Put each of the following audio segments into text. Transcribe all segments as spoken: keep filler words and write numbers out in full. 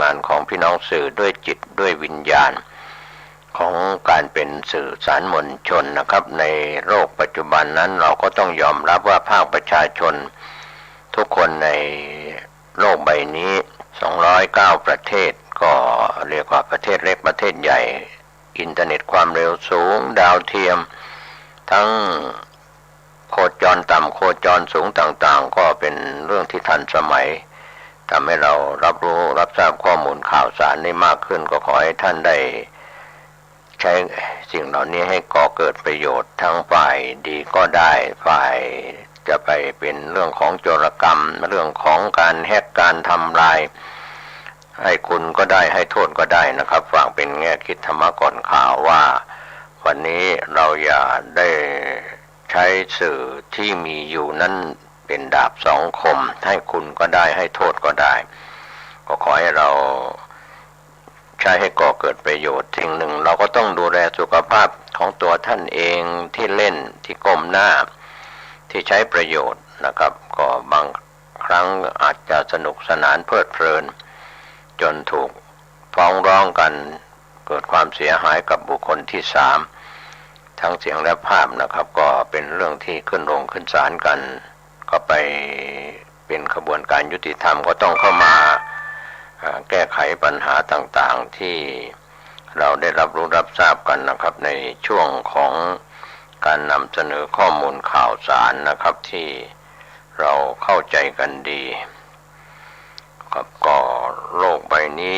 งานของพี่น้องสื่อด้วยจิตด้วยวิญญาณของการเป็นสื่อสารมวลชนนะครับ ในโลกปัจจุบันนั้น เราก็ต้องยอมรับว่าภาคประชาชนทุกคนในโลกใบนี้ สองร้อยเก้าประเทศ ก็เรียกว่าประเทศเล็กประเทศใหญ่ อินเทอร์เน็ตความเร็วสูง ดาวเทียม ทั้งโคจรต่ำโคจรสูงต่างๆ ก็เป็นเรื่องที่ทันสมัย ทำให้เรารับรู้รับทราบข้อมูลข่าวสารได้มากขึ้น ก็ขอให้ท่านได้ใช้สิ่งเหล่านี้ให้ก่อเกิดประโยชน์ ทั้งฝ่ายดีก็ได้ ฝ่ายจะไปเป็นเรื่องของโจรกรรม เรื่องของการแฮ็ก การทำลาย ให้คุณก็ได้ ให้โทษก็ได้นะครับ ฝากเป็นแง่คิดธรรมะก่อนข่าวว่า วันนี้เราอย่าได้ใช้สื่อที่มีอยู่นั้นเป็นดาบสองคม ให้คุณก็ได้ ให้โทษก็ได้ ก็ขอให้เราใช้ให้ก่อเกิดประโยชน์ สิ่งหนึ่งเราก็ต้องดูแลสุขภาพของตัวท่านเอง ที่เล่น ที่ก้มหน้า ที่ใช้ประโยชน์นะครับ ก็บางครั้งอาจจะสนุกสนานเพลิดเพลิน จนถูกฟ้องร้องกัน เกิดความเสียหายกับบุคคลที่สาม ทั้งเสียงและภาพนะครับ ก็เป็นเรื่องที่ขึ้นโรงขึ้นศาลกัน ก็ไปเป็นขบวนการยุติธรรม ก็ต้องเข้ามา อ่า แก้ไขปัญหาต่างๆ ที่เราได้รับรู้รับทราบกันนะครับ ในช่วงของการนำเสนอข้อมูลข่าวสารนะครับ ที่เราเข้าใจกันดีครับ ก็โลกใบนี้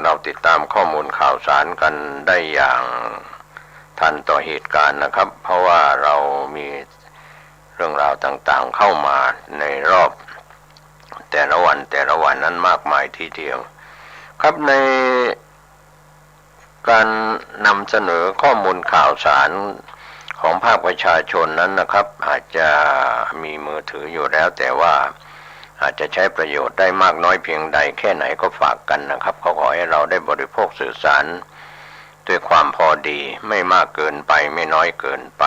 เราติดตามข้อมูลข่าวสารกันได้อย่างทันต่อเหตุการณ์นะครับ เพราะว่าเรามีเรื่องราวต่างๆ เข้ามาในรอบแต่ละวันแต่ละวันนั้นมากมายทีเดียว ครับ ในการนำเสนอข้อมูลข่าวสารของภาคประชาชนนั้นนะครับ อาจจะมีมือถืออยู่แล้ว แต่ว่าอาจจะใช้ประโยชน์ได้มากน้อยเพียงใดแค่ไหนก็ฝากกันนะครับ ก็ขอให้เราได้บริโภคสื่อสารด้วยความพอดี ไม่มากเกินไป ไม่น้อยเกินไป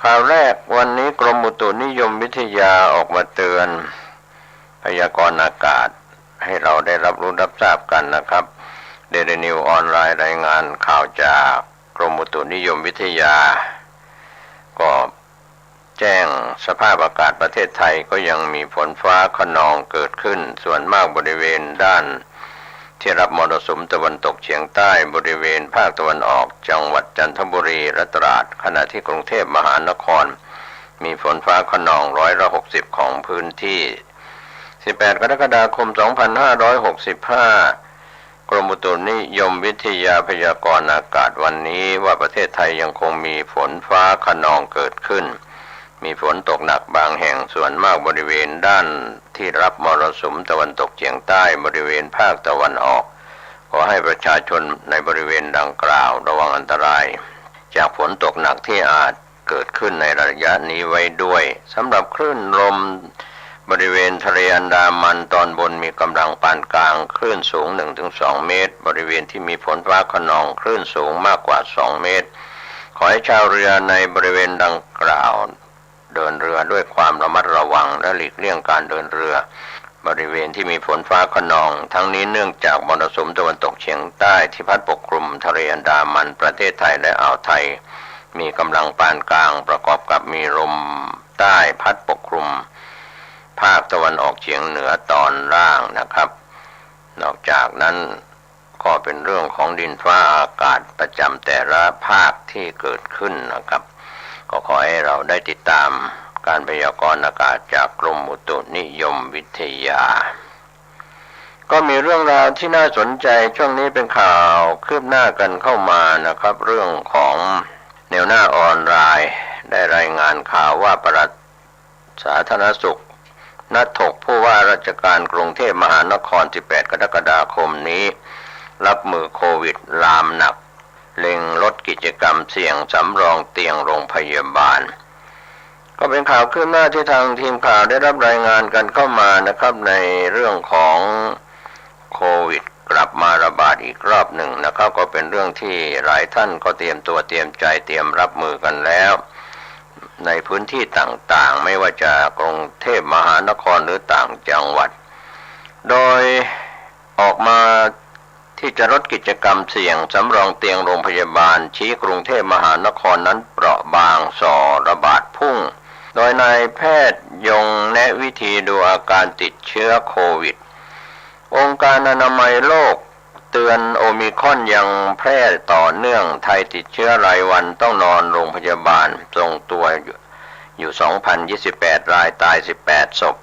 ข่าวแรกวันนี้ กรมอุตุนิยมวิทยาออกมาเตือน พยากรณ์อากาศให้เราได้รับรู้รับทราบกันนะครับ เดลินิวออนไลน์รายงานข่าวจากกรมอุตุนิยมวิทยา ก็แจ้งสภาพอากาศประเทศไทยก็ยังมีฝนฟ้าคะนองเกิดขึ้น ส่วนมากบริเวณด้านที่รับมรสุมตะวันตกเฉียงใต้ บริเวณภาคตะวันออก จังหวัดจันทบุรีและตราด ขณะที่กรุงเทพมหานคร มีฝนฟ้าคะนองร้อยละหกสิบของพื้นที่ สิบแปดกรกฎาคมสองพันห้าร้อยหกสิบห้า กรมอุตุนิยมวิทยาพยากรณ์อากาศวันนี้ว่าประเทศไทยยังคงมีฝนฟ้าคะนองเกิดขึ้น มีฝนตกหนักบางแห่ง ส่วนมากบริเวณด้านที่รับมรสุมตะวันตกเฉียงใต้ บริเวณภาคตะวันออก ขอให้ประชาชนในบริเวณดังกล่าวระวังอันตรายจากฝนตกหนักที่อาจ เกิดขึ้นในระยะนี้ไว้ด้วย สำหรับคลื่นลมบริเวณทะเลอันดามันตอนบนมีกำลังปานกลาง คลื่นสูงหนึ่งถึงสองเมตร บริเวณที่มีฝนฟ้าคะนองคลื่นสูงมากกว่าสองเมตร ขอให้ชาวเรือในบริเวณดังกล่าวเดินเรือด้วยความระมัดระวังและหลีกเลี่ยงการเดินเรือ บริเวณที่มีฝนฟ้าคะนอง ทั้งนี้เนื่องจากมรสุมตะวันตกเฉียงใต้ที่พัดปกคลุมทะเลอันดามัน ประเทศไทยและอ่าวไทย มีกำลังปานกลาง ประกอบกับมีลมใต้พัดปกคลุมภาคตะวันออกเฉียงเหนือตอนล่างนะครับ นอกจากนั้นก็เป็นเรื่องของดินฟ้าอากาศประจำแต่ละภาคที่เกิดขึ้นนะครับ ก็ขอให้เราได้ติดตามการพยากรณ์อากาศจากกรมอุตุนิยมวิทยา ก็มีเรื่องราวที่น่าสนใจ ช่วงนี้เป็นข่าวคืบหน้ากันเข้ามานะครับ เรื่องของแนวหน้าออนไลน์ ได้รายงานข่าวว่าปลัดสาธารณสุข นัดถกผู้ว่าราชการกรุงเทพมหานคร สิบแปดกรกฎาคมนี้ รับมือโควิดลามหนัก เล็งลดกิจกรรมเสี่ยง สำรองเตียงโรงพยาบาล ก็เป็นข่าวคืบหน้าที่ทางทีมข่าวได้รับรายงานกันเข้ามานะครับ ในเรื่องของโควิดกลับมาระบาดอีกรอบหนึ่งนะครับ ก็เป็นเรื่องที่หลายท่านก็เตรียมตัวเตรียมใจเตรียมรับมือกันแล้ว ในพื้นที่ต่างๆ ไม่ว่าจะกรุงเทพมหานครหรือต่างจังหวัด โดย ออกมาที่จะลดกิจกรรมเสี่ยง สำรองเตียงโรงพยาบาล ชี้กรุงเทพมหานครนั้นเปราะบางส่อระบาดพุ่ง โดยนายแพทย์ยงแนะวิธีดูอาการติดเชื้อโควิด องค์การอนามัยโลกเตือนโอมิครอนยังแพร่ต่อเนื่อง ไทยติดเชื้อรายวันต้องนอนโรงพยาบาลทรงตัวอยู่ อยู่ สองพันยี่สิบแปด ราย ตาย สิบแปด ศพ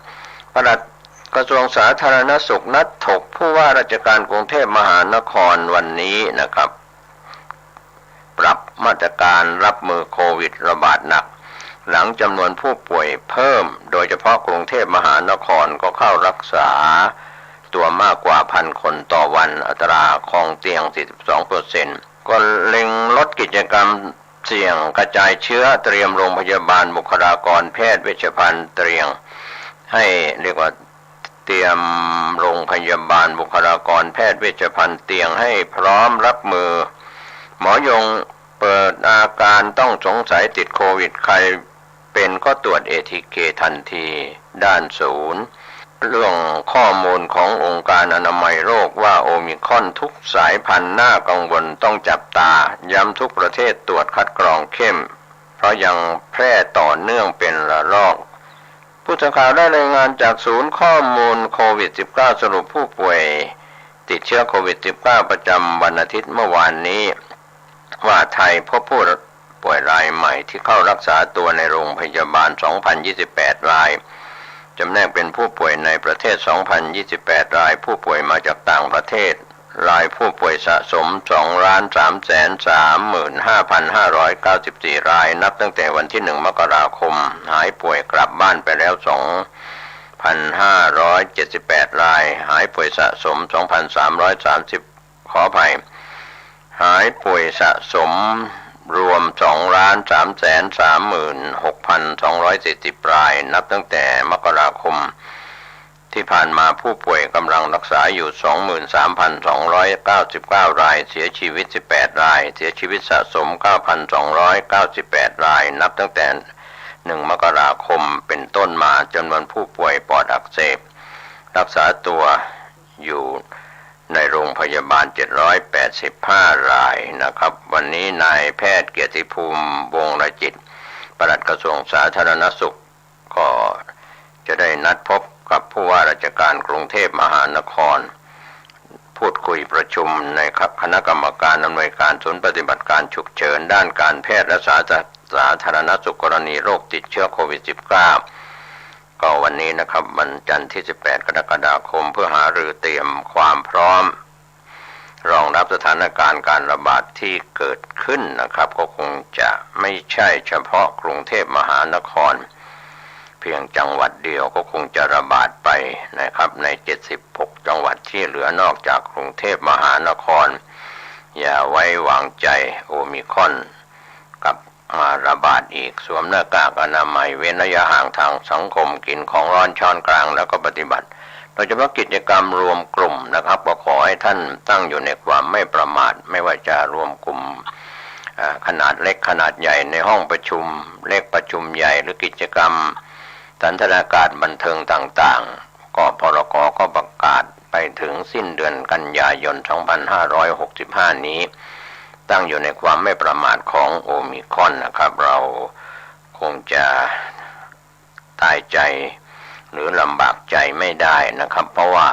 ปลัดกระทรวงสาธารณสุขนัดถกผู้ว่าราชการกรุงเทพมหานครวันนี้นะครับ ปรับมาตรการรับมือโควิดระบาดหนัก หลังจำนวนผู้ป่วยเพิ่ม โดยเฉพาะกรุงเทพมหานครก็เข้ารักษาตัวมากกว่าพันคนต่อวัน อัตราครองเตียง สี่สิบสองเปอร์เซ็นต์ ก็เล็งลดกิจกรรมเสี่ยงกระจายเชื้อ เตรียมโรงพยาบาล บุคลากรแพทย์เวชภัณฑ์เตียง ให้เรียกว่าเตรียมโรงพยาบาล บุคลากรแพทย์เวชภัณฑ์เตียงให้พร้อมรับมือ หมอยงเปิดอาการต้องสงสัยติดโควิด ใครเป็นก็ตรวจ เอ ที เค ทันที ด้านศูนย์ เรื่องข้อมูลขององค์การอนามัยโลกว่าโอมิครอนทุกสายพันธุ์น่ากังวลต้องจับตา ย้ำทุกประเทศตรวจคัดกรองเข้ม เพราะยังแพร่ต่อเนื่องเป็นระลอก ผู้สื่อข่าวได้รายงานจากศูนย์ข้อมูลโควิด สิบเก้า สรุปผู้ป่วยติดเชื้อโควิด สิบเก้า ประจำวันอาทิตย์เมื่อวานนี้ ว่าไทยพบผู้ป่วยรายใหม่ที่เข้ารักษาตัวในโรงพยาบาล สองพันยี่สิบแปด ราย จำแนกเป็นผู้ป่วยในประเทศ สองพันยี่สิบแปด ราย ผู้ป่วยมาจากต่างประเทศ รายผู้ป่วยสะสม สองล้านสามแสนสามหมื่นห้าพันห้าร้อยเก้าสิบสี่ ราย นับตั้งแต่วันที่ หนึ่ง มกราคม หายป่วยกลับบ้านไปแล้ว สองพันห้าร้อยเจ็ดสิบแปด ราย หายป่วยสะสม สองพันสามร้อยสามสิบ ขออภัย หายป่วยสะสมรวม สองล้านสามแสนสามหมื่นหกพันสองร้อยสี่สิบ ราย นับตั้งแต่มกราคมที่ผ่านมา ผู้ป่วยกำลังรักษาอยู่ สองหมื่นสามพันสองร้อยเก้าสิบเก้า ราย เสียชีวิต สิบแปด ราย เสียชีวิตสะสม เก้าพันสองร้อยเก้าสิบแปด ราย นับตั้งแต่ หนึ่ง มกราคมเป็นต้นมา จำนวนผู้ป่วยปอดอักเสบรักษาตัวอยู่ในโรงพยาบาล เจ็ดร้อยแปดสิบห้า รายนะครับ วันนี้นายแพทย์เกียรติภูมิ วงศ์รจิต ปลัดกระทรวงสาธารณสุข ก็จะได้นัดพบกับผู้ว่าราชการกรุงเทพมหานคร พูดคุยประชุมในคณะกรรมการอำนวยการศูนย์ปฏิบัติการฉุกเฉินด้านการแพทย์และสา สาธารณสุขกรณีโรคติดเชื้อโควิด สิบเก้า ก็วันนี้นะครับ วันจันทร์ที่ สิบแปด กรกฎาคม เพื่อหารือเตรียมความพร้อม รองรับสถานการณ์การระบาดที่เกิดขึ้นนะครับ ก็คงจะไม่ใช่เฉพาะกรุงเทพมหานครเพียงจังหวัดเดียว ก็คงจะระบาดไปนะครับ ใน เจ็ดสิบหก จังหวัดที่เหลือ นอกจากกรุงเทพมหานคร อย่าไว้วางใจโอมิครอน กลับมาระบาดอีก สวมหน้ากากอนามัย เว้นระยะห่างทางสังคม กินของร้อนช้อนกลาง แล้วก็ปฏิบัติ โดยเฉพาะกิจกรรมรวมกลุ่มนะครับ ก็ขอให้ท่านตั้งอยู่ในความไม่ประมาท ไม่ว่าจะรวมกลุ่ม อ่า ขนาดเล็กขนาดใหญ่ ในห้องประชุมเล็กประชุมใหญ่ หรือกิจกรรมสันทนาการบันเทิงต่างๆ ก็ พรก ก็ประกาศไปถึงสิ้นเดือนกันยายน สองพันห้าร้อยหกสิบห้า นี้ ตั้งอยู่ในความไม่ประมาทของโอมิครอนนะครับ เราคงจะตายใจหรือลำบากใจไม่ได้นะครับ เพราะว่า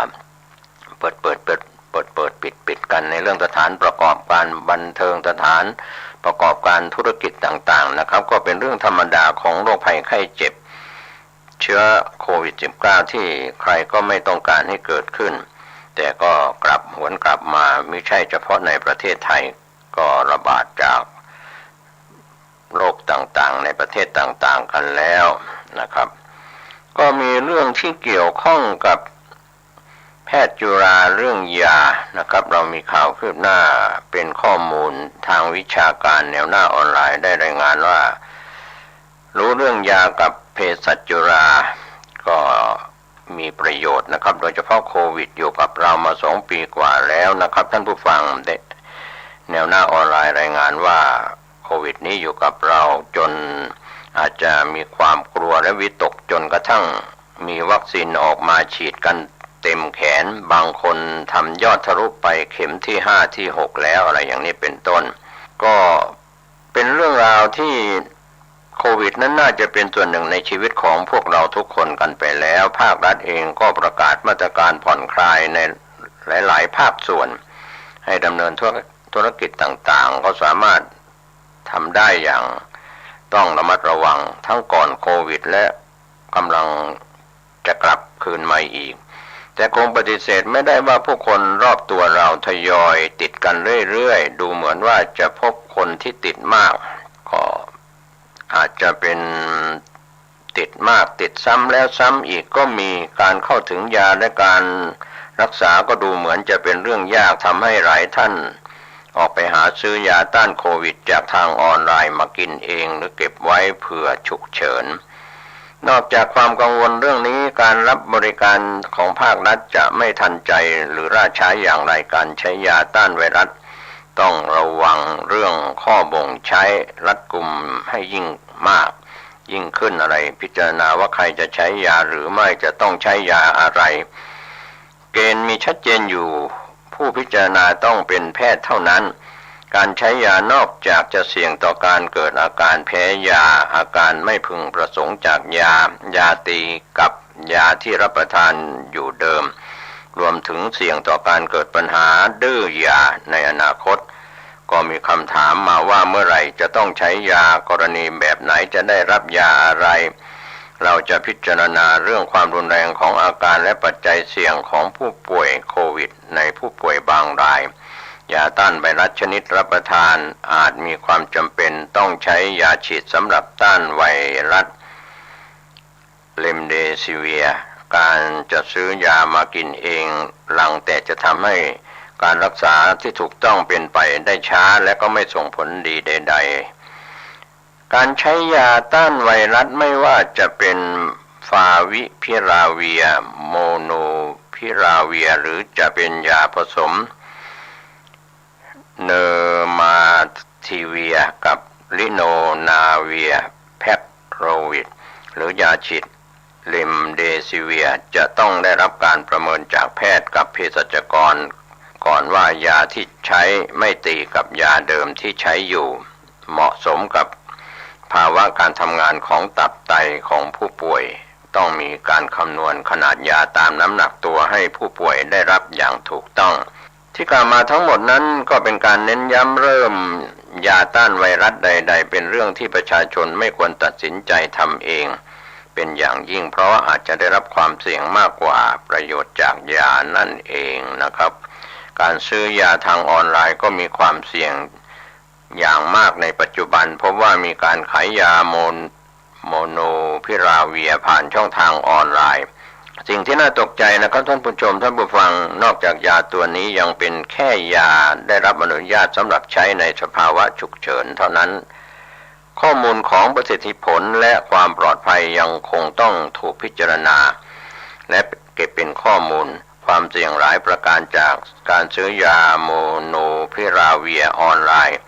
เปิดเปิดเปิดเปิดเปิดปิดปิดกันในเรื่องสถานประกอบการบันเทิง สถานประกอบการธุรกิจต่างๆ นะครับ ก็เป็นเรื่องธรรมดาของโรคภัยไข้เจ็บ เชื้อโควิด สิบเก้า ที่ใครก็ไม่ต้องการให้เกิดขึ้น แต่ก็กลับหวนกลับมา ไม่ใช่เฉพาะในประเทศไทย ก็ระบาดจากโรคต่างๆ ในประเทศต่างๆ กันแล้วนะครับ ก็มีเรื่องที่เกี่ยวข้องกับแพทย์จุฬาเรื่องยานะครับ เรามีข่าวคืบหน้าเป็นข้อมูลทางวิชาการ แนวหน้าออนไลน์ได้รายงานว่า รู้เรื่องยากับเภสัชจุฬาก็มีประโยชน์นะครับ โดยเฉพาะโควิดอยู่กับเรามาสองปีกว่าแล้วนะครับ ท่านผู้ฟัง แนวหน้าออนไลน์รายงานว่าโควิดนี้อยู่กับเราจนอาจจะมีความกลัวและวิตก จนกระทั่งมีวัคซีนออกมาฉีดกัน เต็มแขน บางคนทำยอดทะลุไปเข็มที่ห้าที่หกแล้ว อะไรอย่างนี้เป็นต้น ก็เป็นเรื่องราวที่โควิดนั้นน่าจะเป็นส่วนหนึ่งในชีวิตของพวกเราทุกคนกันไปแล้ว ภาครัฐเองก็ประกาศมาตรการผ่อนคลายในหลายๆ ภาคส่วน ให้ดำเนินธุร- ธุรกิจต่างๆ ก็สามารถทำได้อย่างต้องระมัดระวัง ทั้งก่อนโควิด และกำลังจะกลับคืนมาอีก แต่คงปฏิเสธไม่ได้ว่าผู้คนรอบตัวเราทยอยติดกันเรื่อยๆ ดูเหมือนว่าจะพบคนที่ติดมาก ก็อาจจะเป็นติดมากติดซ้ำแล้วซ้ำอีกก็มี การเข้าถึงยาและการรักษาก็ดูเหมือนจะเป็นเรื่องยาก ทำให้หลายท่านออกไปหาซื้อยาต้านโควิดจากทางออนไลน์มากินเอง หรือเก็บไว้เผื่อฉุกเฉิน นอกจากความกังวลเรื่องนี้ การรับบริการของภาครัฐจะไม่ทันใจหรือล่าช้าอย่างไร การใช้ยาต้านไวรัสต้องระวังเรื่องข้อบ่งใช้รัดกุมให้ยิ่งมากยิ่งขึ้น อะไร พิจารณาว่าใครจะใช้ยาหรือไม่ จะต้องใช้ยาอะไร เกณฑ์มีชัดเจนอยู่ ผู้พิจารณาต้องเป็นแพทย์เท่านั้น การใช้ยานอกจากจะเสี่ยงต่อการเกิดอาการแพ้ยา อาการไม่พึงประสงค์จากยา ยาตีกับยาที่รับประทานอยู่เดิม รวมถึงเสี่ยงต่อการเกิดปัญหาดื้อยาในอนาคต ก็มีคำถามมาว่าเมื่อไหร่จะต้องใช้ยา กรณีแบบไหนจะได้รับยาอะไร เราจะพิจารณาเรื่องความรุนแรงของอาการและปัจจัยเสี่ยงของผู้ป่วยโควิดในผู้ป่วยบางราย ยาต้านไวรัสชนิดรับประทานอาจมีความจำเป็นต้องใช้ยาฉีดสำหรับต้านไวรัส เรมเดซิเวีย การจะซื้อยามากินเอง หลังแต่จะทำให้การรักษาที่ถูกต้องเป็นไปได้ช้า และก็ไม่ส่งผลดีใดๆ การใช้ยาต้านไวรัสไม่ว่าจะเป็นฟาวิพิราเวีย โมนูพิราเวีย หรือจะเป็นยาผสม เนอร์มาทีเวียกับลิโนนาเวียแพ็กโรวิด หรือยาฉีดเรมเดซิเวีย จะต้องได้รับการประเมินจากแพทย์กับเภสัชกรก่อนว่ายาที่ใช้ไม่ตีกับยาเดิมที่ใช้อยู่ เหมาะสมกับภาวะการทำงานของตับไตของผู้ป่วย ต้องมีการคำนวณขนาดยาตามน้ำหนักตัวให้ผู้ป่วยได้รับอย่างถูกต้อง ที่กล่าวมาทั้งหมดนั้นก็เป็นการเน้นย้ำเริ่มยาต้านไวรัสใดๆ เป็นเรื่องที่ประชาชนไม่ควรตัดสินใจทำเอง เป็นอย่างยิ่งเพราะอาจจะได้รับความเสี่ยงมากกว่าประโยชน์จากยานั่นเองนะครับ การซื้อยาทางออนไลน์ก็มีความเสี่ยงอย่างมากในปัจจุบัน พบว่ามีการขายยาโมน โมนูพิราเวียผ่านช่องทางออนไลน์ สิ่งที่น่าตกใจนะครับท่านผู้ชมท่านผู้ฟัง นอกจากยาตัวนี้ยังเป็นแค่ยาได้รับอนุญาตสำหรับใช้ในสภาวะฉุกเฉินเท่านั้น ข้อมูลของประสิทธิผลและความปลอดภัยยังคงต้องถูกพิจารณา และเก็บเป็นข้อมูล ความเสี่ยงหลายประการจากการซื้อยาโมนูพิราเวียออนไลน์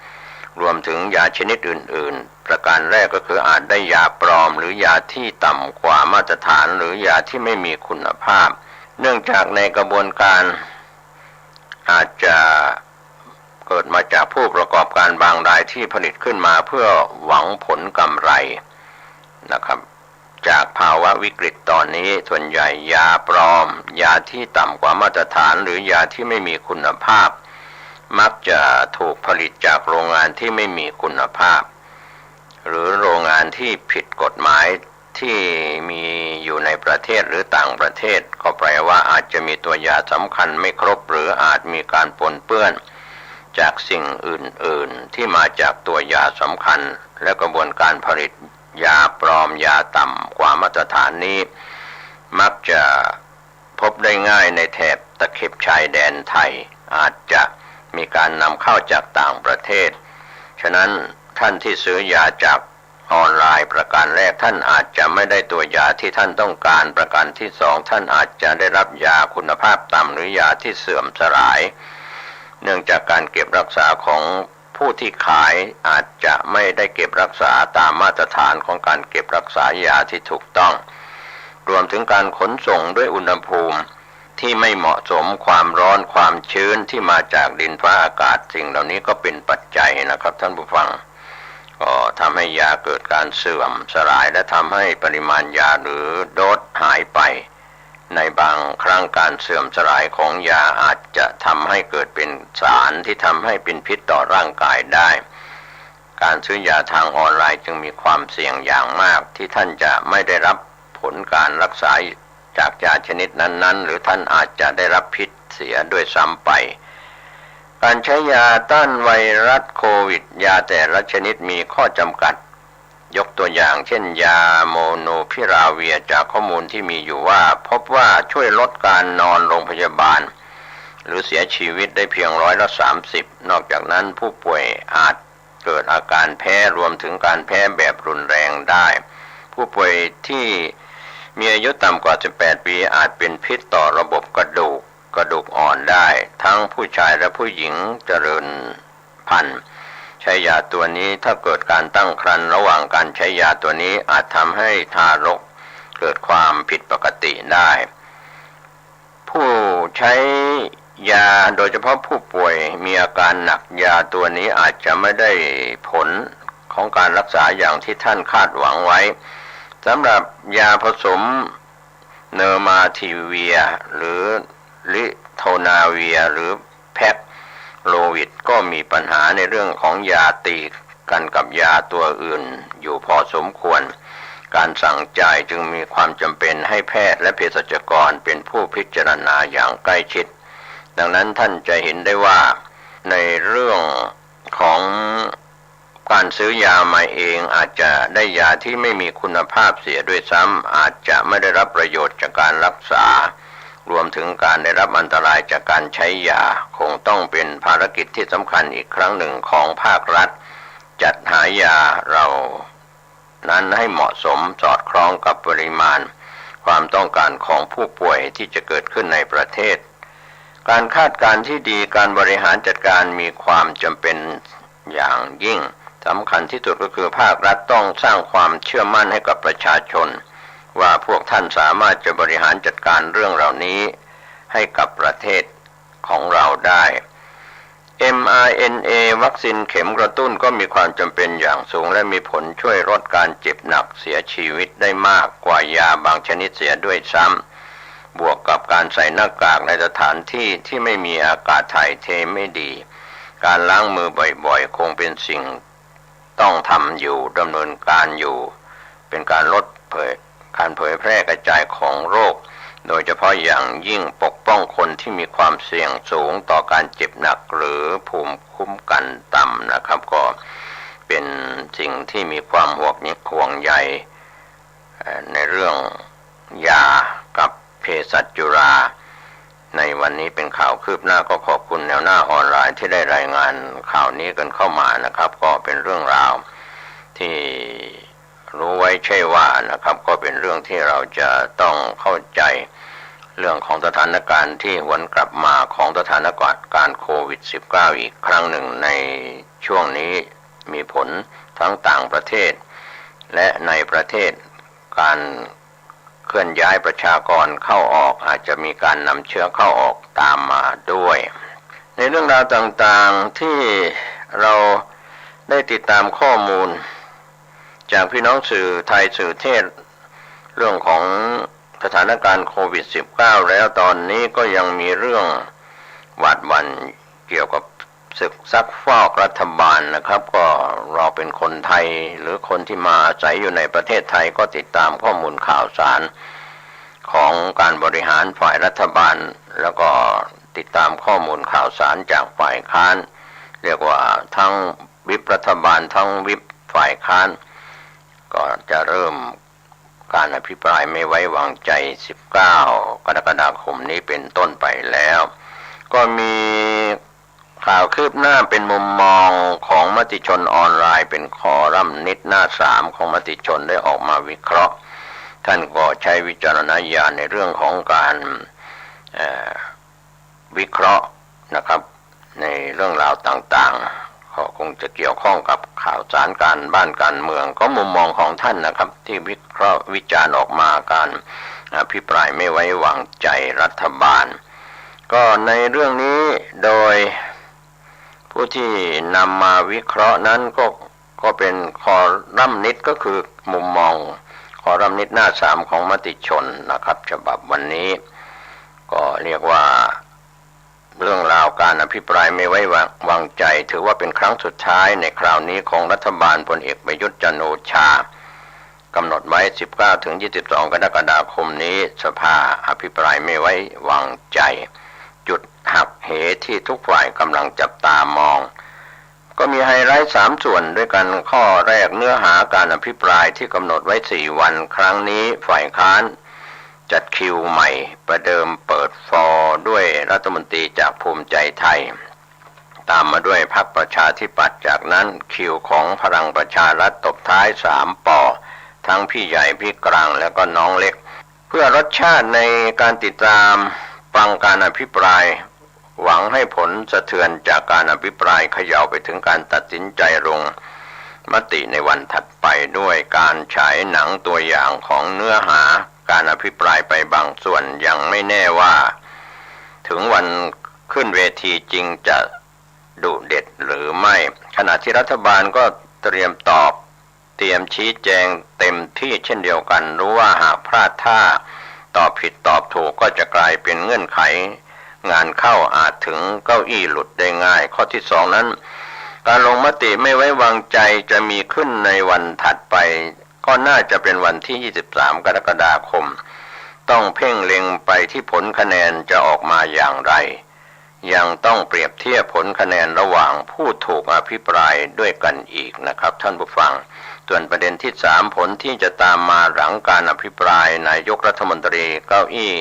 รวมถึงยาชนิดอื่นๆ ประการแรกก็คืออาจได้ยาปลอมหรือยาที่ต่ำกว่ามาตรฐาน หรือยาที่ไม่มีคุณภาพ เนื่องจากในกระบวนการอาจจะเกิดมาจากผู้ประกอบการบางรายที่ผลิตขึ้นมาเพื่อหวังผลกำไรนะครับ จากภาวะวิกฤตตอนนี้ ส่วนใหญ่ยาปลอม ยาที่ต่ำกว่ามาตรฐาน หรือยาที่ไม่มีคุณภาพ มักจะถูกผลิตจากโรงงานที่ไม่มีคุณภาพ หรือโรงงานที่ผิดกฎหมายที่มีอยู่ในประเทศหรือต่างประเทศ ก็แปลว่าอาจจะมีตัวยาสำคัญไม่ครบ หรืออาจมีการปนเปื้อนจากสิ่งอื่นๆ ที่มาจากตัวยาสำคัญ และกระบวนการผลิตยาปลอม ยาต่ำกว่ามาตรฐานนี้ มักจะพบได้ง่ายในแถบตะเข็บชายแดนไทย อาจจะมีการนำเข้าจากต่างประเทศ ฉะนั้นท่านที่ซื้อยาจากออนไลน์ประการแรก ท่านอาจจะไม่ได้ตัวยาที่ท่านต้องการ ประการที่สอง ท่านอาจจะได้รับยาคุณภาพต่ำหรือยาที่เสื่อมสลาย เนื่องจากการเก็บรักษาของผู้ที่ขายอาจจะไม่ได้เก็บรักษาตามมาตรฐานของการเก็บรักษายาที่ถูกต้อง รวมถึงการขนส่งด้วยอุณหภูมิ ที่ไม่เหมาะสม ความร้อน ความชื้นที่มาจากดินฟ้าอากาศ สิ่งเหล่านี้ก็เป็นปัจจัยนะครับท่านผู้ฟัง ก็ทำให้ยาเกิดการเสื่อมสลาย และทำให้ปริมาณยาหรือโดสหายไป ในบางครั้งการเสื่อมสลายของยาอาจจะทำให้เกิดเป็นสารที่ทำให้เป็นพิษต่อร่างกายได้ การซื้อยาทางออนไลน์จึงมีความเสี่ยงอย่างมากที่ท่านจะไม่ได้รับผลการรักษาจากยาชนิดนั้นๆ หรือท่านอาจจะได้รับพิษเสียด้วยซ้ำไป การใช้ยาต้านไวรัสโควิด ยาแต่ละชนิดมีข้อจำกัด ยกตัวอย่างเช่น ยาโมนูพิราเวีย จากข้อมูลที่มีอยู่ว่า พบว่าช่วยลดการนอนโรงพยาบาล หรือเสียชีวิตได้เพียงร้อยละสามสิบ นอกจากนั้นผู้ป่วยอาจเกิดอาการแพ้ รวมถึงการแพ้แบบรุนแรงได้ ผู้ป่วยที่มีอายุต่ำกว่าสิบแปดปี อาจเป็นพิษต่อระบบกระดูก กระดูกอ่อนได้ ทั้งผู้ชายและผู้หญิงเจริญพันธุ์ ใช้ยาตัวนี้ ถ้าเกิดการตั้งครรภ์ระหว่างการใช้ยาตัวนี้อาจทำให้ทารกเกิดความผิดปกติได้ ผู้ใช้ยาโดยเฉพาะผู้ป่วยมีอาการหนัก ยาตัวนี้อาจจะไม่ได้ผลของการรักษาอย่างที่ท่านคาดหวังไว้ สำหรับยาผสมเนอร์มาทีเวีย หรือลิโทนาเวีย หรือแพ็กโลวิด ก็มีปัญหาในเรื่องของยาตีกันกับยาตัวอื่นอยู่พอสมควร การสั่งจ่ายจึงมีความจำเป็นให้แพทย์และเภสัชกรเป็นผู้พิจารณาอย่างใกล้ชิด ดังนั้นท่านจะเห็นได้ว่าในเรื่องของการซื้อยามาเองอาจจะได้ยาที่ไม่มีคุณภาพเสียด้วยซ้ำ อาจจะไม่ได้รับประโยชน์จากการรักษา รวมถึงการได้รับอันตรายจากการใช้ยา คงต้องเป็นภารกิจที่สำคัญอีกครั้งหนึ่งของภาครัฐ จัดหายาเหล่านั้นให้เหมาะสมสอดคล้องกับปริมาณความต้องการของผู้ป่วยที่จะเกิดขึ้นในประเทศ การคาดการณ์ที่ดี การบริหารจัดการมีความจำเป็นอย่างยิ่ง สำคัญที่สุดก็คือภาครัฐต้องสร้างความเชื่อมั่นให้กับประชาชน ว่าพวกท่านสามารถจะบริหารจัดการเรื่องเหล่านี้ให้กับประเทศของเราได้ เอ็มอาร์เอ็นเอ วัคซีนเข็มกระตุ้นก็มีความจำเป็นอย่างสูง และมีผลช่วยลดการเจ็บหนักเสียชีวิตได้มากกว่ายาบางชนิดเสียด้วยซ้ำ บวกกับการใส่หน้ากากในสถานที่ที่ไม่มีอากาศถ่ายเทไม่ดี การล้างมือบ่อยๆ คงเป็นสิ่งต้องทำอยู่ ดำเนินการอยู่ เป็นการลดเผย การเผยแพร่กระจายของโรค โดยเฉพาะอย่างยิ่งปกป้องคนที่มีความเสี่ยงสูงต่อการเจ็บหนักหรือภูมิคุ้มกันต่ำนะครับ ก็เป็นสิ่งที่มีความห่วง ห่วงใย เอ่อ ในเรื่องยากับเภสัชจุฬา ในวันนี้เป็นข่าวคืบหน้า ก็ขอบคุณแนวหน้าออนไลน์ที่ได้รายงานข่าวนี้กันเข้ามานะครับ ก็เป็นเรื่องราวที่รู้ไว้ใช่ว่านะครับ ก็เป็นเรื่องที่เราจะต้องเข้าใจเรื่องของสถานการณ์ที่หวนกลับมาของสถานการณ์โควิดสิบเก้า อีกครั้งหนึ่งในช่วงนี้ มีผลทั้งต่างประเทศ และในประเทศ การเคลื่อนย้ายประชากรเข้าออก อาจจะมีการนำเชื้อเข้าออกตามมาด้วย ในเรื่องราวต่างๆที่เราได้ติดตามข้อมูล จากพี่น้องสื่อไทย สื่อเทศ เรื่องของสถานการณ์โควิดสิบเก้า แล้ว ตอนนี้ก็ยังมีเรื่องหวาดหวั่นเกี่ยวกับศึกซักฟอกรัฐบาลนะครับ ก็เราเป็นคนไทย หรือคนที่มาอาศัยอยู่ในประเทศไทย ก็ติดตามข้อมูลข่าวสารของการบริหารฝ่ายรัฐบาล แล้วก็ติดตามข้อมูลข่าวสารจากฝ่ายค้าน เรียกว่าทั้งวิปรัฐบาล ทั้งวิปฝ่ายค้าน ก็จะเริ่มการอภิปรายไม่ไว้วางใจ สิบเก้า กรกฎาคมนี้เป็นต้นไปแล้ว ก็มีข่าวคืบหน้าเป็นมุมมองของมติชนออนไลน์ เป็นคอลัมนิสต์หน้าสามของมติชนได้ออกมาวิเคราะห์ ท่านก็ใช้วิจารณญาณในเรื่องของการ เอ่อ วิเคราะห์นะครับ ในเรื่องราวต่างๆ ก็คงจะเกี่ยวข้องกับข่าวสารการบ้านการเมือง ก็มุมมองของท่านนะครับ ที่วิเคราะห์วิจารณ์ออกมา การ อภิปรายไม่ไว้วางใจรัฐบาล ก็ในเรื่องนี้โดยผู้ที่นำมาวิเคราะห์นั้นก็ ก็เป็นคอลัมนิสต์ ก็คือมุมมองคอลัมนิสต์หน้าสามของมติชนนะครับ ฉบับวันนี้ ก็เรียกว่าเรื่องราวการอภิปรายไม่ไว้วาง วางใจ ถือว่าเป็นครั้งสุดท้ายในคราวนี้ของรัฐบาลพลเอกประยุทธ์จันทร์โอชา กำหนดไว้ สิบเก้าถึงยี่สิบสอง กรกฎาคมนี้ สภาอภิปรายไม่ไว้วางใจ จุดหักเหที่ทุกฝ่ายกำลังจับตามอง ก็มีไฮไลท์สามส่วนด้วยกัน ข้อแรก เนื้อหาการอภิปรายที่กำหนดไว้สี่วัน ครั้งนี้ฝ่ายค้านจัดคิวใหม่ประเดิมเปิดฟอร์ด้วยรัฐมนตรีจากภูมิใจไทย ตามมาด้วยพรรคประชาธิปัตย์ จากนั้นคิวของพลังประชารัฐ ตบท้ายสาม ป.อ ทั้งพี่ใหญ่ พี่กลาง และก็น้องเล็ก เพื่อรสชาติในการติดตามฟังการอภิปราย หวังให้ผลสะเทือนจากการอภิปรายเขย่าไปถึงการตัดสินใจลงมติในวันถัดไป ด้วยการฉายหนังตัวอย่างของเนื้อหาการอภิปรายไปบางส่วน ยังไม่แน่ว่าถึงวันขึ้นเวทีจริงจะดุเด็ดหรือไม่ ขณะที่รัฐบาลก็เตรียมตอบ เตรียมชี้แจงเต็มที่เช่นเดียวกัน รู้ว่าหากพลาดท่า ตอบผิดตอบถูกก็จะกลายเป็นเงื่อนไข งานเข้า อาจถึงเก้าอี้หลุดได้ง่าย ข้อที่สองนั้น การลงมติไม่ไว้วางใจจะมีขึ้นในวันถัดไป ก็น่าจะเป็นวันที่ยี่สิบสาม กรกฎาคม ต้องเพ่งเล็งไปที่ผลคะแนนจะออกมาอย่างไร ยังต้องเปรียบเทียบผลคะแนนระหว่างผู้ถูกอภิปรายด้วยกันอีกนะครับท่านผู้ฟัง ส่วนประเด็นที่สาม ผลที่จะตามมาหลังการอภิปรายนายกรัฐมนตรี เก้าอี้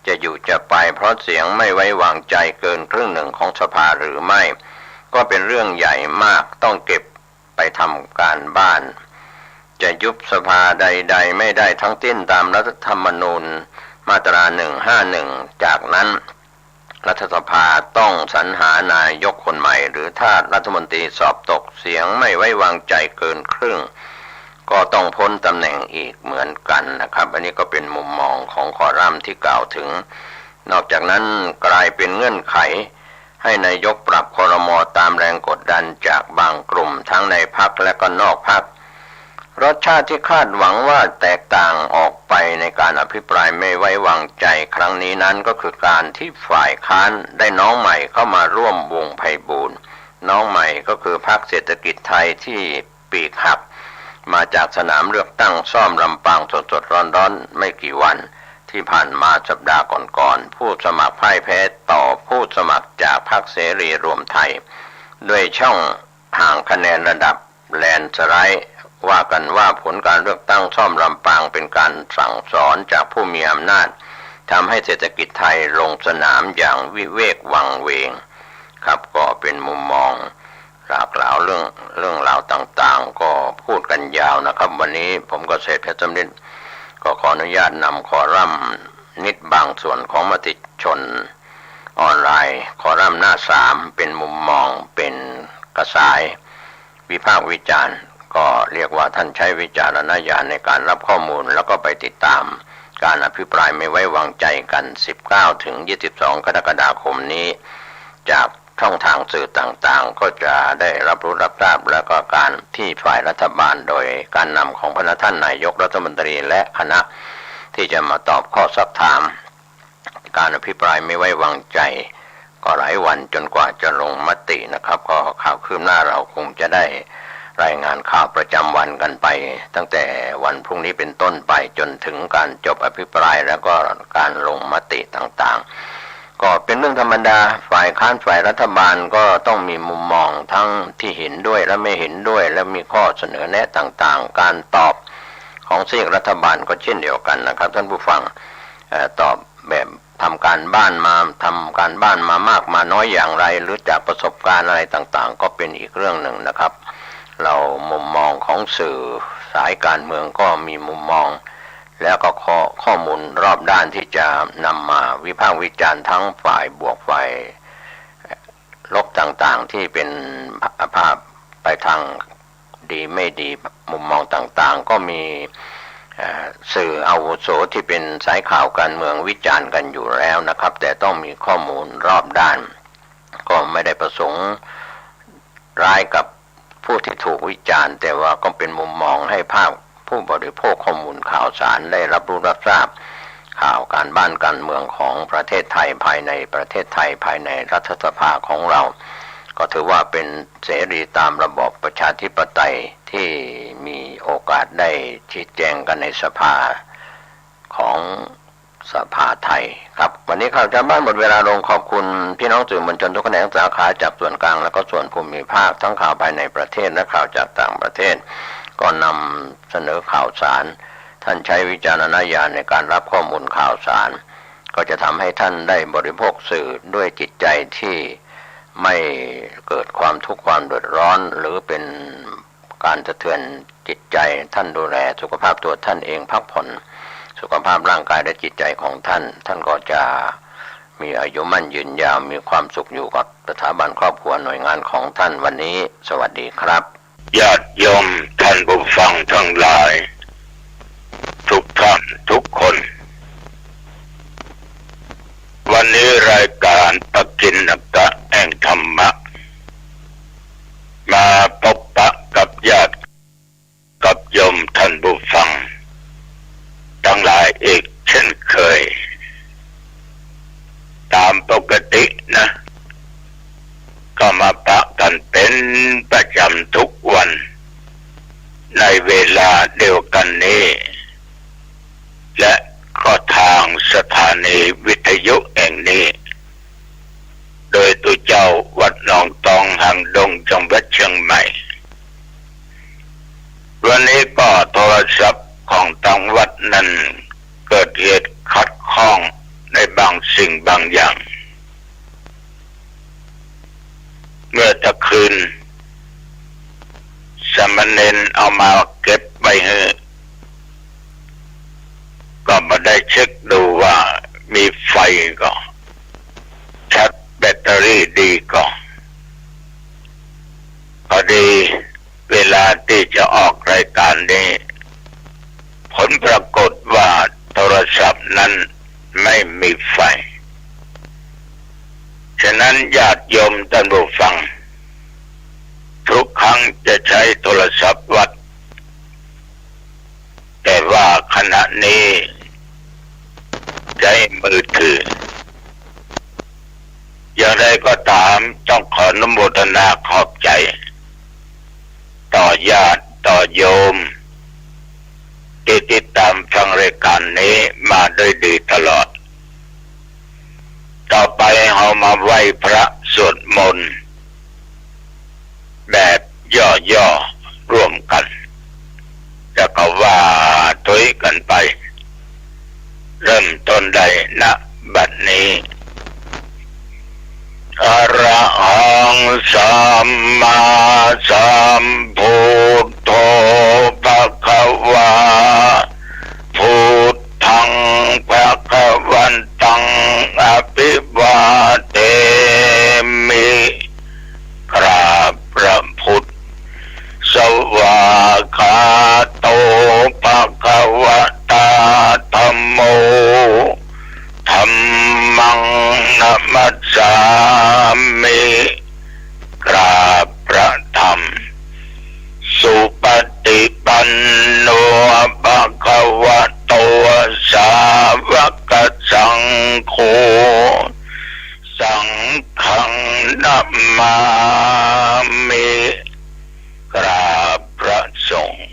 จะอยู่จะไปเพราะเสียงไม่ไว้วางใจเกินครึ่งหนึ่งของสภาหรือไม่ ก็เป็นเรื่องใหญ่มาก ต้องเก็บไปทำการบ้าน จะยุบสภาใดๆ ไม่ได้ทั้งสิ้นตามรัฐธรรมนูญมาตรา หนึ่งห้าหนึ่ง จากนั้น รัฐสภาต้องสรรหานายกคนใหม่ หรือถ้ารัฐมนตรีสอบตก เสียงไม่ไว้วางใจเกินครึ่ง ก็ต้องพ้นตำแหน่งอีกเหมือนกันนะครับ อันนี้ก็เป็นมุมมองของคอลัมน์ที่กล่าวถึง นอกจากนั้นกลายเป็นเงื่อนไขให้นายกปรับ ครม. ตามแรงกดดันจากบางกลุ่มทั้งในพรรคและก็นอกพรรค รสชาติที่คาดหวังว่าแตกต่างออกไปในการอภิปรายไม่ไว้วางใจครั้งนี้นั้น ก็คือการที่ฝ่ายค้านได้น้องใหม่เข้ามาร่วมวงไพบูลย์ น้องใหม่ก็คือพรรคเศรษฐกิจไทยที่ปีกหักมาจากสนามเลือกตั้งซ่อมลำปางสดๆ ร้อนๆ ไม่กี่วันที่ผ่านมา สัปดาห์ก่อนๆ ผู้สมัครพ่ายแพ้ต่อผู้สมัครจากพรรคเสรีรวมไทย ด้วยช่องห่างคะแนนระดับแลนด์สไลด์ ว่ากันว่าผลการเลือกตั้งซ่อมลำปางเป็นการสั่งสอนจากผู้มีอำนาจ ทำให้เศรษฐกิจไทยลงสนามอย่างวิเวกวังเวง ครับ ก็เป็นมุมมองหลากหลายเรื่อง เรื่องราวต่างๆ ก็พูดกันยาวนะครับ วันนี้ผมเกษตรเพชรสำริดก็ขออนุญาตนำคอลัมน์นิดบางส่วนของมติชนออนไลน์ คอลัมน์หน้าสาม เป็นมุมมอง เป็นกระสายวิพากษ์วิจารณ์ ก็เรียกว่าท่านใช้วิจารณญาณในการรับข้อมูล แล้วก็ไปติดตามการอภิปรายไม่ไว้วางใจกัน สิบเก้าถึงยี่สิบสอง กรกฎาคมนี้ จากช่องทางสื่อต่างๆ ก็จะได้รับรู้รับทราบ แล้วก็การที่ฝ่ายรัฐบาลโดยการนำของพระท่านนายกรัฐมนตรีและคณะที่จะมาตอบข้อซักถามการอภิปรายไม่ไว้วางใจ ก็หลายวันจนกว่าจะลงมตินะครับ ก็ข่าวคืบหน้าเราคงจะได้รายงานข่าวประจำวันกันไป ตั้งแต่วันพรุ่งนี้เป็นต้นไปจนถึงการจบอภิปราย แล้วก็การลงมติต่างๆ ก็เป็นเรื่องธรรมดา ฝ่ายค้านฝ่ายรัฐบาลก็ต้องมีมุมมองทั้งที่เห็นด้วยและไม่เห็นด้วย และมีข้อเสนอแนะต่างๆ การตอบของซีกรัฐบาลก็เช่นเดียวกันนะครับท่านผู้ฟัง เอ่อ ตอบแบบทำการบ้านมา ทำการบ้านมามากมาน้อยอย่างไร หรือจากประสบการณ์อะไรต่างๆ ก็เป็นอีกเรื่องหนึ่งนะครับ เรามุมมองของสื่อสายการเมืองก็มีมุมมอง แล้วก็ข้อ ข้อมูลรอบด้านที่จะนำมาวิพากษ์วิจารณ์ทั้งฝ่ายบวกฝ่ายลบต่างๆ ที่เป็นภาพไปทางดีไม่ดี มุมมองต่างๆ ก็มี เอ่อ สื่ออาวุโสที่เป็นสายข่าวการเมืองวิจารณ์กันอยู่แล้วนะครับ แต่ต้องมีข้อมูลรอบด้าน ก็ไม่ได้ประสงค์ร้ายกับผู้ที่ถูกวิจารณ์ แต่ว่าก็เป็นมุมมองให้ภาคผู้บริโภคข้อมูลข่าวสารได้รับรู้รับทราบข่าวการบ้านการเมืองของประเทศไทย ภายในประเทศไทย ภายในรัฐสภาของเรา ก็ถือว่าเป็นเสรีตามระบอบประชาธิปไตยที่มีโอกาสได้ชี้แจงกันในสภาของสภาไทยครับ วันนี้ข่าวจาวบ้านหมดเวลาลง ขอบคุณพี่น้องสื่อมวลชนทุกแขนงสาขาจากส่วนกลางและก็ส่วนภูมิภาค ทั้งข่าวภายในประเทศและข่าวจากต่างประเทศ ก็นำเสนอข่าวสาร ท่านใช้วิจารณญาณในการรับข้อมูลข่าวสาร ก็จะทำให้ท่านได้บริโภคสื่อด้วยจิตใจที่ไม่เกิดความทุกข์ความเดือดร้อน หรือเป็นการสะเทือนจิตใจ ท่านดูแลสุขภาพตัวท่านเอง พักผ่อนสุขภาพร่างกายและจิตใจของท่าน ท่านก็จะมีอายุมั่นยืนยาว มีความสุขอยู่กับสถาบันครอบครัวหน่วยงานของท่าน วันนี้สวัสดีครับ ญาติโยมท่านผู้ฟังทั้งหลาย ทุกท่านทุกคน วันนี้รายการปกิณกะแห่งธรรมะ มาพบปะกับญาติกับโยมท่านผู้ฟังทั้งหลายอีกเช่นเคย ตามปกตินะ ก็มาปะกันเป็นประจำทุกวัน ในเวลาเดียวกันนี้ และก็ทางสถานีวิทยุแห่งนี้ โดยตุ๊เจ้าวัดหนองตองหางดง จังหวัดเชียงใหม่ วันนี้ก็โทรศัพท์ของทางวัดนั้นเกิดเหตุขัดข้องในบางสิ่งบางอย่าง เมื่อตะคืน สามเณรเอามาเก็บไว้หื้อ ก็บ่ได้เช็คดูว่ามีไฟก่อ ชาร์จแบตเตอรี่ดีก่อ พอดีเวลาที่จะออกรายการนี้ ผลปรากฏว่าโทรศัพท์นั้นไม่มีไฟ ฉะนั้นญาติโยมท่านผู้ฟัง ทุกครั้งจะใช้โทรศัพท์วัด แต่ว่าขณะนี้ใช้มือถือ อย่างไรก็ตาม ต้องขออนุโมทนาขอบใจ ต่อญาติต่อโยม ที่ติดตามฟังรายการนี้มาด้วยดีตลอด ต่อไปเฮามาไหว้พระสวดมนต์ แบบย่อๆ ร่วมกัน แล้วก็ว่าถ้วยกันไป เริ่มต้นได้ ณ บัดนี้ อะระหัง สัมมาสัมพุทโธ ภะคะวา พุทธัง ภะคะวันตัง อะภิวาเทมิ กราบพระพุทธ สวากขาโต ภะคะวะตา ธัมโม ธัมมัง นะมัสสามิ กราบพระธรรม สุปฏิปันโน ภะคะวะโต สาวกสังโฆ สังฆัง นะมามิ กราบพระสงฆ์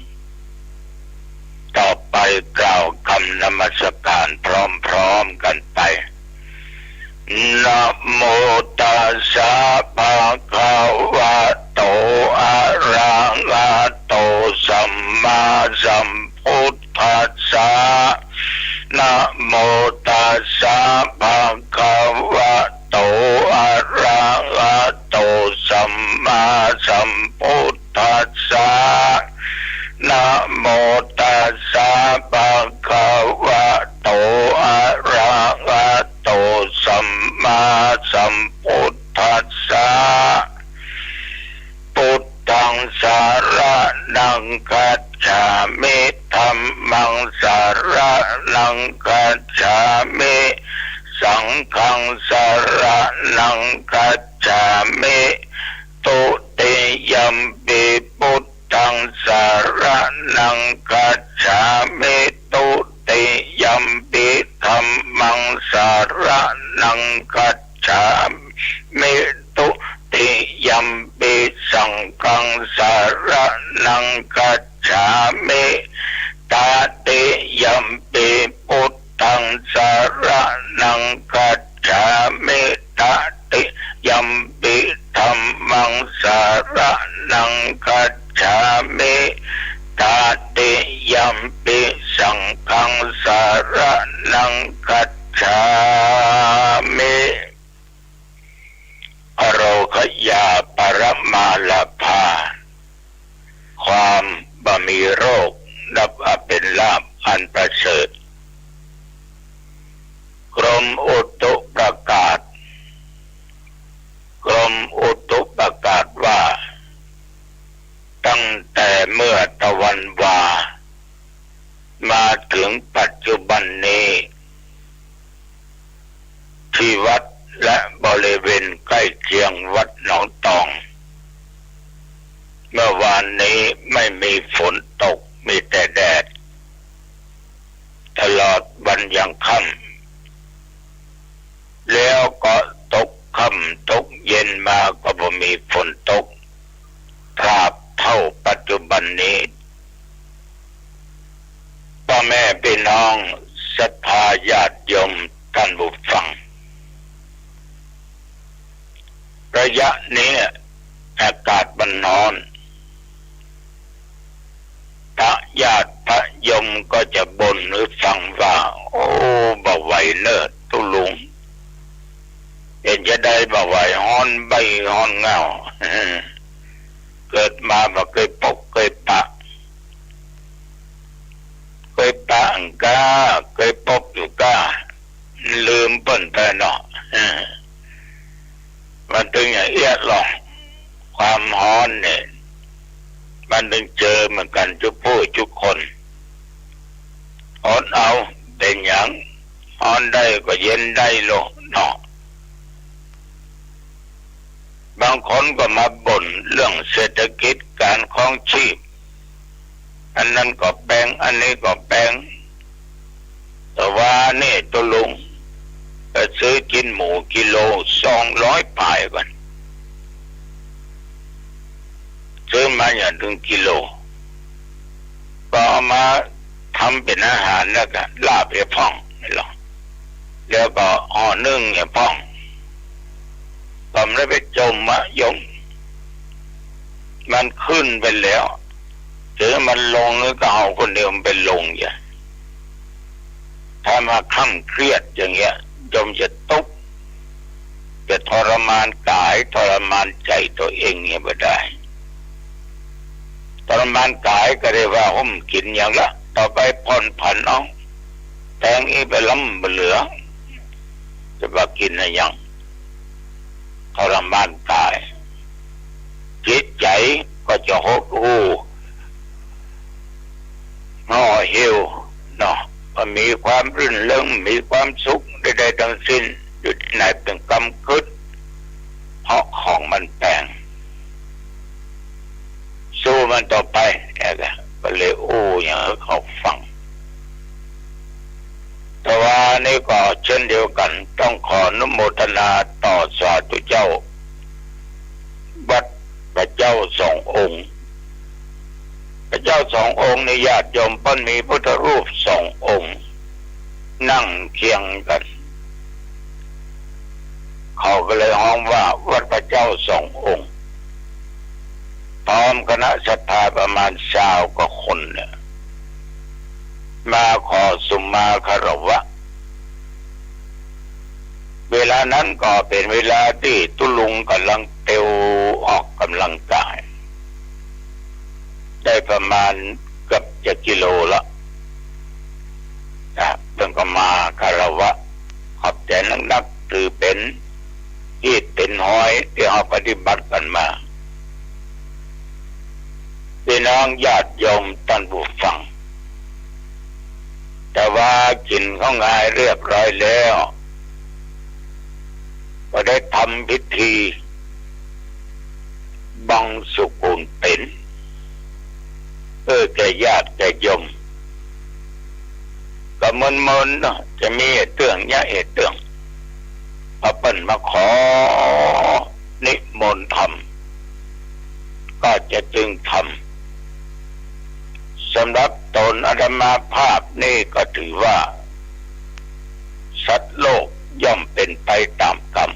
ต่อไปกล่าวคำนมัสการพร้อมๆ กันไป นะโมตัสสะ ภะคะวะโต อะระหะโต สัมมาสัมพุทธัสสะ นะโมตัสสะ ภะคะวะโต อะระหะโต สัมมาสัมพุทธัสสะ นะโมตัสสะ ภะคะวะโต อะระหะโต สัมมาสัมพุทธัสสะ พุทธัง สะระณัง คัจฉามิ ธัมมัง ส รณัง คัจฉามิ สังฆัง สรณัง คัจฉามิ ทุติยัมปิ พุทธัง สรณัง คัจฉามิ ทุติยัมปิ ธัมมัง สรณัง คัจฉามิ ทุติยัมปิ สังฆัง สรณัง คัจฉามิ ตติยัมปิ พุทธัง สรณัง คัจฉามิ ตติยัมปิ ธัมมัง สรณัง คัจฉามิ ตติยัมปิ สังฆัง สรณัง คัจฉามิ อโรคยา ปรมาลาภา ความบ่มีโรค นับว่าเป๋นลาภอันประเสริฐ กรมอุตุประกาศ กรมอุตุประกาศว่า ตั้งแต่เมื่อตะวันวา มาถึงปัจจุบันนี้ ที่วัดและบริเวณใกล้เคียงวัดหนองตอง เมื่อวานนี้ไม่มีฝนตก มีแต่แดด ตลอดวันยังค่ำ แล้วก็ตกค่ำตกเย็นมาก็บ่มีฝนตก ตราบเท่าปัจจุบันนี้ ป้อแม่ปี้น้องศรัทธาญาติโยมต้านผู้ฟัง ระยะนี้อากาศมันฮ้อน พระญาติพระโยมก็จะบ่นหื้อฟังว่า โอ้ บ่ไหวเน่อตุ๊ลุง เป๋นจาใดบ่ไหว ฮ้อนใบ้ฮ้อนเง่า เกิดมาบ่เกยปบเกยปะ เกยปะอั้นก้า เกยปบอยู่ก้า ลืมเปิ้นไปเนาะ มันตึงอย่างเอี้ยหรอก ความฮ้อนเนี่ย มันตึงเจอเหมือนกั๋นจุผู้จุคน อดเอา เป๋นหยัง ฮ้อนได้ก็เย็นได้โลดเนาะ บางคนก็มาบ่นเรื่องเศรษฐกิจก๋านครองชีพ อันนั้นก็แปง อันนี้ก็แปง แต่ว่านี่ตุ๊ลุง ไปซื้อจิ๊นหมูกิโลสองร้อยป๋ายก่อน ซื้อมาอย่างตึงกิโล ก็เอามาทำเป๋นอาหารแล้วก็ลาบเหียพ่องนี่หรอ แล้วก็ห่อนึ่งเหียพ่อง ก็บ่ได้ไปจ่มอะโยม มันขึ้นไปแล้ว ถึงมันลงก็เฮาคนเดียวมันไปลงอย่า ถ้ามาคร่ำเครียดอย่างเงี้ย โยมจะตุ๊กข์ จะทรมานก๋ายทรมานใจ๋ตั๋วเองเนี่ยบ่ได้ ทรมานก๋ายก็ได้ว่า โอ้ กิ๋นหยังละ ต่อไปผ่อนผันเอา แตงอี้ไปล้ำบ่เหลือ จะว่ากิ๋นอะหยัง ทรมานก๋าย จิตใจ๋ก็จะหดหู่ ห่อเหี่ยวเนาะ บ่มีความรื่นเริง มีความสุขใดๆ ตึงสิ้น อยู่ตี้ไหนเป๋นกำกึ๊ด เพราะของมันแปง สู้มันต่อไป แกก็เลยอู้อย่างหื้อเขาฟัง แต่ว่านี่ก็เช่นเดียวกั๋น ต้องขออนุโมทนาต่อสาธุเจ้า วัดพระเจ้าสององค์ พระเจ้าสององค์นี่ญาติโยมเปิ้นมีพุทธรูปสององค์ นั่งเคียงกั๋น เขาก็เลยฮ้องว่าวัดพระเจ้าสององค์ พร้อมคณะศรัทธาประมาณซาวกว่าคนเนี่ย มาขอสุมาคารวะ เวลานั้นก็เป๋นเวลาตี้ตุ๊ลุงก่ำลังเตียวออกกำลังก๋าย ได้ประมาณเกือบจะกิโลละ นะ เปิ้นก็มาคารวะ ขอบใจ๋นักๆ ถือเป๋นฮีตเป๋นฮอยตี้เฮาปฏิบัติกั๋นมา ปี้น้องญาติโยมต้านผู้ฟัง เขางายเรียบร้อยแล้ว ก็ได้ทำพิธีบังสุกุลเป๋น เออ แก่ญาติแก่โยม ก็มนๆ เนาะ จะมีเตื้องเยียะเตื้อง พอเปิ้นมาขอนิมนต์ธรรม ก็จะจึงทำ สำหรับตนอาตมาภาพนี่ก็ถือว่า สัตว์โลกย่อมเป็นไปตามกรรม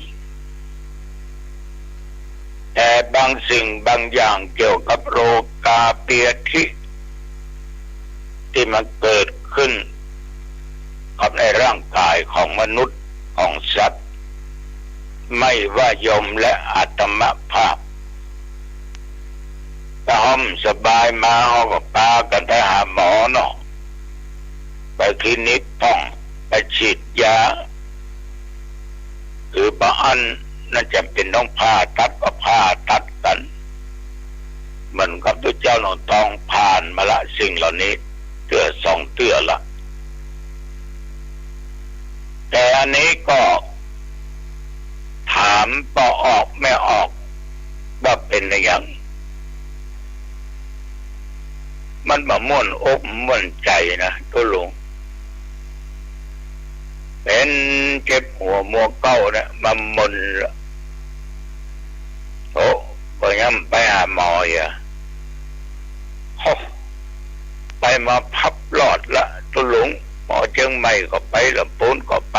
แต่บางสิ่งบางอย่างเกี่ยวกับโลกาภิวัตติ ที่มันเกิดขึ้นกับในร่างกายของมนุษย์ของสัตว์ ไม่ว่าโยมและอาตมาภาพ ถ้าเฮาบ่สบายมา เฮาก็ปากั๋นไปหาหมอเนาะ ไปคลินิกพ่อง ไปฉีดยา หรือบางอันนั้นจ๋ำเป๋นต้องผ่าตัดก็ผ่าตัดกั๋น เหมือนกับตุ๊เจ้าหลวงตองผ่านมาละสิ่งเหล่านี้เตื้อสองเตื้อละ แต่อันนี้ก็ถามบ่ออกแม่ออกว่าเป๋นอะหยัง มันบ่ม่วนอกม่วนใจ๋นะตุ๊ลุง เป๋นเจ็บหัวมัวเก๊าเนี่ยมามนละ โอ้ บ่ยังไปหาหมอเหีย โอ้ ไปมาพับลอดละตุ๊ลุง หมอเจียงใหม่ก็ไป ลำปูนก็ไป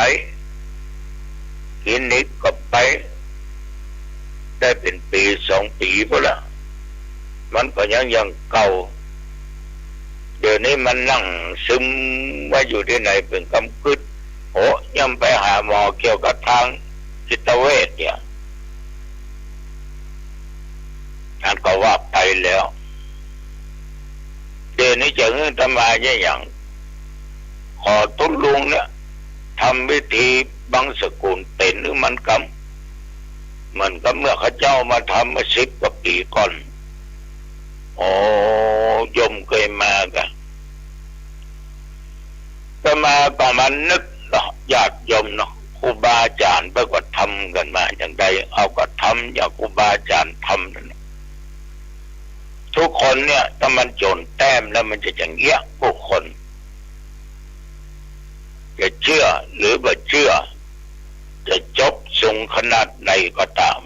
คลินิกก็ไป ได้เป๋นปี๋สองปี๋ปู้นละ มันก็ยังอย่างเก่า เดี๋ยวนี้มันนั่งซึมไว้อยู่ตี้ไหนเป๋นกำกึ๊ด โอ้ ยังไปหาหมอเกี่ยวกับตางจิตเวชเนี่ย อันก็ว่าไปแล้ว เดี๋ยวนี้จะหื้ออาตมาเยียะหยัง ขอตุ๊ลุงเนี่ย ทำพิธีบังสุกุลเป๋นหื้อมันกำ เหมือนกับเมื่อเขาเจ้ามาทำเมื่อสิบกว่าปี๋ก่อน โอ้ โยมเกยมาก่ะ อาตมาก็มานึกเนาะ ญาติโยมเนาะ ครูบาอาจ๋ารย์เปิ้นก็ทำกั๋นมาอย่างใด เอาก็ทำอย่างครูบาอาจ๋ารย์ทำนั่นแหละ ทุกคนเนี่ย ถ้ามันโจ๋นแต้มแล้วมันจะอย่างเยียะผู้คน จะเจื้อหรือบ่เจื้อ จะจบสูงขนาดไหนก็ต๋าม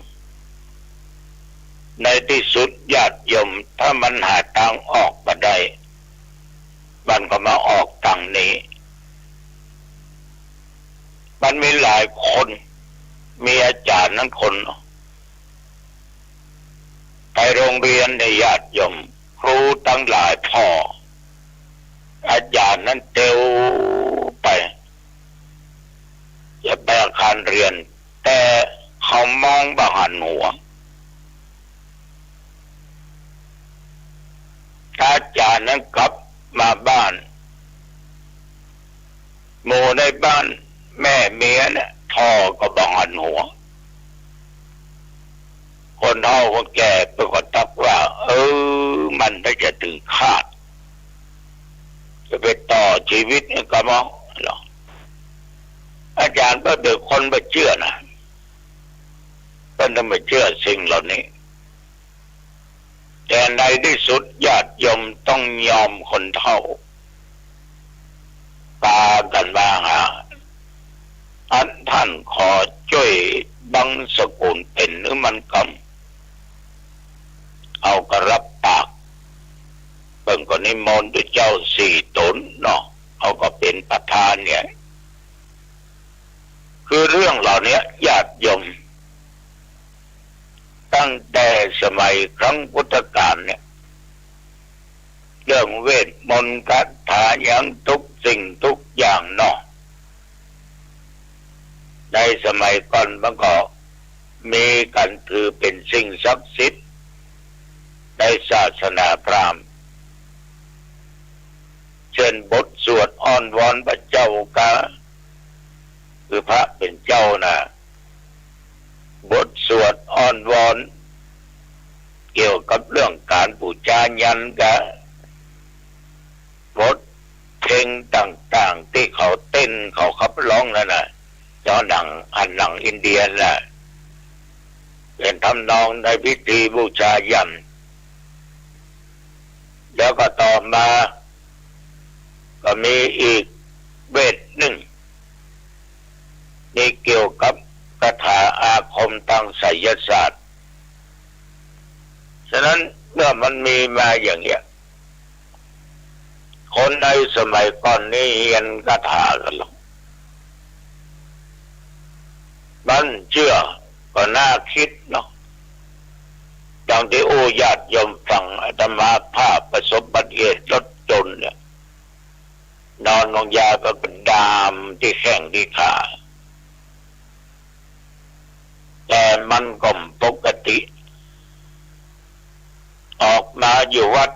ในตี้สุดญาติโยม ถ้ามันหาตางออกบ่ได้ มันก็มาออกตางนี้ มันมีหลายคน มีอาจ๋ารย์นั้นคน ไปโฮงเฮียนในญาติโยม ครูตังหลายผ่อ อาจ๋ารย์นั้นเตียวไป จะไปอาคารเฮียน แต่เขามองบ่หันหัว อาจ๋ารย์นั้นกลับมาบ้าน หมู่ในบ้านแม่เมียเนี่ย ผ่อก็บ่หันหัว คนเฒ่าคนแก่เปิ้นก็ตักว่า เออ มันน่าจะเถิงคาด จะไปต่อจีวิตนี่กำเมาเหรอ อาจ๋ารย์เปิ้นเป๋นคนบ่เจื้อนะ เปิ้นบ่เจื้อสิ่งเหล่านี้ แต่ในตี้สุดญาติโยมต้องยอมคนเฒ่า ปากั๋นมาหา อันต้านขอจ้วยบังสุกุลเป๋นหื้อมันกำ เอาก็ฮับปาก เปิ้นก็นิมนต์ตุ๊เจ้าสี่ต๋นเนาะ เอาก็เป๋นประธานเนี่ย คือเรื่องเหล่านี้ญาติโยม ตั้งแต่สมัยครั้งพุทธกาลเนี่ย เรื่องเวทมนต์คาถาหยังทุกสิ่งทุกอย่างเนาะ ในสมัยก่อนมันก็มีกั๋นถือเป๋นสิ่งศักดิ์สิทธิ์ในศาสนาพราหมณ์ เช่นบทสวดอ้อนวอนพระเจ้ากา คือพระเป๋นเจ้านะ บทสวดอ้อนวอนเกี่ยวกับเรื่องก๋านปู๋จายันกา บทเพ็งต่าง อย่างตี้เขาเต้นเขาขับร้องนั่นน่ะ ย้อนหนัง อันหนังอินเดียน่ะ เป๋นทำนองในพิธีบูชายัญ แล้วก็ต่อมาก็มีอีกเวทนึ่ง นี่เกี่ยวกับคาถาอาคมตางไสยศาสตร์ ฉะนั้นเมื่อมันมีมาอย่างเนี้ย คนในสมัยก่อนนี่เฮียนคาถากั๋นหรอก มันเจื้อก็น่าคิดเนาะ ดังตี้อู้ญาติโยมฟัง อาตมาภาพประสบอุบัติเหตุรถชนเนี่ย นอนลงยาก็ดามตี้แข้งตี้ขา แต่มันก็ปกติ ออกมาอยู่วัด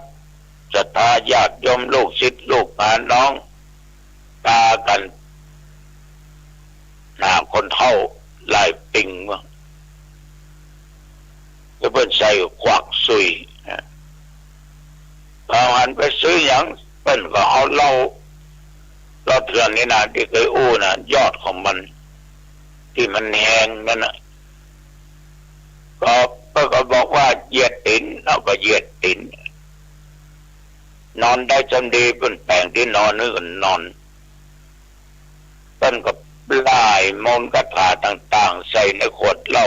ศรัทธาญาติโยมลูกศิษย์ลูกหาน้อง ปากั๋นหาคนเฒ่าหลายปิงว่า แล้วเปิ้นใส่ขวักสุย พอหันไปซื้อหยัง เปิ้นก็เอาเหล้า เหล้าเถื่อนนี่นะ ตี้เกยอู้นะ ยอดของมัน ตี้มันแฮงนั่นน่ะ ก็ เปิ้นก็บอกว่าเหยียดตี๋น เอาก็เหยียดตี๋น นอนได้จำดี เปิ้นแป๋งตี้นอนหื้อกั๋นนอน เปิ้นก็ล่ายมนต์คาถาต่างๆ ใส่ในขวดเหล้า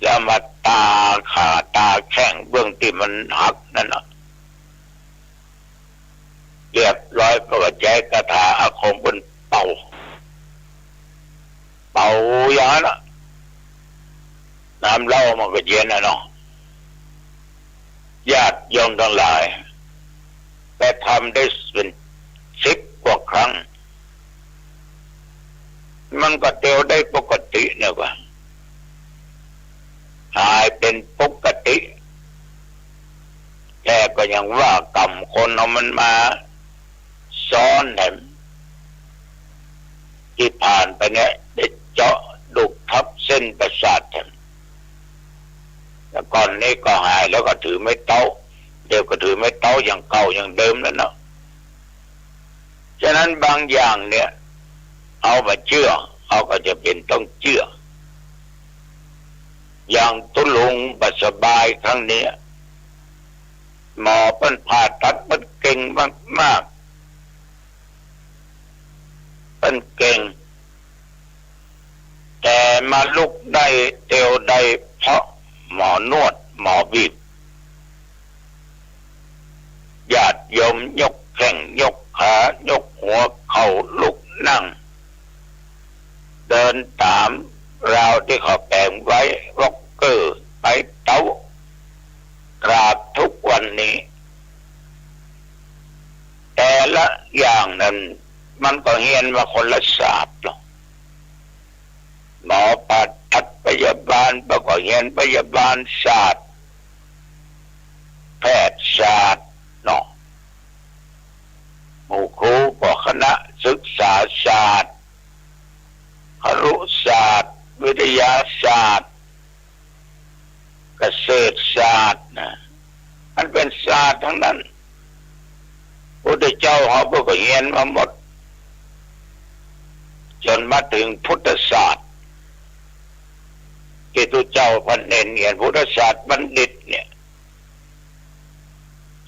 แล้วมาตาขาตาแข้งเบื้องตี้มันหักนั่นน่ะ เรียบร้อย เปิ้นก็ใจ๊คาถาอาคมเปิ้นเป่า เป่าอย่างนั้นน่ะ น้ำเหล้ามันก็เย็นน่ะเนาะ ญาติโยมตังหลาย ไปทำได้เป๋นสิบกว่าครั้ง มันก็เตียวได้ปกติเนี่ยว่า หายเป๋นปกติ แต่ก็ยังว่ากรรมคนเอามันมาซ้อนแถม ตี้ผ่านไปเนี่ย ได้เจาะลูกทับเส้นประสาทแถม แต่ก่อนนี้ก็หายแล้วก็ถือไม้เต๊า เดี๋ยวก็ถือไม้เต๊าอย่างเก่าอย่างเดิมแล้วเนาะ ฉะนั้นบางอย่างเนี่ย เอาบ่าเจื้อ เอาก็จะเป๋นต้องเจื้อ อย่างตุ๊ลุงบ่สบายครั้งเนี้ย หมอเปิ้นผ่าตัดเปิ้นเก่งมากๆ เปิ้นเก่ง แต่มาลุกได้เตียวได้เพราะหมอนวดหมอบีบ ญาติโยมยกแข้งยกขายกหัวเข่าลุกนั่ง เดินต๋ามราวตี้เขาแป๋งไว้ วอล์กเกอร์ ไม้เต๊า ตราบทุกวันนี้ แต่ละอย่างนั้นมันก็เฮียนมาคนละศาสตร์เนาะ หมอผ่าตัดพยาบาลเปิ้นก็เฮียนพยาบาลศาสตร์ แพทยศาสตร์เนาะ หมู่ครูก็คณะศึกษาศาสตร์ ครุศาสตร์ วิทยาศาสตร์ เกษตรศาสตร์นะ มันเป๋นศาสตร์ตังนั้น พุทธเจ้าเฮาเปิ้นก็เฮียนมาหมด จ๋นมาเถิงพุทธศาสตร์ ตี้ตุ๊เจ้าเปิ้นเน้นเฮียนพุทธศาสตร์บัณฑิตเนี่ย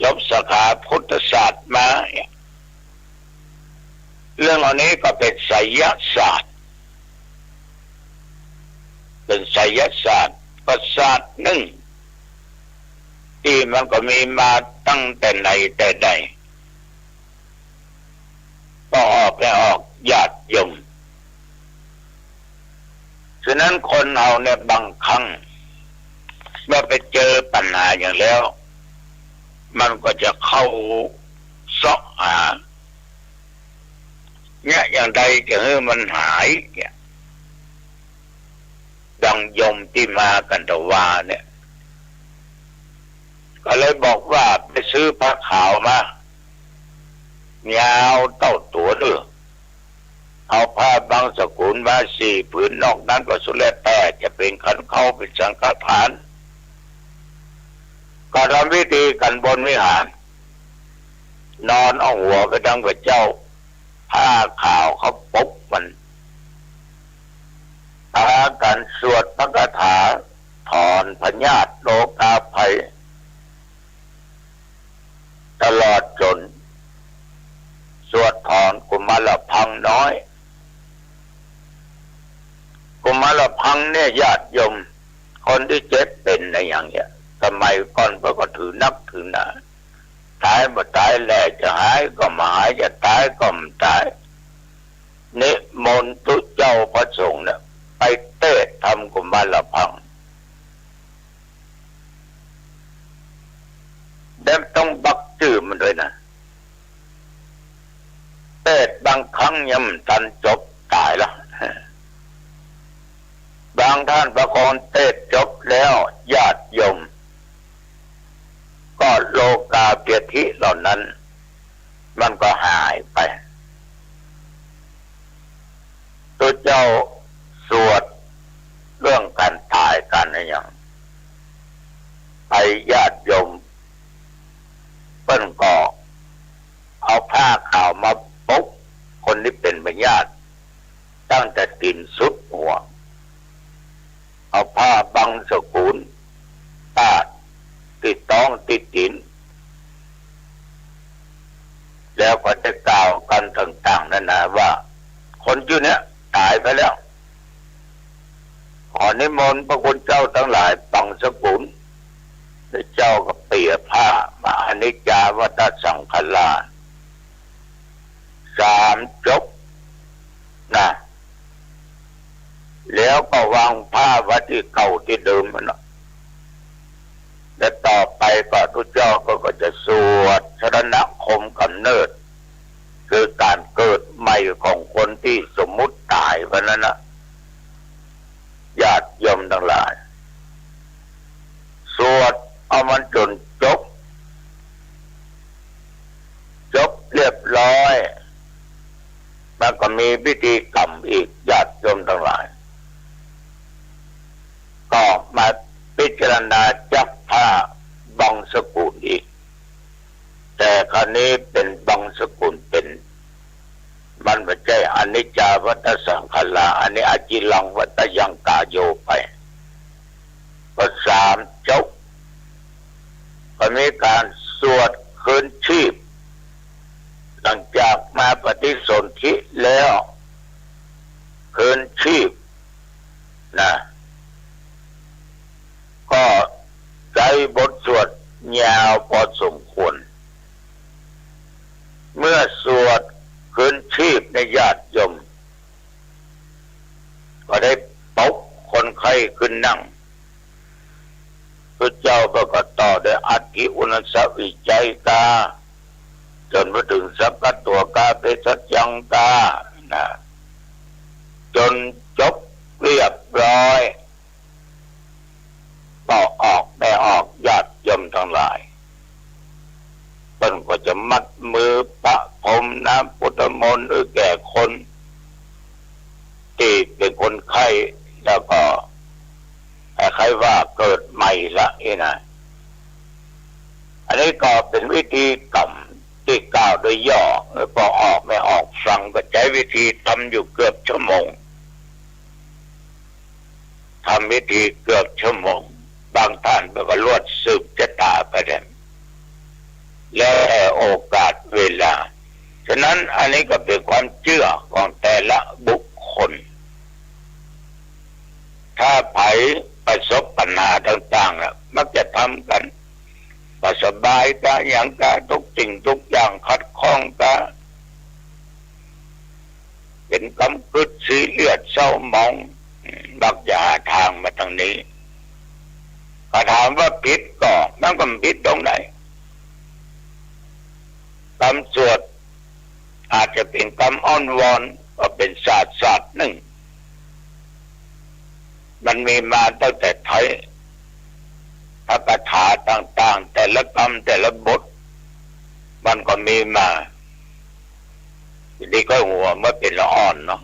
จบสาขาพุทธศาสตร์มาเนี่ย เรื่องเหล่านี้ก็เป๋นไสยศาสตร์ เป๋นไสยศาสตร์ ก็ศาสตร์นึ่ง ตี้มันก็มีมาตั้งแต่ไหนแต่ใด ก็ออกไปออกญาติโยม ฉะนั้นคนเฮาเนี่ยบางครั้ง เมื่อไปเจอปัญหาอย่างแล้ว มันก็จะเข้าเซาะหา เยียะอย่างใดจะหื้อมันหายเนี่ย ดังโยมตี้มากั๋นตะวาเนี่ย ก็เลยบอกว่าไปซื้อผ้าขาวมา ยาวเต้าตั๋วเน่อ เอาผ้าบังสกุลมาสี่ผืน นอกนั้นก็สุดแล้วแต่จะเป๋นขันเค้าเป๋นสังฆทาน ก็ทำพิธีกั๋นบนวิหาร นอนเอาหัวไปตางพระเจ้า ผ้าขาวเขาปุกมัน พากั๋นสวดพระคาถาถอนพยาธิโรคาภัย ตลอดจ๋นสวดถอนกุมารพังน้อย กุมารพังเนี่ยญาติโยม คนตี้เจ็บเป๋นอะหยังเนี่ย สมัยก่อนเปิ้นก็ถือนักถือหนา ต๋ายบ่ต๋ายแล จะหายก็บ่หาย จะต๋ายก็บ่ต๋าย นิมนต์ตุ๊เจ้าพระสงฆ์เนี่ย ไปเตสน์ทำกุมารพัง แล้วต้องบักจื้อมันด้วยนะ เตสน์บางครั้งยังบ่ตันจบ ต๋ายละ บางท่านประคองเตสน์จบแล้ว ญาติโยม ก็โรคาพยาธิเหล่านั้น มันก็หายไป ตุ๊เจ้าสวดเรื่องก๋านต๋ายก๋านอะหยัง ไปญาติโยมเปิ้นก็เอาผ้าขาวมาปุกคนตี้เป๋นพยาธิ ตั้งแต่ตี๋นสุดหัว เอาผ้าบังสกุลปาดตี้ต๊องตี้ตี๋น แล้วก็ได้กล่าวกั๋นต่างๆ นานาว่า คนจื้อเนี้ยต๋ายไปแล้ว ขอนิมนต์พระคุณเจ้าตังหลายบังสกุล แล้วเจ้าก็เปี่ยผ้ามา อนิจจาวัตสังขารา สามจบนะ แล้วก็วางผ้าไว้ตี้เก่าตี้เดิมมันนะ และต่อไปก็ตุ๊เจ้าก็ ก็จะสวดสรณคมกำเนิด คือก๋านเกิดใหม่ของคนตี้สมมุติต๋ายไปนั้นนะ ญาติโยมตังหลาย สวดเอามันจ๋นจบ จบเรียบร้อย มันก็มีพิธีกรรมอีก ญาติโยมตังหลาย ก็มาพิจารณาจับผ้าบังสกุลอีก แต่คราวนี้เป๋นบังสกุลเป๋น มันบ่ใจ้อนิจจาวัตสังขารา อันนี้อจิรังวัตยังกาโยไป ก็สามจบ ก็มีก๋านสวดคืนชีพ หลังจากมาปฏิสนธิแล้ว คืนชีพนะ ก็ใจ๊บทสวดยาวพอสมควร เมื่อสวดคืนชีพในญาติโยม ก็ได้ปลุกคนไข้ขึ้นนั่ง ตุ๊เจ้าก็ ก็ต่อด้วย อัตถิอุณาสวิจัยกา จ๋นมาเถิงสักกัตวกา เภสัชยังกา นะ จ๋นจบเรียบร้อย ก็ออกแม่ออก ญาติโยมตังหลาย เปิ้นก็จะมัดมือประพรมน้ำพุทธมนต์หื้อแก่คนตี้เป๋นคนไข้ แล้วก็คล้ายๆ ว่าเกิดใหม่ละอี้นะ อันนี้ก็เป๋นพิธีกรรมตี้กล่าวโดยย่อ แล้วก็ออกแม่ออกฟัง ก็ใจ๊เวลาทำอยู่เกือบชั่วโมง ทำพิธีเกือบชั่วโมง บางท่านก็ลวดสืบจะต๋าไปแทน แล้วแต่โอกาสเวลา ฉะนั้นอันนี้ก็เป๋นความเจื้อของแต่ละบุคคล ถ้าใผประสบปัญหาต่างๆ น่ะ มักจะทำกั๋น บ่สบายกาหยังกา ทุกสิ่งทุกอย่างขัดข้องกา เป๋นกำกึ๊ดซีเรียสเศร้าหมอง มักจะหาตางมาตางนี้ ถ้าถามว่าผิดก่อ มันก็บ่ผิดตรงไหน กำสวดอาจจะเป๋นกำอ้อนวอน ก็เป๋นศาสตร์ศาสตร์นึ่ง มันมีมาตั้งแต่ไท้ พระคาถาต่างๆ แต่ละกำแต่ละบท มันก็มีมา ตี้ก็หัวมาเป๋นละอ่อนเนาะ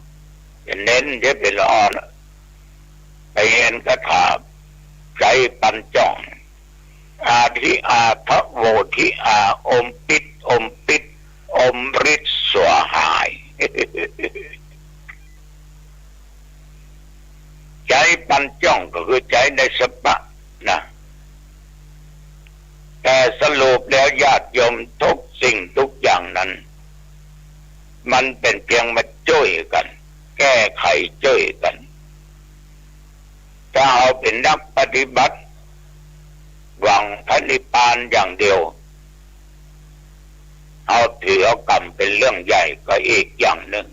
จะเน้นจะเป๋นละอ่อน ไปเฮียนคาถาใจ๊ปันจ่อง อาทิอาทะโวทิอา อมปิด อมปิด อมฤทธิ์สั่วหาย ใจ๋ปันจ้องก็คือใจ๋ได้สะปะนะ แต่สรุปแล้วญาติโยม ทุกสิ่งทุกอย่างนั้น มันเป๋นเปียงมาจ้วยกั๋น แก้ไขจ้วยกั๋น ถ้าเฮาเป๋นนักปฏิบัติ หวังพระนิพพานอย่างเดียว เฮาถือเอาก๋รรมเป๋นเรื่องใหญ่ก็อีกอย่างนึ่ง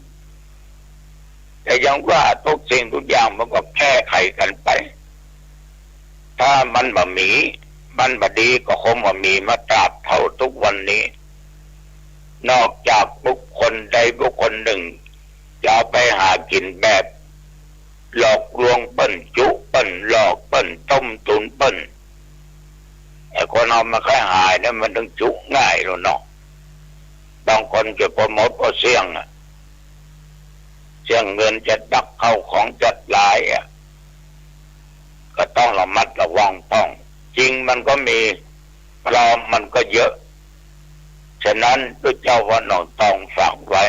แต่ยังว่าทุกสิ่งทุกอย่างมันก็แก้ไขกั๋นไป ถ้ามันบ่มี มันบ่ดีก็คงบ่มีมาตราบเต้าทุกวันนี้ นอกจากบุคคลใดบุคคลนึ่ง จะเอาไปหากิ๋นแบบหลอกลวงเปิ้น จุเปิ้น หลอกเปิ้น ต้มตุ๋นเปิ้น ไอ้คนเฮามันใค่หายเนี่ยมันตึงจุง่ายแล้วเนาะ บางคนจะปอหมดปอเสี้ยงอะ เสี้ยงเงินจะดัก เข้าของจะหลายอะ ก็ต้องระมัดระวังป้อง จริงมันก็มี ปลอมมันก็เยอะ ฉะนั้นตุ๊เจ้าวัดหนองตองฝากไว้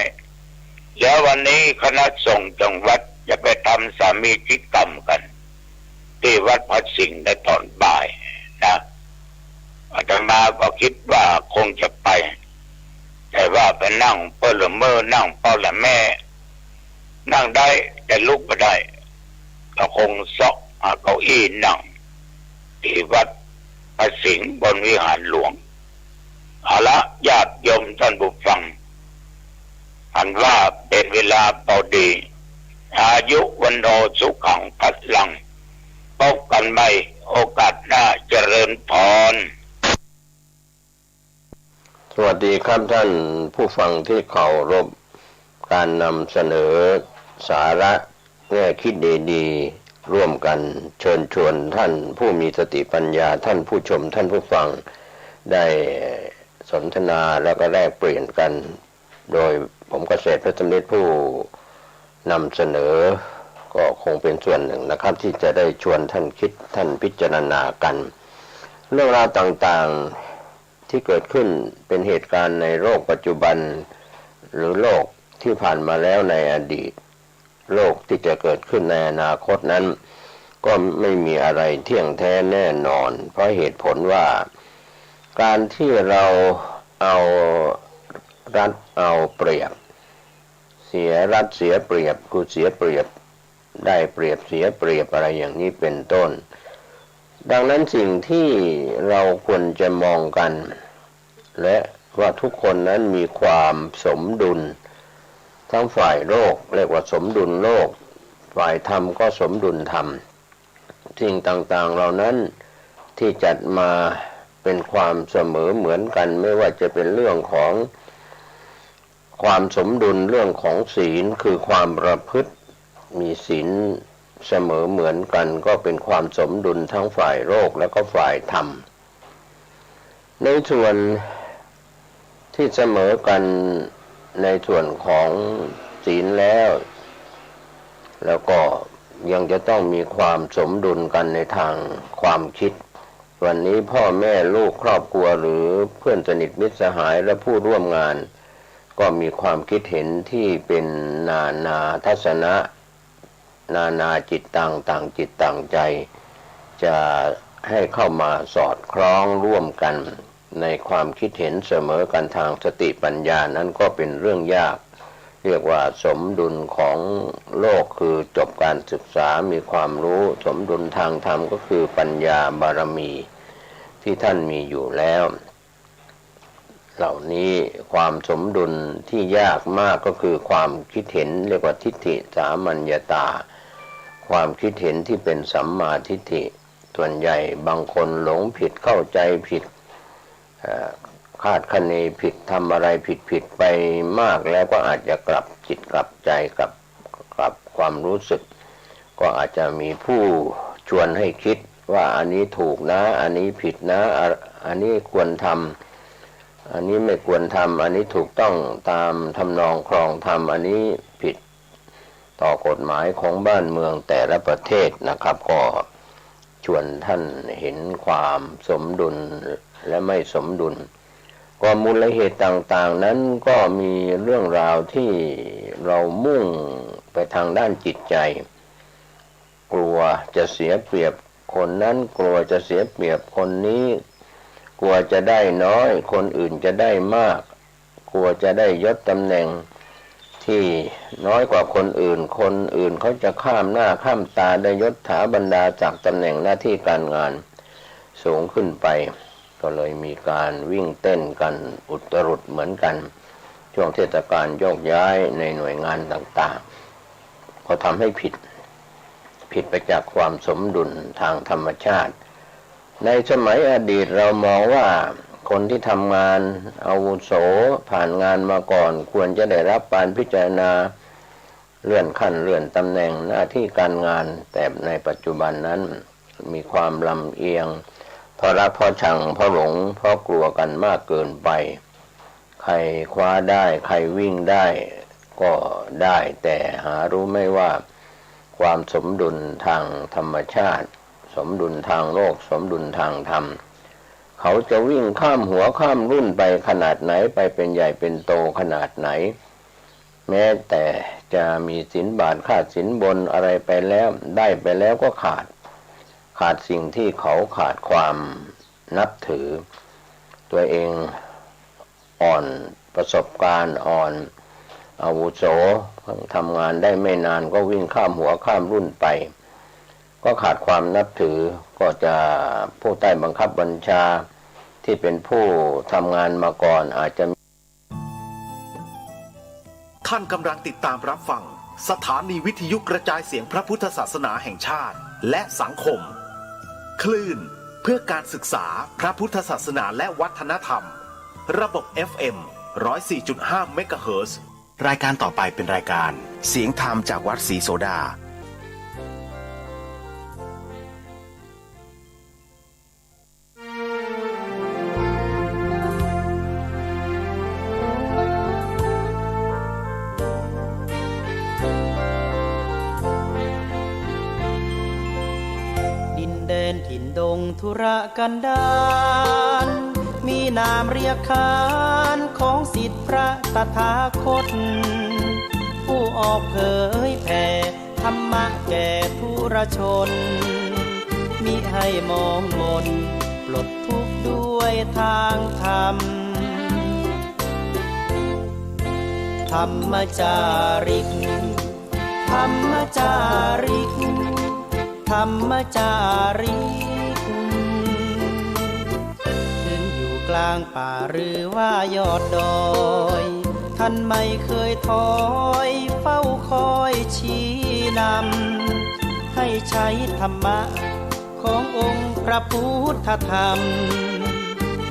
แล้ววันนี้คณะสงฆ์จังหวัดจะไปทำสามีจิกรรมกั๋น ตี้วัดพระสิงห์ในต๋อนบ่ายนะ อาตมาก็กึ๊ดว่าคงจะไป แต่ว่าไปนั่งเป้อละเม่อ นั่งเป้อละแม่ นั่งได้แต่ลุกบ่ได้ ก็คงเซาะหาเก้าอี้นั่ง ตี้วัดพระสิงห์บนวิหารหลวง เอาละ ญาติโยมท่านผู้ฟัง อันว่าเป๋นเวลาพอดี อายุ วัณโณ สุขัง พลัง พบกั๋นใหม่โอกาสหน้า เจริญพร สวัสดีครับท่านผู้ฟังที่เคารพ ก๋านนำเสนอสาระแง่กึ๊ดดีๆ ร่วมกั๋น เชิญชวนท่านผู้มีสติปัญญา ท่านผู้ชม ท่านผู้ฟัง ได้สนทนาแล้วก็แลกเปลี่ยนกั๋น โดยผมเกษตรเพชรสำริดผู้นำเสนอ ก็คงเป๋นส่วนนึ่งนะครับ ตี้จะได้ชวนท่านกึ๊ด ท่านพิจารณากั๋น เรื่องราวต่างๆ ตี้เกิดขึ้นเป๋นเหตุก๋ารณ์ในโลกปัจจุบัน หรือโลกตี้ผ่านมาแล้วในอดีต โลกตี้จะเกิดขึ้นในอนาคตนั้น ก็ไม่มีอะไรเที่ยงแท้แน่นอน เพราะเหตุผลว่า ก๋ารณ์ตี้เราเอารัฐเอาเปรียบ เสียรัฐเสียเปรียบ คือเสียเปรียบ ได้เปรียบเสียเปรียบอะไรอย่างนี้เป๋นต้น ดังนั้นสิ่งตี้เราควรจะมองกั๋น และว่าทุกคนนั้นมีความสมดุล ทั้งฝ่ายโลกเรียกว่าสมดุลโลก ฝ่ายธรรมก็สมดุลธรรม สิ่งต่างๆ เหล่านั้นตี้จัดมาเป๋นความเสมอเหมือนกั๋น ไม่ว่าจะเป๋นเรื่องของความสมดุล เรื่องของศีล คือความประพฤติ มีศีลเสมอเหมือนกั๋น ก็เป๋นความสมดุลทั้งฝ่ายโลกและก็ฝ่ายธรรม ในส่วนตี้เสมอกั๋นในส่วนของศีลแล้ว แล้วก็ยังจะต้องมีความสมดุลกั๋นในทางความกึ๊ด วันนี้พ่อแม่ลูกครอบครัวหรือเพื่อนสนิทมิตรสหายและผู้ร่วมงาน ก็มีความกึ๊ดเห็นตี้เป๋นนานาทัศนะ นานาจิตตัง ต่างจิตต่างใจ จะให้เข้ามาสอดคล้องร่วมกั๋นในความกึ๊ดเห็นเสมอกั๋นทางสติปัญญานั้นก็เป๋นเรื่องยาก เรียกว่าสมดุลของโลกคือจบการศึกษา มีความรู้ สมดุลทางธรรมก็คือปัญญาบารมีตี้ท่านมีอยู่แล้ว เหล่านี้ความสมดุลตี้ยากมากก็คือความกึ๊ดเห็น เรียกว่าทิฏฐิสามัญญตา ความกึ๊ดเห็นตี้เป๋นสัมมาทิฏฐิ ส่วนใหญ่บางคนหลงผิด เข้าใจผิด เอ่อ คาดคะเนผิด ทำอะไรผิดๆ ไปมากแล้วก็อาจจะกลับจิตกลับใจ กลับ กลับความรู้สึก ก็อาจจะมีผู้ชวนให้กึ๊ดว่าอันนี้ถูกนะ อันนี้ผิดนะ อะ- อันนี้ควรทำ อันนี้ไม่ควรทำ อันนี้ถูกต้องตามทำนองครองธรรม อันนี้ผิดต่อกฎหมายของบ้านเมืองแต่ละประเทศนะครับ ก็ชวนท่านเห็นความสมดุลและไม่สมดุล ก็มูลเหตุต่างๆ นั้นก็มีเรื่องราวที่เรามุ่งไปทางด้านจิตใจ กลัวจะเสียเปรียบคนนั้น กลัวจะเสียเปรียบคนนี้ กลัวจะได้น้อย คนอื่นจะได้มาก กลัวจะได้ยศตำแหน่งที่น้อยกว่าคนอื่น คนอื่นเขาจะข้ามหน้าข้ามตา ได้ยศถาบรรดาศักดิ์ตำแหน่งหน้าที่การงานสูงขึ้นไป ก็เลยมีการวิ่งเต้นกันอุตรุดเหมือนกัน ช่วงเทศกาลโยกย้ายในหน่วยงานต่างๆ ก็ทำให้ผิด ผิดไปจากความสมดุลทางธรรมชาติ ในสมัยอดีตเรามองว่าคนที่ทำงานอาวุโสผ่านงานมาก่อน ควรจะได้รับการพิจารณาเลื่อนขั้นเลื่อนตำแหน่งหน้าที่การงาน แต่ในปัจจุบันนั้นมีความลำเอียง เพราะรักเพราะชัง เพราะหลง เพราะกลัวกันมากเกินไป ใครคว้าได้ ใครวิ่งได้ก็ได้ แต่หารู้ไหมว่าความสมดุลทางธรรมชาติ สมดุลทางโลก สมดุลทางธรรม เขาจะวิ่งข้ามหัวข้ามรุ่นไปขนาดไหน ไปเป็นใหญ่เป็นโตขนาดไหน แม้แต่จะมีสินบาตรขาดสินบนอะไรไปแล้ว ได้ไปแล้วก็ขาด ขาดสิ่งที่เขาขาดความนับถือ ตัวเองอ่อนประสบการณ์ อ่อนอาวุโส เพิ่งทำงานได้ไม่นานก็วิ่งข้ามหัวข้ามรุ่นไป ก็ขาดความนับถือ ก็จะผู้ใต้บังคับบัญชาที่เป็นผู้ทำงานมาก่อนอาจจะ ท่านกำลังติดตามรับฟังสถานีวิทยุกระจายเสียงพระพุทธศาสนาแห่งชาติ และสังคม คลื่นเพื่อการศึกษาพระพุทธศาสนาและวัฒนธรรม ระบบ เอฟ เอ็ม ร้อยสี่จุดห้า เมกะเฮิรตซ์ รายการต่อไปเป็นรายการเสียงธรรมจากวัดศรีโสดา ดินแดนถิ่นดงทุรกันดาร มีนามเรียกขานของศิษย์พระตถาคต ผู้ออกเผยแผ่ ธรรมะแก่ทุรชน มิให้มองมน ปลดทุกข์ด้วยทางธรรม ธรรมจาริก ธรรมจาริก ธรรมจาริก ถึงอยู่กลางป่าหรือว่ายอดดอย ท่านไม่เคยถอย เฝ้าคอยชี้นำ ให้ใช้ธรรมะขององค์พระพุทธธรรม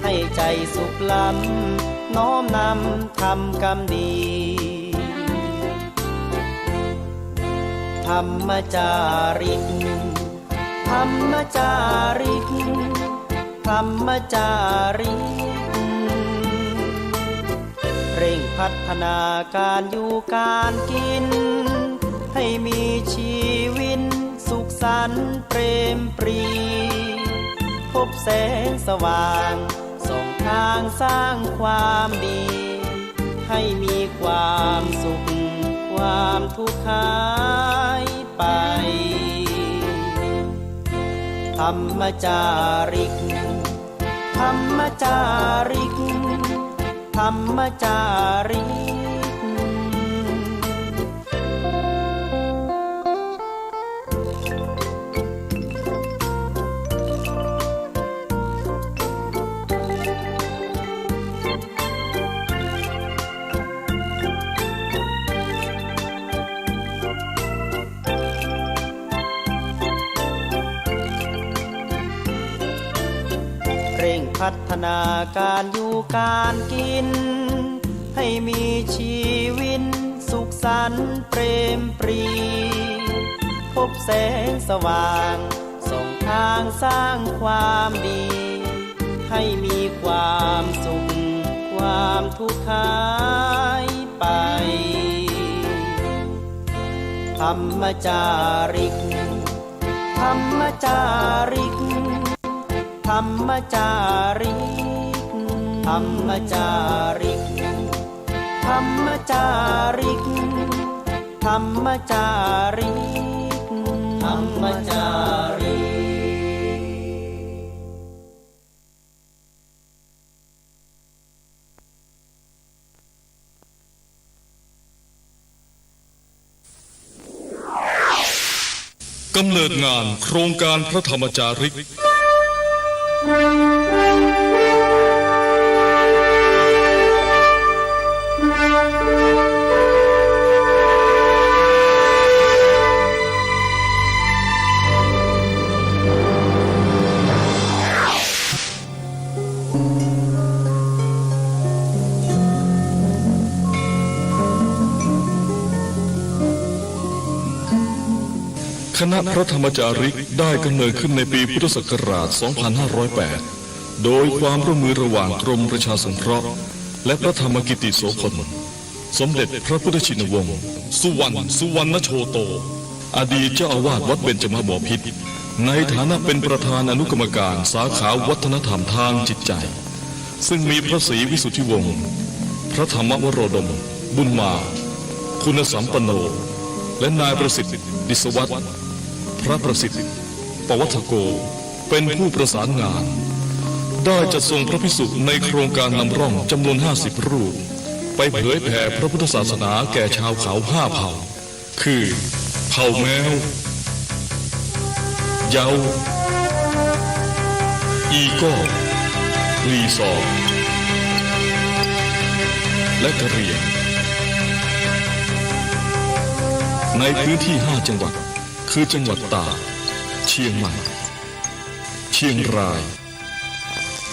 ให้ใจสุขล้ำ น้อมนำทำกรรมดี ธรรมจาริก ธรรมจาริก ธรรมจาริก เร่งพัฒนาการอยู่การกิน ให้มีชีวินสุขสันต์เปรมปรี พบแสงสว่าง ส่องทางสร้างความดี ให้มีความสุข ความทุกข์หายไป ธรรมจาริก ธรรมจาริก ธรรมจาริก เร่งพัฒนาการอยู่การกิน ให้มีชีวินสุขสันต์เปรมปรี พบแสงสว่าง ส่องทางสร้างความดี ให้มีความสุข ความทุกข์หายไป ธรรมจาริก ธรรมจาริก ธรรมจาริก ธรรมจาริก ธรรมจาริก ธรรมจาริก ธรรมจาริก กำเนิดงานโครงการพระธรรมจาริก คณะพระธรรมจาริกได้กำเนิดขึ้นในปีพุทธศักราช สองพันห้าร้อยแปด โดยความร่วมมือระหว่างกรมประชาสงเคราะห์ และพระธรรมกิติโสภณ สมเด็จพระพุทธชินวงศ์ สุวรรณ สุวรรณโชโต อดีตเจ้าอาวาสวัดเบญจมบพิตร ในฐานะเป็นประธานอนุกรรมการสาขาวัฒนธรรมทางจิตใจ ซึ่งมีพระศรีวิสุทธิวงศ์ พระธรรมวโรดม บุญมา คุณสัมปันโน และนายประสิทธิ์ ดิษวัฒน์ พระประสิทธิ์ ปวัฒโก เป็นผู้ประสานงาน ได้จัดส่งพระภิกษุในโครงการนำร่องจำนวนห้าสิบรูป ไปเผยแผ่พระพุทธศาสนาแก่ชาวเขาห้าเผ่า คือ เผ่าแม้ว เย้า อีก้อ ลีซอ และกะเหรี่ยง ในพื้นที่ห้าจังหวัด คือจังหวัดตาก เชียงใหม่ เชียงราย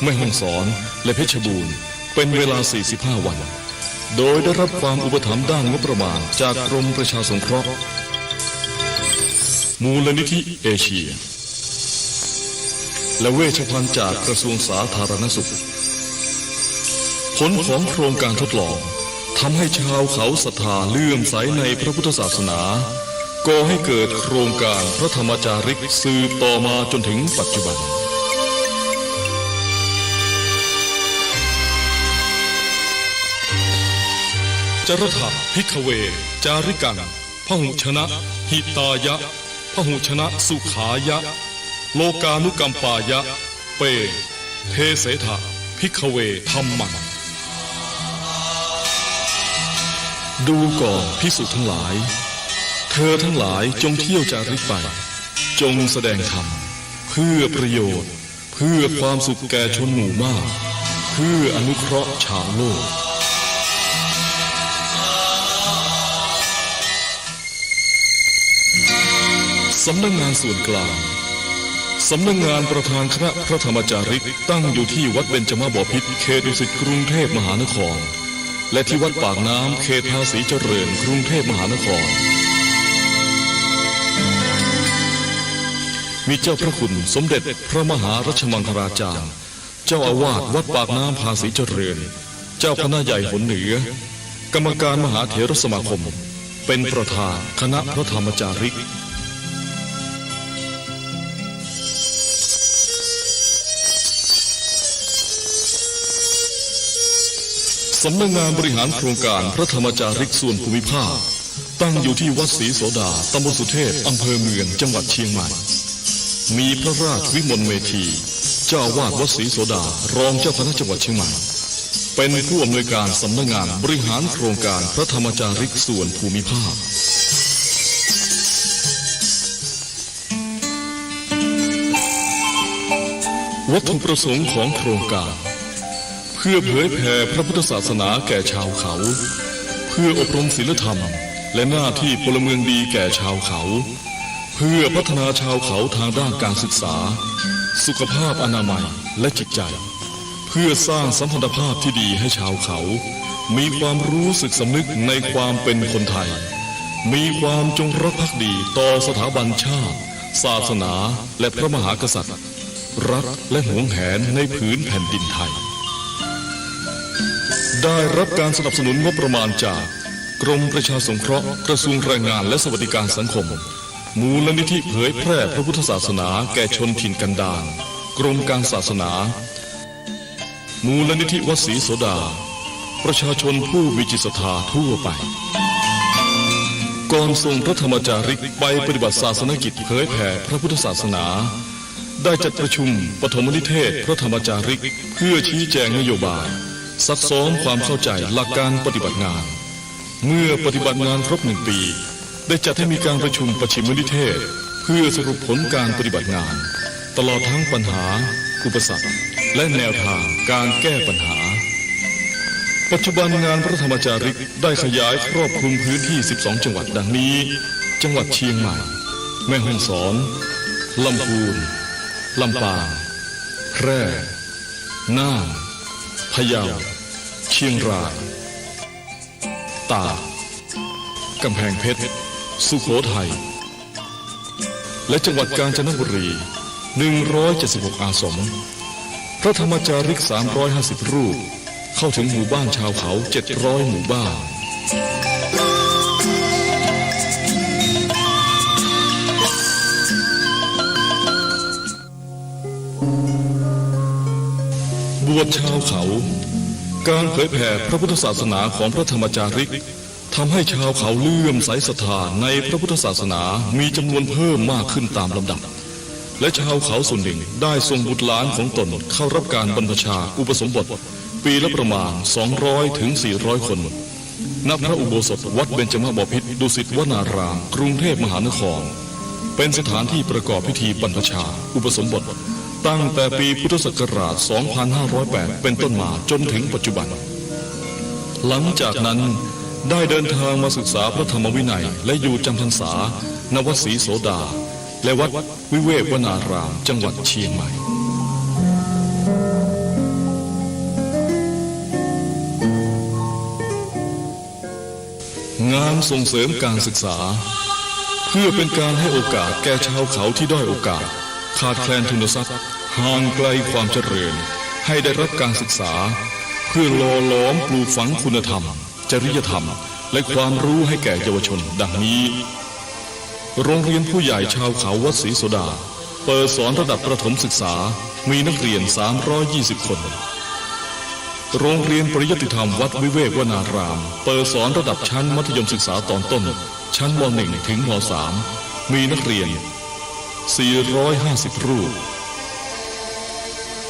แม่ฮ่องสอน และเพชรบูรณ์ เป็นเวลาสี่สิบห้าวัน โดยได้รับความอุปถัมภ์ด้านงบประมาณจากกรมประชาสงเคราะห์ มูลนิธิเอเชีย และเวชภัณฑ์จากกระทรวงสาธารณสุข ผลของโครงการทดลองทำให้ชาวเขาศรัทธาเลื่อมใสในพระพุทธศาสนา ก่อให้เกิดโครงการพระธรรมจาริกสืบต่อมาจนถึงปัจจุบัน จรัตถะ ภิกขเว จาริกัง พหุชนะ หิตายะ พหุชนะ สุขายะ โลกานุกัมปายะ เป เทเสถะ ภิกขเว ธัมมัง ดูก่อนภิกษุทั้งหลาย เธอทั้งหลายจงเที่ยวจาริกไป จงแสดงธรรม เพื่อประโยชน์ เพื่อความสุขแก่ชนหมู่มาก เพื่ออนุเคราะห์ชาวโลก สำนักงานส่วนกลาง สำนักงานประธานคณะพระธรรมจาริกตั้งอยู่ที่วัดเบญจมบพิตร เขตดุสิต กรุงเทพมหานคร และที่วัดปากน้ำ เขตภาษีเจริญ กรุงเทพมหานคร มีเจ้าพระคุณสมเด็จพระมหารัชมังคลาจารย์ เจ้าอาวาสวัดปากน้ำภาษีเจริญ เจ้าคณะใหญ่หนเหนือ กรรมการมหาเถรสมาคม เป็นประธานคณะพระธรรมจาริก สำนักงานบริหารโครงการพระธรรมจาริกส่วนภูมิภาค ตั้งอยู่ที่วัดศรีโสดา ตำบลสุเทพ อำเภอเมือง จังหวัดเชียงใหม่ มีพระราชวิมลเมธี เจ้าอาวาสวัดศรีโสดา รองเจ้าคณะจังหวัดเชียงใหม่ เป็นผู้อำนวยการสำนักงานบริหารโครงการพระธรรมจาริกส่วนภูมิภาค วัตถุประสงค์ของโครงการ เพื่อเผยแผ่พระพุทธศาสนาแก่ชาวเขา เพื่ออบรมศีลธรรม และหน้าที่พลเมืองดีแก่ชาวเขา เพื่อพัฒนาชาวเขาทางด้านการศึกษา สุขภาพอนามัย และจิตใจ เพื่อสร้างสัมพันธภาพที่ดีให้ชาวเขา มีความรู้สึกสำนึกในความเป็นคนไทย มีความจงรักภักดีต่อสถาบันชาติ ศาสนา และพระมหากษัตริย์ รักและหวงแหนในผืนแผ่นดินไทย ได้รับการสนับสนุนงบประมาณจากกรมประชาสงเคราะห์ กระทรวงแรงงานและสวัสดิการสังคม มูลนิธิเผยแพร่พระพุทธศาสนาแก่ชนถิ่นกันดาร กรมการศาสนา มูลนิธิวัดศรีโสดา ประชาชนผู้มีจิตศรัทธาทั่วไป ก่อนส่งพระธรรมจาริกไปปฏิบัติศาสนกิจเผยแผ่พระพุทธศาสนา ได้จัดประชุมปฐมนิเทศพระธรรมจาริก เพื่อชี้แจงนโยบาย ซักซ้อมความเข้าใจหลักการปฏิบัติงาน เมื่อปฏิบัติงานครบหนึ่งปี ได้จัดให้มีการประชุมปฐมนิเทศ เพื่อสรุปผลการปฏิบัติงาน ตลอดทั้งปัญหา อุปสรรค และแนวทางการแก้ปัญหา ปัจจุบันงานพระธรรมจาริกได้ขยายครอบคลุมพื้นที่ สิบสอง จังหวัดดังนี้ จังหวัดเชียงใหม่ แม่ฮ่องสอน ลำพูน ลำปาง แพร่ น่าน พะเยา เชียงราย ตาก กำแพงเพชร สุโขทัย และจังหวัดกาญจนบุรี หนึ่งร้อยเจ็ดสิบหก อาสม พระธรรมจาริก สามร้อยห้าสิบ รูป เข้าถึงหมู่บ้านชาวเขา เจ็ดร้อย หมู่บ้าน บวชชาวเขา การเผยแผ่พระพุทธศาสนาของพระธรรมจาริก ทำให้ชาวเขาเลื่อมใสศรัทธาในพระพุทธศาสนามีจำนวนเพิ่มมากขึ้นตามลำดับ และชาวเขาส่วนหนึ่งได้ส่งบุตรหลานของตนเข้ารับการบรรพชาอุปสมบท ปีละประมาณ สองร้อย ถึง สี่ร้อย คน ณ พระอุโบสถวัดเบญจมบพิตรดุสิตวนาราม กรุงเทพมหานคร เป็นสถานที่ประกอบพิธีบรรพชาอุปสมบท ตั้งแต่ปีพุทธศักราช สองพันห้าร้อยแปด เป็นต้นมาจนถึงปัจจุบัน หลังจากนั้นได้เดินทางมาศึกษาพระธรรมวินัย และอยู่จำพรรษา ณ วัดศรีโสดา และวัดวิเวกวนาราม จังหวัดเชียงใหม่ งานส่งเสริมการศึกษา เพื่อเป็นการให้โอกาสแก่ชาวเขาที่ด้อยโอกาส ขาดแคลนทุนทรัพย์ ห่างไกลความเจริญ ให้ได้รับการศึกษา เพื่อหล่อหลอมปลูกฝังคุณธรรม จริยธรรม และความรู้ให้แก่เยาวชนดังนี้ โรงเรียนผู้ใหญ่ชาวเขาวัดศรีโสดา เปิดสอนระดับประถมศึกษา มีนักเรียน สามร้อยยี่สิบ คน โรงเรียนปริยัติธรรมวัดวิเวกวนาราม เปิดสอนระดับชั้นมัธยมศึกษาตอนต้น ชั้น ม.หนึ่ง ถึง ม.สาม มีนักเรียน สี่ร้อยห้าสิบ รูป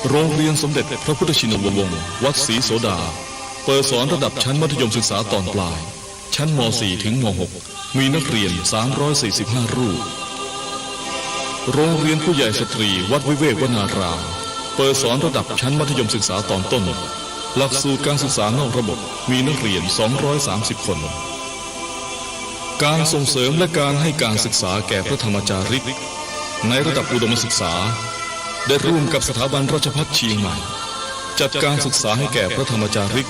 โรงเรียนสมเด็จพระพุทธชินวงศ์วัดศรีโสดา เปิดสอนระดับชั้นมัธยมศึกษาตอนปลาย ชั้น ม.สี่ ถึง ม.หก มีนักเรียน สามร้อยสี่สิบห้า รูป โรงเรียนผู้ใหญ่สตรีวัดวิเวกวนาราม เปิดสอนระดับชั้นมัธยมศึกษาตอนต้น หลักสูตรการศึกษานอกระบบ มีนักเรียน สองร้อยสามสิบ คน การส่งเสริมและการให้การศึกษาแก่พระธรรมจาริก ในระดับอุดมศึกษา ได้ร่วมกับสถาบันราชภัฏเชียงใหม่ จัดการศึกษาให้แก่พระธรรมจาริก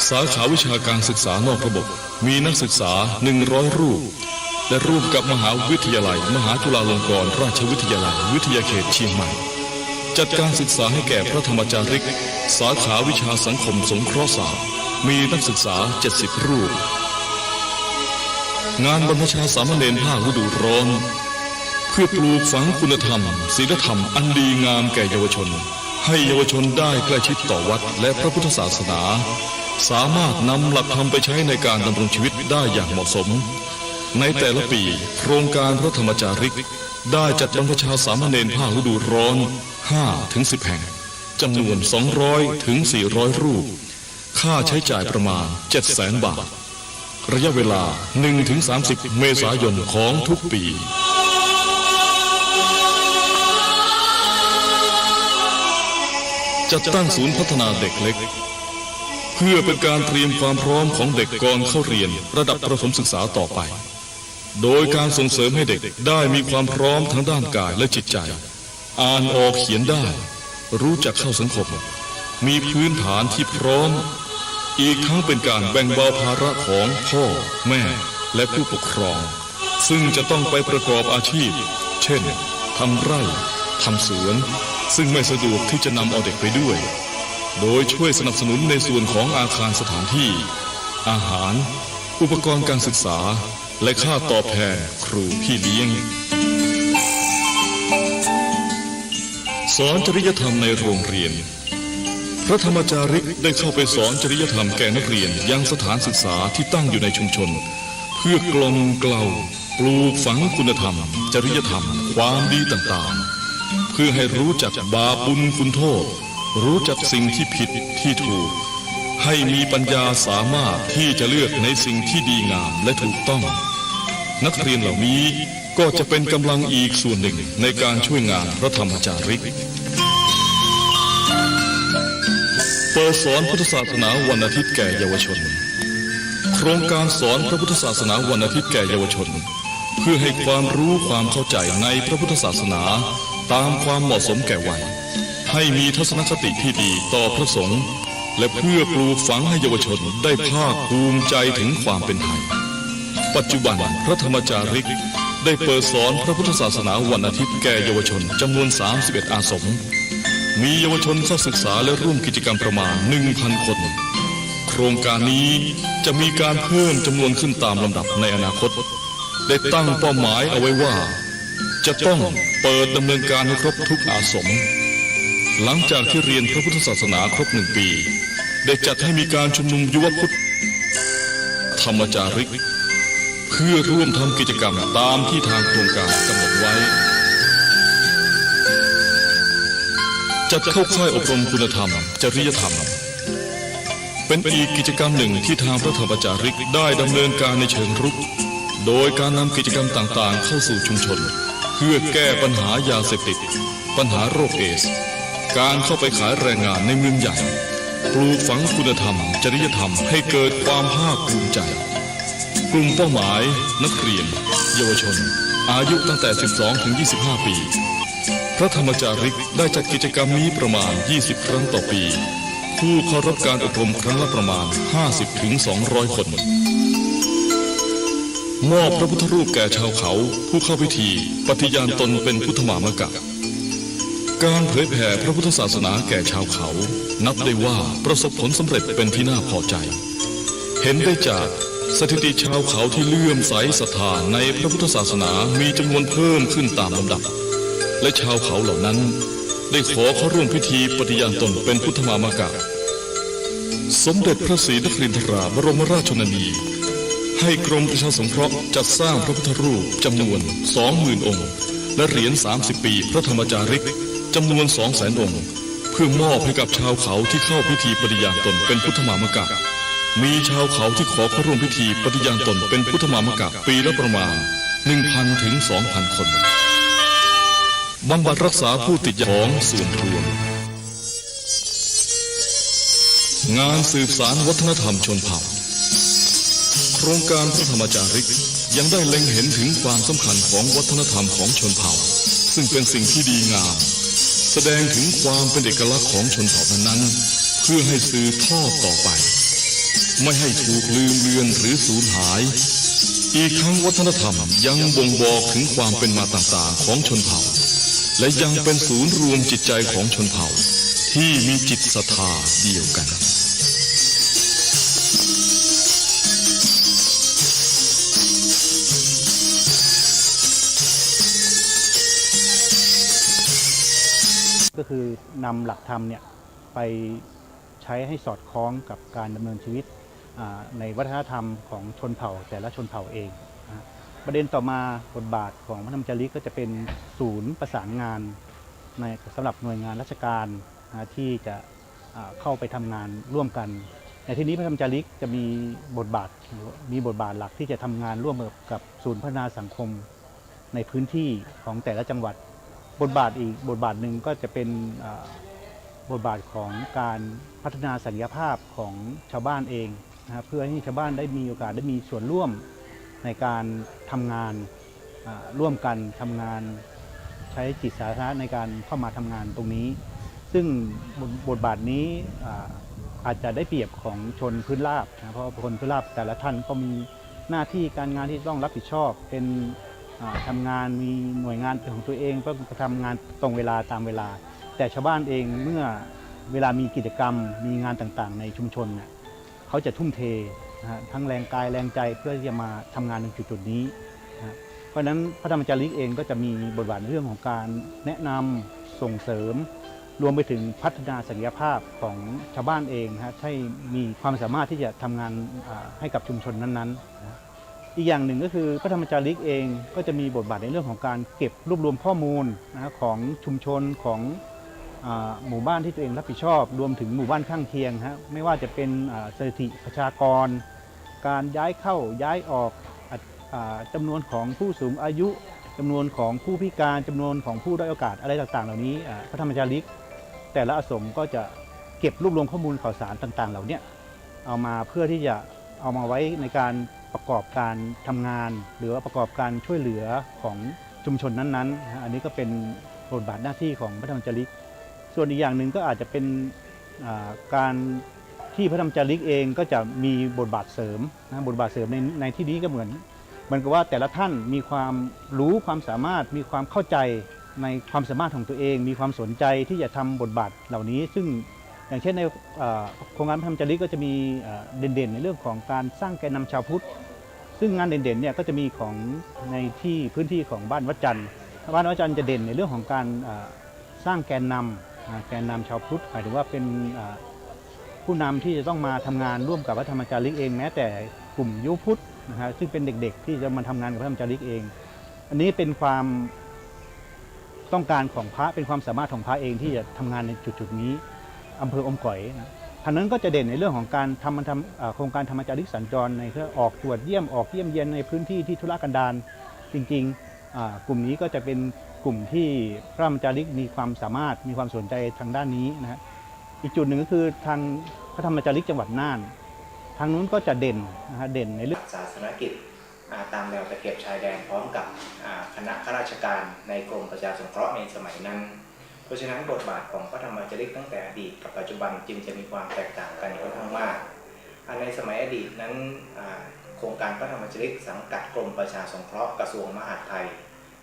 สาขาวิชาการศึกษานอกระบบ มีนักศึกษา หนึ่งร้อย รูป และร่วมกับมหาวิทยาลัยมหาจุฬาลงกรณราชวิทยาลัยวิทยาเขตเชียงใหม่ จัดการศึกษาให้แก่พระธรรมจาริก สาขาวิชาสังคมสงเคราะห์ศาสตร์ มีนักศึกษา เจ็ดสิบ รูป งานบรรพชาสามเณรภาคฤดูร้อน เพื่อปลูกฝังคุณธรรม ศีลธรรมอันดีงามแก่เยาวชน ให้เยาวชนได้ใกล้ชิดต่อวัดและพระพุทธศาสนา สามารถนำหลักธรรมไปใช้ในการดำรงชีวิตได้อย่างเหมาะสม ในแต่ละปี โครงการพระธรรมจาริก ได้จัดบรรพชาสามเณรภาคฤดูร้อน ห้าถึงสิบ แห่ง จำนวน สองร้อยถึงสี่ร้อย รูป ค่าใช้จ่ายประมาณ เจ็ดแสน บาท ระยะเวลา หนึ่งถึงสามสิบ เมษายนของทุกปี จัดตั้งศูนย์พัฒนาเด็กเล็ก เพื่อเป็นการเตรียมความพร้อมของเด็กก่อนเข้าเรียนระดับประถมศึกษาต่อไป โดยการส่งเสริมให้เด็กได้มีความพร้อมทางด้านกายและจิตใจ อ่านออกเขียนได้ รู้จักเข้าสังคม มีพื้นฐานที่พร้อม อีกทั้งเป็นการแบ่งเบาภาระของพ่อ แม่ และผู้ปกครอง ซึ่งจะต้องไปประกอบอาชีพ เช่น ทำไร่ ทำสวน ซึ่งไม่สะดวกที่จะนำเอาเด็กไปด้วย โดยช่วยสนับสนุนในส่วนของอาคารสถานที่ อาหาร อุปกรณ์การศึกษา และค่าตอบแทนครูพี่เลี้ยง สอนจริยธรรมในโรงเรียน พระธรรมจาริกได้เข้าไปสอนจริยธรรมแก่นักเรียนยังสถานศึกษาที่ตั้งอยู่ในชุมชน เพื่อกล่อมเกลา ปลูกฝังคุณธรรม จริยธรรม ความดีต่างๆ เพื่อให้รู้จักบาปบุญคุณโทษ รู้จักสิ่งที่ผิดที่ถูก ให้มีปัญญาสามารถที่จะเลือกในสิ่งที่ดีงามและถูกต้อง นักเรียนเหล่านี้ ก็จะเป็นกำลังอีกส่วนหนึ่งในการช่วยงานพระธรรมจาริก เปิดสอนพุทธศาสนาวันอาทิตย์แก่เยาวชน โครงการสอนพระพุทธศาสนาวันอาทิตย์แก่เยาวชน เพื่อให้ความรู้ความเข้าใจในพระพุทธศาสนาตามความเหมาะสมแก่วัย ให้มีทัศนคติที่ดีต่อพระสงฆ์ และเพื่อปลูกฝังให้เยาวชนได้ภาคภูมิใจถึงความเป็นไทย ปัจจุบันพระธรรมจาริกได้เปิดสอนพระพุทธศาสนาวันอาทิตย์แก่เยาวชนจำนวน สามสิบเอ็ด อาสม มีเยาวชนเข้าศึกษาและร่วมกิจกรรมประมาณ หนึ่งพัน คน โครงการนี้จะมีการเพิ่มจำนวนขึ้นตามลำดับในอนาคต ได้ตั้งเป้าหมายเอาไว้ว่า จะต้องเปิดดำเนินการให้ครบทุกอาสม หลังจากที่เรียนพระพุทธศาสนาครบหนึ่งปี ได้จัดให้มีการชุมนุมยุวพุทธธรรมจาริก เพื่อร่วมทำกิจกรรมตามที่ทางโครงการกำหนดไว้ จัดเข้าค่ายอบรมคุณธรรม จริยธรรม เป็นอีกกิจกรรมหนึ่งที่ทางพระธรรมจาริกได้ดำเนินการในเชิงรุก โดยการนำกิจกรรมต่างๆ เข้าสู่ชุมชน เพื่อแก้ปัญหายาเสพติด ปัญหาโรคเอดส์ การเข้าไปขายแรงงานในเมืองใหญ่ ปลูกฝังคุณธรรม จริยธรรมให้เกิดความภาคภูมิใจ กลุ่มเป้าหมาย นักเรียน เยาวชน อายุตั้งแต่ สิบสอง ถึง ยี่สิบห้า ปี พระธรรมจาริกได้จัดกิจกรรมนี้ประมาณ ยี่สิบ ครั้งต่อปี ผู้เข้ารับการอบรมครั้งละประมาณ ห้าสิบ ถึง สองร้อย คน มอบพระพุทธรูปแก่ชาวเขาผู้เข้าพิธีปฏิญาณตนเป็นพุทธมามกะ การเผยแผ่พระพุทธศาสนาแก่ชาวเขา นับได้ว่าประสบผลสำเร็จเป็นที่น่าพอใจ เห็นได้จากสถิติชาวเขาที่เลื่อมใสศรัทธาในพระพุทธศาสนามีจำนวนเพิ่มขึ้นตามลำดับ และชาวเขาเหล่านั้นได้ขอเข้าร่วมพิธีปฏิญาณตนเป็นพุทธมามกะ สมเด็จพระศรีนครินทราบรมราชชนนี ให้กรมประชาสงเคราะห์จัดสร้างพระพุทธรูปจำนวน สองหมื่น องค์ และเหรียญ สามสิบ ปีพระธรรมจาริกจำนวน สองแสน องค์ เพื่อมอบให้กับชาวเขาที่เข้าพิธีปฏิญาณตนเป็นพุทธมามกะ มีชาวเขาที่ขอเข้าร่วมพิธีปฏิญาณตนเป็นพุทธมามกะปีละประมาณ หนึ่งพัน ถึง สองพัน คน บำบัดรักษาผู้ติดยาของส่วนรวม งานสืบสานวัฒนธรรมชนเผ่า โครงการพระธรรมจาริกยังได้เล็งเห็นถึงความสำคัญของวัฒนธรรมของชนเผ่า ซึ่งเป็นสิ่งที่ดีงาม แสดงถึงความเป็นเอกลักษณ์ของชนเผ่านั้นๆ เพื่อให้สืบทอดต่อไป ไม่ให้ถูกลืมเลือนหรือสูญหาย อีกทั้งวัฒนธรรมยังบ่งบอกถึงความเป็นมาต่างๆ ของชนเผ่า และยังเป็นศูนย์รวมจิตใจของชนเผ่า ที่มีจิตศรัทธาเดียวกัน ก็คือนำหลักธรรมเนี่ยไปใช้ให้สอดคล้องกับการดำเนินชีวิต อ่า ในวัฒนธรรมของชนเผ่าแต่ละชนเผ่าเองนะฮะ ประเด็นต่อมาบทบาทของพระธรรมจาริกก็จะเป็นศูนย์ประสานงานใน สำหรับหน่วยงานราชการนะฮะ ที่จะ อ่า เข้าไปทำงานร่วมกัน ในที่นี้พระธรรมจาริกจะมีบทบาท มีบทบาทหลักที่จะทำงานร่วมกับ กับศูนย์พัฒนาสังคมในพื้นที่ของแต่ละจังหวัด บทบาทอีกบทบาทหนึ่งก็จะเป็น อ่า บทบาทของการพัฒนาศักยภาพของชาวบ้านเองนะครับ เพื่อให้ชาวบ้านได้มีโอกาสได้มีส่วนร่วมในการทำงาน อ่า ร่วมกันทำงาน ใช้จิตสาธารณะในการเข้ามาทำงานตรงนี้ ซึ่งบท บทบาทนี้ อ่า อาจจะได้เปรียบของชนพื้นราบนะ เพราะคนพื้นราบแต่ละท่านก็มีหน้าที่การงานที่ต้องรับผิดชอบ เป็น อ่า ทำงาน มีหน่วยงานเป็นของตัวเอง ก็ทำงานตรงเวลาตามเวลา แต่ชาวบ้านเองเมื่อเวลามีกิจกรรม มีงานต่างๆ ในชุมชนน่ะ เขาจะทุ่มเทนะฮะ ทั้งแรงกายแรงใจเพื่อที่จะมาทำงานตรงจุดๆ นี้นะฮะ เพราะฉะนั้นพระธรรมจาริกเองก็จะมีบทบาทในเรื่องของการแนะนำส่งเสริม รวมไปถึงพัฒนาศักยภาพของชาวบ้านเองนะฮะ ให้มีความสามารถที่จะทำงาน อ่า ให้กับชุมชนนั้นๆ นะฮะ อีกอย่างหนึ่งก็คือพระธรรมจาริกเองก็จะมีบทบาทในเรื่องของการเก็บรวบรวมข้อมูลนะฮะ ของชุมชน ของ อ่า หมู่บ้านที่ตัวเองรับผิดชอบ รวมถึงหมู่บ้านข้างเคียงฮะ ไม่ว่าจะเป็น อ่า สถิติประชากร การย้ายเข้าย้ายออก อ่า อ่า จำนวนของผู้สูงอายุ จำนวนของผู้พิการ จำนวนของผู้ด้อยโอกาส อะไรต่างๆ เหล่านี้ อ่า พระธรรมจาริกแต่ละอาสมก็จะเก็บรวบรวมข้อมูลข่าวสารต่างๆ เหล่าเนี้ย เอามาเพื่อที่จะเอามาไว้ในการประกอบการทำงาน หรือว่าประกอบการช่วยเหลือของชุมชนนั้นๆ นะฮะ อันนี้ก็เป็นบทบาทหน้าที่ของพระธรรมจาริก ส่วนอีกอย่างหนึ่งก็อาจจะเป็น อ่า การที่พระธรรมจาริกเองก็จะมีบทบาทเสริมนะ บทบาทเสริมใน ในที่นี้ก็เหมือน เหมือนกับว่าแต่ละท่านมีความรู้ความสามารถ มีความเข้าใจในความสามารถของตัวเอง มีความสนใจที่จะทำบทบาทเหล่านี้ ซึ่งอย่างเช่นใน เอ่อ โครงการพระธรรมจาริกก็จะมี เอ่อ เด่นๆ ในเรื่องของการสร้างแกนนำชาวพุทธ ซึ่งงานเด่นๆ เนี่ยก็จะมีของในที่พื้นที่ของบ้านวัดจันทร์ บ้านวัดจันทร์จะเด่นในเรื่องของการ เอ่อ สร้างแกนนำ อ่า แกนนำชาวพุทธ หมายถึงว่าเป็น อ่า ผู้นำที่จะต้องมาทำงานร่วมกับพระธรรมจาริกเอง แม้แต่กลุ่มยุวพุทธนะฮะ ซึ่งเป็นเด็กๆ ที่จะมาทำงานกับพระธรรมจาริกเอง อันนี้เป็นความต้องการของพระ เป็นความสามารถของพระเองที่จะทำงานในจุดๆ นี้ อำเภออมก๋อยนะ ทางนั้นก็จะเด่นในเรื่องของการทำ ทำ เอ่อ โครงการธรรมจาริกสัญจร ในเพื่อออกตรวจเยี่ยม ออกเยี่ยมเยียนในพื้นที่ที่ทุรกันดารจริงๆ อ่า กลุ่มนี้ก็จะเป็นกลุ่มที่พระธรรมจาริกมีความสามารถ มีความสนใจทางด้านนี้นะฮะ อีกจุดหนึ่งก็คือทางพระธรรมจาริกจังหวัดน่าน ทางนู้นก็จะเด่นนะฮะ เด่นในเรื่องศาสนกิจ อ่า ตามแนวตะเข็บชายแดน พร้อมกับ อ่า คณะข้าราชการในกรมประชาสงเคราะห์ในสมัยนั้น เพราะฉะนั้นบทบาทของพระธรรมจาริกตั้งแต่อดีตกับปัจจุบันจึงจะมีความแตกต่างกันค่อนข้างมาก อ่า ในสมัยอดีตนั้น อ่า โครงการพระธรรมจาริกสังกัดกรมประชาสงเคราะห์ กระทรวงมหาดไทย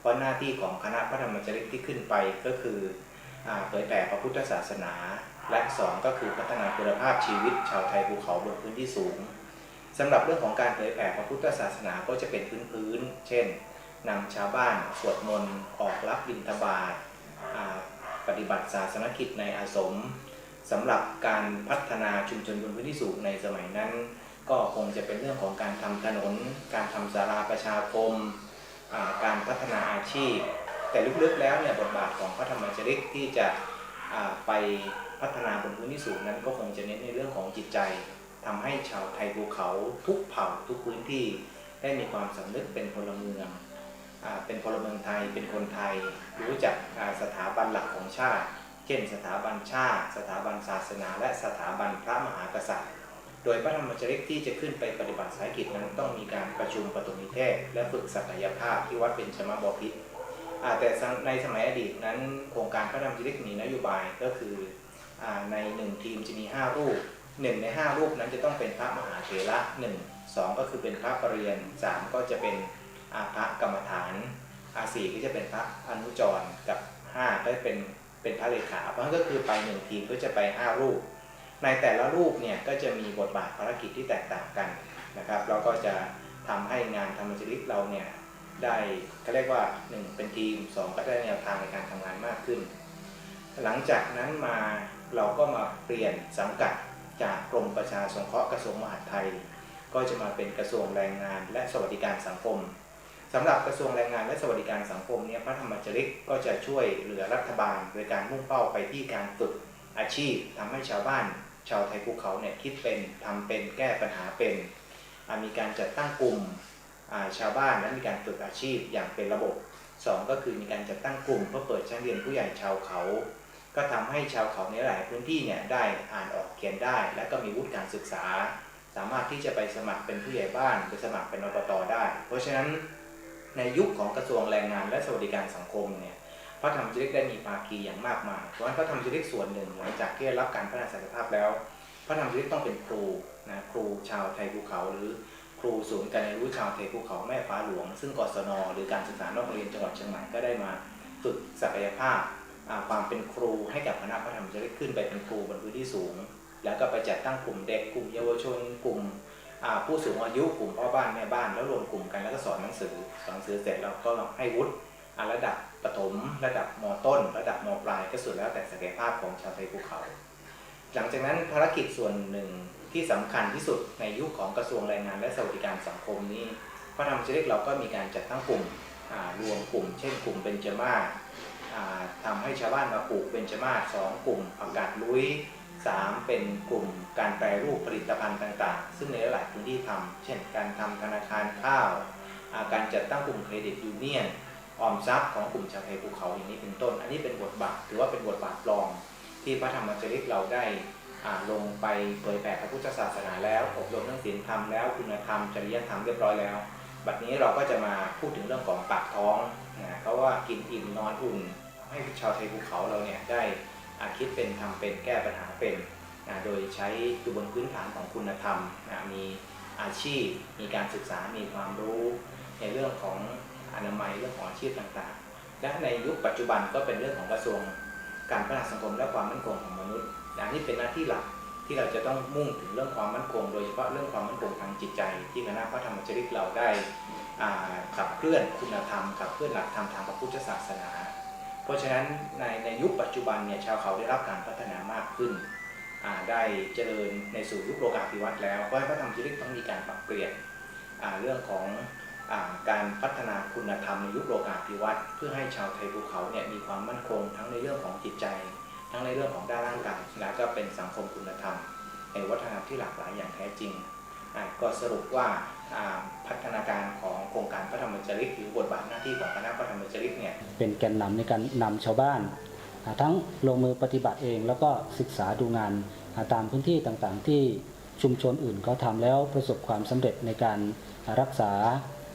เพราะหน้าที่ของคณะพระธรรมจาริกที่ขึ้นไปก็คือ อ่า เผยแผ่พระพุทธศาสนา และสองก็คือพัฒนาคุณภาพชีวิตชาวไทยภูเขาบนพื้นที่สูง สำหรับเรื่องของการเผยแผ่พระพุทธศาสนาก็จะเป็นพื้นๆ เช่น นำชาวบ้านสวดมนต์ ออกรับบิณฑบาต อ่า ปฏิบัติศาสนกิจในอาสม สำหรับการพัฒนาชุมชนบนพื้นที่สูงในสมัยนั้น ก็คงจะเป็นเรื่องของการทำถนน การทำศาลาประชาคม อ่า การพัฒนาอาชีพ แต่ลึกๆ แล้วเนี่ย บทบาทของพระธรรมจาริกที่จะ อ่า ไปพัฒนาบนพื้นที่สูงนั้น ก็คงจะเน้นในเรื่องของจิตใจ ทำให้ชาวไทยภูเขาทุกเผ่าทุกพื้นที่ได้มีความสำนึกเป็นพลเมือง อ่า เป็นพลเมืองไทย เป็นคนไทย รู้จัก อ่า สถาบันหลักของชาติ เช่น สถาบันชาติ สถาบันศาสนา และสถาบันพระมหากษัตริย์ โดยพระธรรมจาริกที่จะขึ้นไปปฏิบัติภารกิจนั้น ต้องมีการประชุมปฐมนิเทศ และฝึกศักยภาพที่วัดเบญจมบพิตร อ่า แต่ในสมัยอดีตนั้น โครงการพระธรรมจาริกมีนโยบายก็คือ อ่า ในหนึ่งทีมจะมีห้ารูป หนึ่งในห้ารูปนั้นจะต้องเป็นพระมหาเถระหนึ่ง สองก็คือเป็นพระประเรียน สามก็จะเป็น อ่า พระกรรมฐาน อ่า สี่ก็จะเป็นพระอนุจร กับห้าก็จะเป็น เป็นพระเลขา เพราะฉะนั้นก็คือไปหนึ่งทีมก็จะไปห้ารูป ในแต่ละรูปเนี่ยก็จะมีบทบาทภารกิจที่แตกต่างกันนะครับ แล้วก็จะทำให้งานธรรมจาริกเราเนี่ยได้ เขาเรียกว่า หนึ่งเป็นทีม สองก็ได้แนวทางในการทำงานมากขึ้น หลังจากนั้นมาเราก็มาเปลี่ยนสังกัดจากกรมประชาสงเคราะห์กระทรวงมหาดไทย ก็จะมาเป็นกระทรวงแรงงานและสวัสดิการสังคม สำหรับกระทรวงแรงงานและสวัสดิการสังคมเนี่ย พระธรรมจาริกก็จะช่วยเหลือรัฐบาลโดยการมุ่งเป้าไปที่การฝึกอาชีพ ทำให้ชาวบ้านชาวไทยภูเขาเนี่ยคิดเป็น ทำเป็น แก้ปัญหาเป็น อ่า มีการจัดตั้งกลุ่ม อ่า ชาวบ้าน และมีการฝึกอาชีพอย่างเป็นระบบ สองก็คือมีการจัดตั้งกลุ่มเพื่อเปิดชั้นเรียนผู้ใหญ่ชาวเขา ก็ทำให้ชาวเขาในหลายพื้นที่เนี่ยได้อ่านออกเขียนได้ และก็มีวุฒิการศึกษา สามารถที่จะไปสมัครเป็นผู้ใหญ่บ้าน ไปสมัครเป็น อบต ได้ เพราะฉะนั้นในยุคของกระทรวงแรงงานและสวัสดิการสังคมเนี่ย พระธรรมจาริกได้มีภาคีอย่างมากมาย เพราะฉะนั้นพระธรรมจาริกส่วนหนึ่งหลังจากที่ได้รับการพัฒนาศักยภาพแล้ว พระธรรมจาริกต้องเป็นครูนะ ครูชาวไทยภูเขา หรือครูศูนย์การเรียนรู้ชาวไทยภูเขาแม่ฟ้าหลวง ซึ่ง กศน หรือการศึกษานอกโรงเรียนจังหวัดเชียงใหม่ก็ได้มาฝึกศักยภาพ อ่า ความเป็นครูให้กับคณะพระธรรมจาริกขึ้นไปเป็นครูบนพื้นที่สูง แล้วก็ไปจัดตั้งกลุ่มเด็ก กลุ่มเยาวชน กลุ่ม อ่า ผู้สูงอายุ กลุ่มพ่อบ้านแม่บ้าน แล้วรวมกลุ่มกัน แล้วก็สอนหนังสือ สอนหนังสือเสร็จแล้วก็ให้วุฒิ อ่า ระดับ ประถม ระดับ ม.ต้น ระดับ ม.ปลาย ก็สุดแล้วแต่ศักยภาพของชาวไทยภูเขา หลังจากนั้นภารกิจส่วนหนึ่งที่สำคัญที่สุดในยุคของกระทรวงแรงงานและสวัสดิการสังคมนี้ พระธรรมจาริกเราก็มีการจัดตั้งกลุ่ม อ่า รวมกลุ่ม เช่น กลุ่มเบญจมาศ อ่า ทำให้ชาวบ้านมาปลูกเบญจมาศ สอง กลุ่มผักกาดลุ้ย สาม เป็นกลุ่มการแปรรูปผลิตภัณฑ์ต่างๆ ซึ่งในหลายๆพื้นที่ทำ เช่น การทำธนาคารข้าว อ่า การจัดตั้งกลุ่มเครดิตยูเนี่ยน ออมทรัพย์ของกลุ่มชาวไทยภูเขาอย่างนี้เป็นต้น อันนี้เป็นบทบาท ถือว่าเป็นบทบาทรองที่พระธรรมจาริกเราได้ อ่า ลงไปเผยแผ่พระพุทธศาสนาแล้ว อบรมเรื่องศีลธรรมแล้ว คุณธรรม จริยธรรมเรียบร้อยแล้ว บัดนี้เราก็จะมาพูดถึงเรื่องของปากท้องนะ เพราะว่ากินอิ่มนอนอุ่น ทำให้ชาวไทยภูเขาเราเนี่ยได้ อ่า คิดเป็นทำเป็นแก้ปัญหาเป็นนะ โดยใช้อยู่บนพื้นฐานของคุณธรรมนะ มีอาชีพ มีการศึกษา มีความรู้ในเรื่องของอนามัย เรื่องของอาชีพต่างๆ และในยุคปัจจุบันก็เป็นเรื่องของกระทรวงการพัฒนาสังคมและความมั่นคงของมนุษย์ อันนี้เป็นหน้าที่หลักที่เราจะต้องมุ่งถึงเรื่องความมั่นคง โดยเฉพาะเรื่องความมั่นคงทางจิตใจ ที่คณะพระธรรมจาริกเราได้ อ่า ขับเคลื่อนคุณธรรม ขับเคลื่อนหลักธรรมทางพระพุทธศาสนา เพราะฉะนั้นใน ในยุคปัจจุบันเนี่ย ชาวเขาได้รับการพัฒนามากขึ้น อ่า ได้เจริญในสู่ยุคโลกาภิวัตน์แล้ว เพราะฉะนั้นพระธรรมจาริกต้องมีการปรับเปลี่ยน อ่า เรื่องของ อ่า การพัฒนาคุณธรรมในยุคโลกาภิวัตน์ เพื่อให้ชาวไทยภูเขาเนี่ยมีความมั่นคงทั้งในเรื่องของจิตใจ ทั้งในเรื่องของด้านร่างกาย และก็เป็นสังคมคุณธรรมในวัฒนธรรมที่หลากหลายอย่างแท้จริง อ่า ก็สรุปว่า อ่า พัฒนาการของโครงการพระธรรมจาริก หรือบทบาทหน้าที่ของคณะพระธรรมจาริกเนี่ย เป็นแกนนำในการนำชาวบ้าน อ่า ทั้งลงมือปฏิบัติเอง แล้วก็ศึกษาดูงาน อ่า ตามพื้นที่ต่างๆ ที่ชุมชนอื่นเขาทำแล้วประสบความสำเร็จในการ อ่า รักษา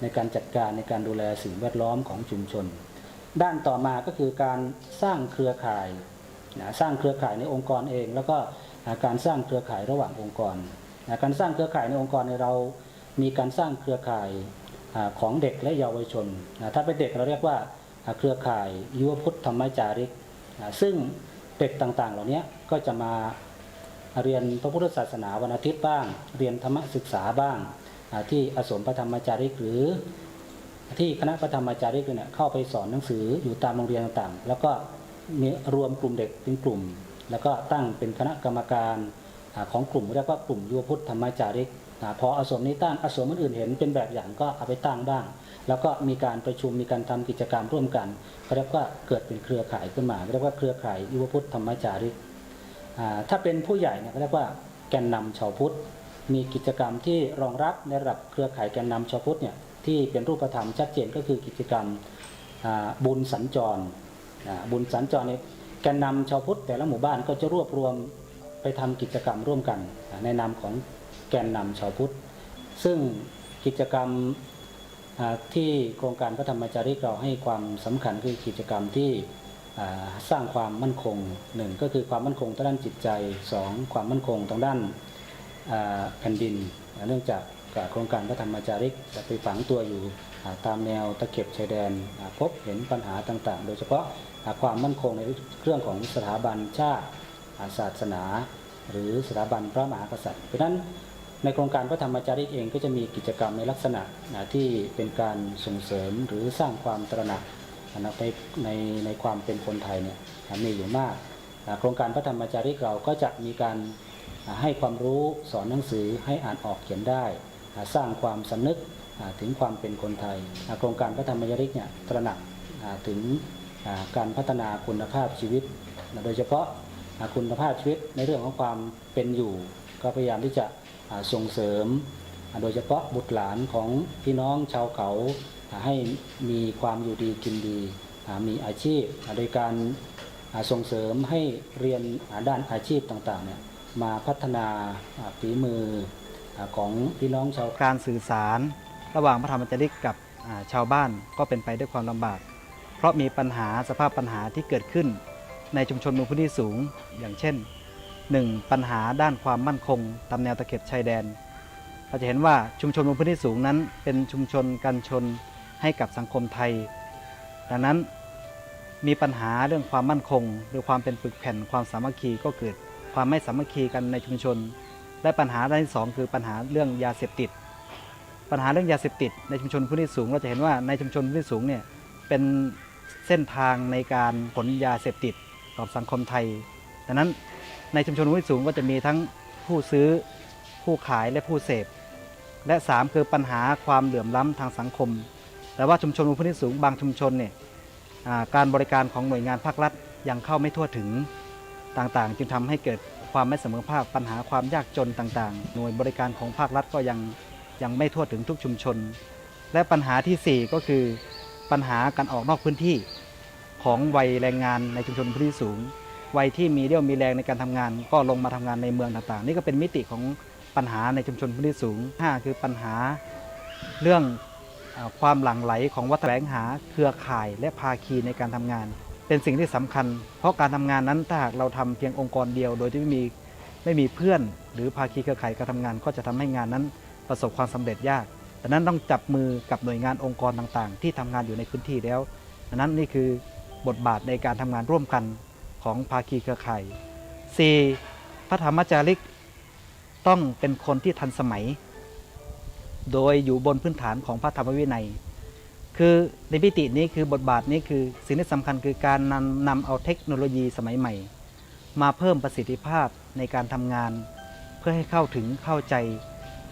ในการจัดการ ในการดูแลสิ่งแวดล้อมของชุมชน ด้านต่อมาก็คือการสร้างเครือข่าย นะ สร้างเครือข่ายในองค์กรเอง แล้วก็ อ่า การสร้างเครือข่ายระหว่างองค์กร นะ การสร้างเครือข่ายในองค์กรเนี่ย เรามีการสร้างเครือข่าย อ่า ของเด็กและเยาวชน นะ ถ้าเป็นเด็กเราเรียกว่า อ่า เครือข่ายยุวพุทธธรรมจาริก อ่า ซึ่งเด็กต่างๆเหล่านี้ก็จะมาเรียนพระพุทธศาสนาวันอาทิตย์บ้าง เรียนธรรมศึกษาบ้าง อ่า ที่อาสมพระธรรมจาริก หรือที่คณะพระธรรมจาริกเนี่ย เข้าไปสอนหนังสืออยู่ตามโรงเรียนต่างๆ แล้วก็มีรวมกลุ่มเด็กเป็นกลุ่ม แล้วก็ตั้งเป็นคณะกรรมการ อ่า ของกลุ่ม เรียกว่ากลุ่มยุวพุทธธรรมจาริก อ่า พออาสมนี้ตั้ง อาสมอื่นๆเห็นเป็นแบบอย่างก็เอาไปตั้งบ้าง แล้วก็มีการประชุม มีการทำกิจกรรมร่วมกัน เขาเรียกว่าเกิดเป็นเครือข่ายขึ้นมา เรียกว่าเครือข่ายยุวพุทธธรรมจาริก อ่า ถ้าเป็นผู้ใหญ่เนี่ยเขาเรียกว่าแกนนำชาวพุทธ มีกิจกรรมที่รองรับในระดับเครือข่ายแกนนำชาวพุทธเนี่ย ที่เป็นรูปธรรมชัดเจนก็คือกิจกรรม อ่า บุญสัญจร อ่า บุญสัญจรเนี่ย แกนนำชาวพุทธแต่ละหมู่บ้านก็จะรวบรวมไปทำกิจกรรมร่วมกัน อ่า ในนามของแกนนำชาวพุทธ ซึ่งกิจกรรม อ่า ที่โครงการพระธรรมจาริกเราให้ความสำคัญคือกิจกรรมที่ อ่า สร้างความมั่นคง หนึ่งก็คือความมั่นคงทางด้านจิตใจ สอง ความมั่นคงทางด้าน อ่า แผ่นดิน เนื่องจาก อ่า โครงการพระธรรมจาริกจะไปฝังตัวอยู่ อ่า ตามแนวตะเข็บชายแดน อ่า พบเห็นปัญหาต่างๆ โดยเฉพาะ อ่า ความมั่นคงในเรื่องของสถาบันชาติ อ่า ศาสนา หรือสถาบันพระมหากษัตริย์ เพราะฉะนั้นในโครงการพระธรรมจาริกเองก็จะมีกิจกรรมในลักษณะ อ่า ที่เป็นการส่งเสริมหรือสร้างความตระหนัก อ่า ใน ใน ในความเป็นคนไทยเนี่ย อ่า มีอยู่มาก อ่า โครงการพระธรรมจาริกเราก็จะมีการ อ่า ให้ความรู้ สอนหนังสือให้อ่านออกเขียนได้ อ่า สร้างความสำนึก อ่า ถึงความเป็นคนไทย อ่า โครงการพระธรรมจาริกเนี่ยตระหนัก อ่า ถึง อ่า การพัฒนาคุณภาพชีวิต นะ โดยเฉพาะ อ่า คุณภาพชีวิตในเรื่องของความเป็นอยู่ ก็พยายามที่จะ อ่า ส่งเสริม อ่า โดยเฉพาะบุตรหลานของพี่น้องชาวเขา อ่า ให้มีความอยู่ดีกินดี อ่า มีอาชีพ อ่า โดยการ อ่า ส่งเสริมให้เรียน อ่า ด้านอาชีพต่างๆเนี่ย มาพัฒนา อ่า ฝีมือ อ่า ของพี่น้องชาว การสื่อสารระหว่างพระธรรมจาริกกับ อ่า ชาวบ้านก็เป็นไปด้วยความลำบาก เพราะมีปัญหา สภาพปัญหาที่เกิดขึ้นในชุมชนบนพื้นที่สูง อย่างเช่น หนึ่ง ปัญหาด้านความมั่นคงตามแนวตะเข็บชายแดน เราจะเห็นว่าชุมชนบนพื้นที่สูงนั้นเป็นชุมชนกันชนให้กับสังคมไทย ดังนั้นมีปัญหาเรื่องความมั่นคง หรือความเป็นปึกแผ่น ความสามัคคีก็เกิด ความไม่สามัคคีกันในชุมชน และปัญหาด้านที่สองคือปัญหาเรื่องยาเสพติด ปัญหาเรื่องยาเสพติดในชุมชนพื้นที่สูง เราจะเห็นว่าในชุมชนพื้นที่สูงเนี่ยเป็น เส้นทางในการขนยาเสพติดของสังคมไทย ดังนั้นในชุมชนบุญที่สูงก็จะมีทั้งผู้ซื้อ ผู้ขาย และผู้เสพ และสามคือปัญหาความเหลื่อมล้ำทางสังคม แต่ว่าชุมชนบุญที่สูงบางชุมชนเนี่ย อ่า การบริการของหน่วยงานภาครัฐยังเข้าไม่ทั่วถึงต่างๆ จึงทำให้เกิดความไม่เสมอภาค ปัญหาความยากจนต่างๆ หน่วยบริการของภาครัฐก็ยัง ยังไม่ทั่วถึงทุกชุมชน และปัญหาที่สี่ก็คือปัญหาการออกนอกพื้นที่ของวัยแรงงานในชุมชนพื้นที่สูง วัยที่มีเรี่ยวมีแรงในการทำงานก็ลงมาทำงานในเมืองต่างๆ นี่ก็เป็นมิติของปัญหาในชุมชนพื้นที่สูง ห้าคือปัญหาเรื่อง อ่า ความหลั่งไหลของวัฒนธรรมแสวงหาเครือข่ายและภาคีในการทำงาน เป็นสิ่งที่สำคัญ เพราะการทำงานนั้นถ้าหากเราทำเพียงองค์กรเดียว โดยที่ไม่มี ไม่มีเพื่อนหรือภาคีเครือข่ายการทำงาน ก็จะทำให้งานนั้นประสบความสำเร็จยาก ดังนั้นต้องจับมือกับหน่วยงานองค์กรต่างๆ ที่ทำงานอยู่ในพื้นที่แล้ว ดังนั้นนี่คือบทบาทในการทำงานร่วมกันของภาคีเครือข่าย สี่ พระธรรมจาริก ต้องเป็นคนที่ทันสมัย โดยอยู่บนพื้นฐานของพระธรรมวินัย คือในมิตินี้คือบทบาทนี้คือสิ่งที่สำคัญคือการนำ นำเอาเทคโนโลยีสมัยใหม่ มาเพิ่มประสิทธิภาพในการทำงาน เพื่อให้เข้าถึงเข้าใจ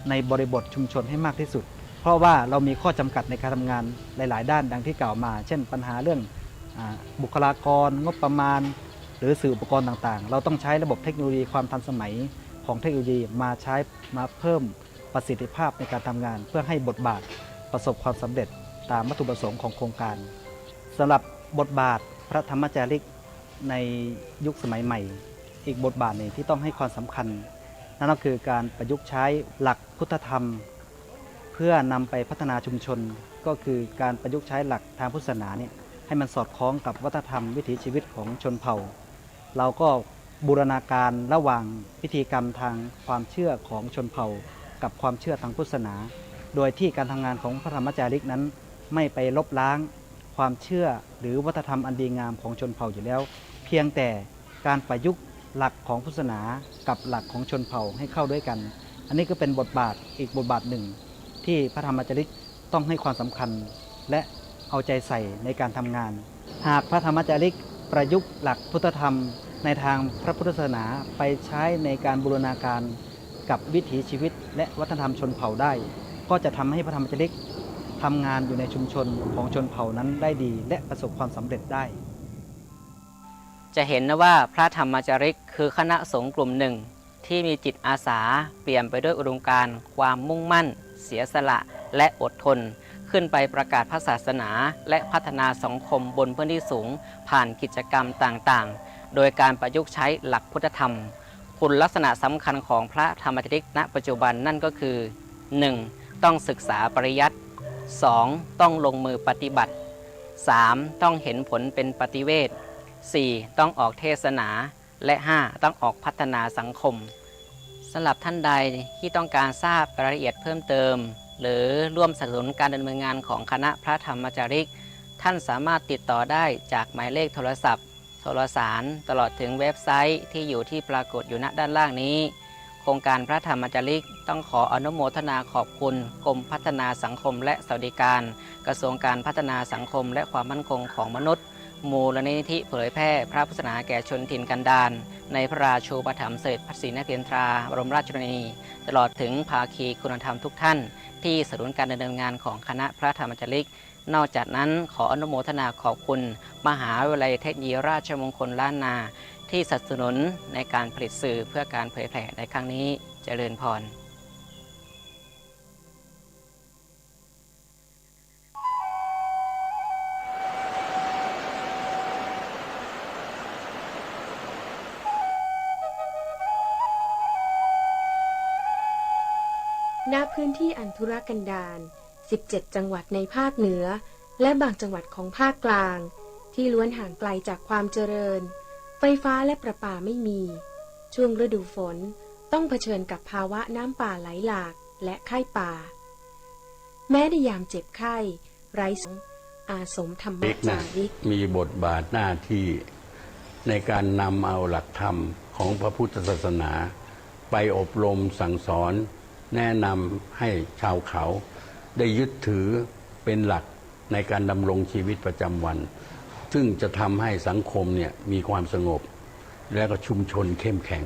ในบริบทชุมชนให้มากที่สุด เพราะว่าเรามีข้อจำกัดในการทำงานหลายๆ ด้านดังที่กล่าวมา เช่นปัญหาเรื่อง อ่า บุคลากร งบประมาณ หรือสื่ออุปกรณ์ต่างๆ เราต้องใช้ระบบเทคโนโลยีความทันสมัยของเทคโนโลยีมาใช้ มาเพิ่มประสิทธิภาพในการทำงาน เพื่อให้บทบาทประสบความสำเร็จตามวัตถุประสงค์ของโครงการ สำหรับบทบาทพระธรรมจาริกในยุคสมัยใหม่ อีกบทบาทหนึ่งที่ต้องให้ความสำคัญ นั่นก็คือการประยุกต์ใช้หลักพุทธธรรม เพื่อนำไปพัฒนาชุมชน ก็คือการประยุกต์ใช้หลักทางพุทธศาสนาเนี่ยให้มันสอดคล้องกับวัฒนธรรมวิถีชีวิตของชนเผ่า เราก็บูรณาการระหว่างพิธีกรรมทางความเชื่อของชนเผ่ากับความเชื่อทางพุทธศาสนา โดยที่การทำงานของพระธรรมจาริกนั้นไม่ไปลบล้างความเชื่อหรือวัฒนธรรมอันดีงามของชนเผ่าอยู่แล้ว เพียงแต่การประยุกต์หลักของพุทธศาสนากับหลักของชนเผ่าให้เข้าด้วยกัน อันนี้ก็เป็นบทบาทอีกบทบาทหนึ่งที่พระธรรมจาริก ต้องให้ความสำคัญและเอาใจใส่ในการทำงาน หากพระธรรมจาริกประยุกต์หลักพุทธธรรมในทางพระพุทธศาสนาไปใช้ในการบูรณาการกับวิถีชีวิตและวัฒนธรรมชนเผ่าได้ ก็จะทำให้พระธรรมจาริกทำงานอยู่ในชุมชนของชนเผ่านั้นได้ดีและประสบความสำเร็จได้ จะเห็นนะว่าพระธรรมจาริกคือคณะสงฆ์กลุ่มหนึ่ง ที่มีจิตอาสาเปี่ยมไปด้วยอุดมการณ์ความมุ่งมั่น เสียสละ และอดทน ขึ้นไปประกาศพระศาสนา และพัฒนาสังคมบนพื้นที่สูง ผ่านกิจกรรมต่างๆ โดยการประยุกต์ใช้หลักพุทธธรรม คุณลักษณะสำคัญของพระธรรมจาริกณปัจจุบันนั่นก็คือ หนึ่ง ต้องศึกษาปริยัติ สอง ต้องลงมือปฏิบัติ สาม ต้องเห็นผลเป็นปฏิเวท สี่ ต้องออกเทศนา และ ห้า ต้องออกพัฒนาสังคม สำหรับท่านใดที่ต้องการทราบรายละเอียดเพิ่มเติม หรือร่วมสนับสนุนการดำเนินงานของคณะพระธรรมจาริก ท่านสามารถติดต่อได้จากหมายเลขโทรศัพท์ โทรสาร ตลอดถึงเว็บไซต์ที่อยู่ที่ปรากฏอยู่ณด้านล่างนี้ โครงการพระธรรมจาริกต้องขออนุโมทนาขอบคุณกรมพัฒนาสังคมและสวัสดิการ กระทรวงการพัฒนาสังคมและความมั่นคงของมนุษย์ มูลนิธิเผยแพร่พระพุทธศาสนาแก่ชนถิ่นกันดาร ในพระราชูปถัมภ์เสด็จพระศรีนครินทราบรมราชชนนี ตลอดถึงภาคีคุณธรรมทุกท่าน ที่สนับสนุนการดำเนินงานของคณะพระธรรมจาริก นอกจากนั้นขออนุโมทนาขอบคุณมหาวิทยาลัยเทคโนโลยีราชมงคลล้านนา ที่สนับสนุนในการผลิตสื่อเพื่อการเผยแพร่ในครั้งนี้ เจริญพร ณ พื้นที่อันทุรกันดาร สิบเจ็ด จังหวัดในภาคเหนือ และบางจังหวัดของภาคกลาง ที่ล้วนห่างไกลจากความเจริญ ไฟฟ้าและประปาไม่มี ช่วงฤดูฝนต้องเผชิญกับภาวะน้ำป่าไหลหลาก และไข้ป่า แม้ในยามเจ็บไข้ ไร้สงฆ์ อาสมธรรมจาริก มีบทบาทหน้าที่ในการนำเอาหลักธรรมของพระพุทธศาสนา ไปอบรมสั่งสอน แนะนำให้ชาวเขาได้ยึดถือเป็นหลักในการดำรงชีวิตประจำวัน ซึ่งจะทำให้สังคมเนี่ยมีความสงบ และก็ชุมชนเข้มแข็ง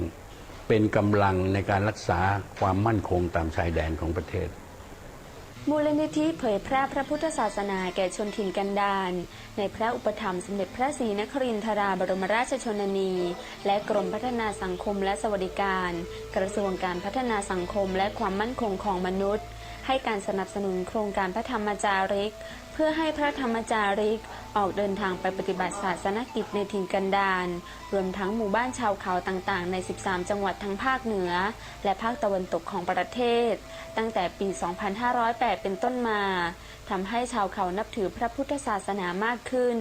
เป็นกำลังในการรักษาความมั่นคงตามชายแดนของประเทศ มูลนิธิเผยแพร่พระพุทธศาสนาแก่ชนถิ่นกันดาร ในพระอุปถัมภ์สมเด็จพระศรีนครินทราบรมราชชนนี และกรมพัฒนาสังคมและสวัสดิการ กระทรวงการพัฒนาสังคมและความมั่นคงของมนุษย์ ให้การสนับสนุนโครงการพระธรรมจาริก เพื่อให้พระธรรมจาริกออกเดินทางไปปฏิบัติศาสนกิจในถิ่นกันดาร รวมทั้งหมู่บ้านชาวเขาต่างๆ ใน สิบสาม จังหวัดทั้งภาคเหนือ และภาคตะวันตกของประเทศ ตั้งแต่ปี สองพันห้าร้อยแปด เป็นต้นมา ทำให้ชาวเขานับถือพระพุทธศาสนามากขึ้น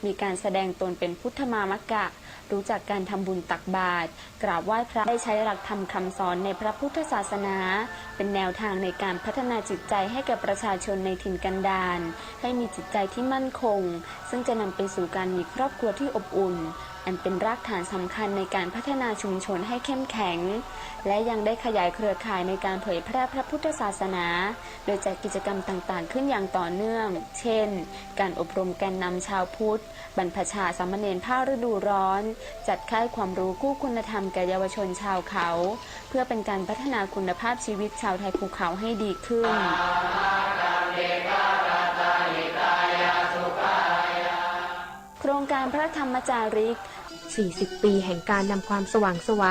มีการแสดงตนเป็นพุทธมามกะ รู้จักการทำบุญตักบาตร กราบไหว้พระ ได้ใช้หลักธรรมคำสอนในพระพุทธศาสนา เป็นแนวทางในการพัฒนาจิตใจให้แก่ประชาชนในถิ่นกันดาร ให้มีจิตใจที่มั่นคง ซึ่งจะนำไปสู่การมีครอบครัวที่อบอุ่น อันเป็นรากฐานสำคัญในการพัฒนาชุมชนให้เข้มแข็ง และยังได้ขยายเครือข่ายในการเผยแพร่พระพุทธศาสนา โดยจัดกิจกรรมต่างๆ ขึ้นอย่างต่อเนื่อง เช่น การอบรมแกนนำชาวพุทธ บรรพชาสามเณรภาคฤดูร้อน จัดค่ายความรู้คู่คุณธรรมแก่เยาวชนชาวเขา เพื่อเป็นการพัฒนาคุณภาพชีวิตชาวไทยภูเขาให้ดีขึ้น โครงการพระธรรมจาริก สี่สิบ ปีแห่งการนำความสว่างไสว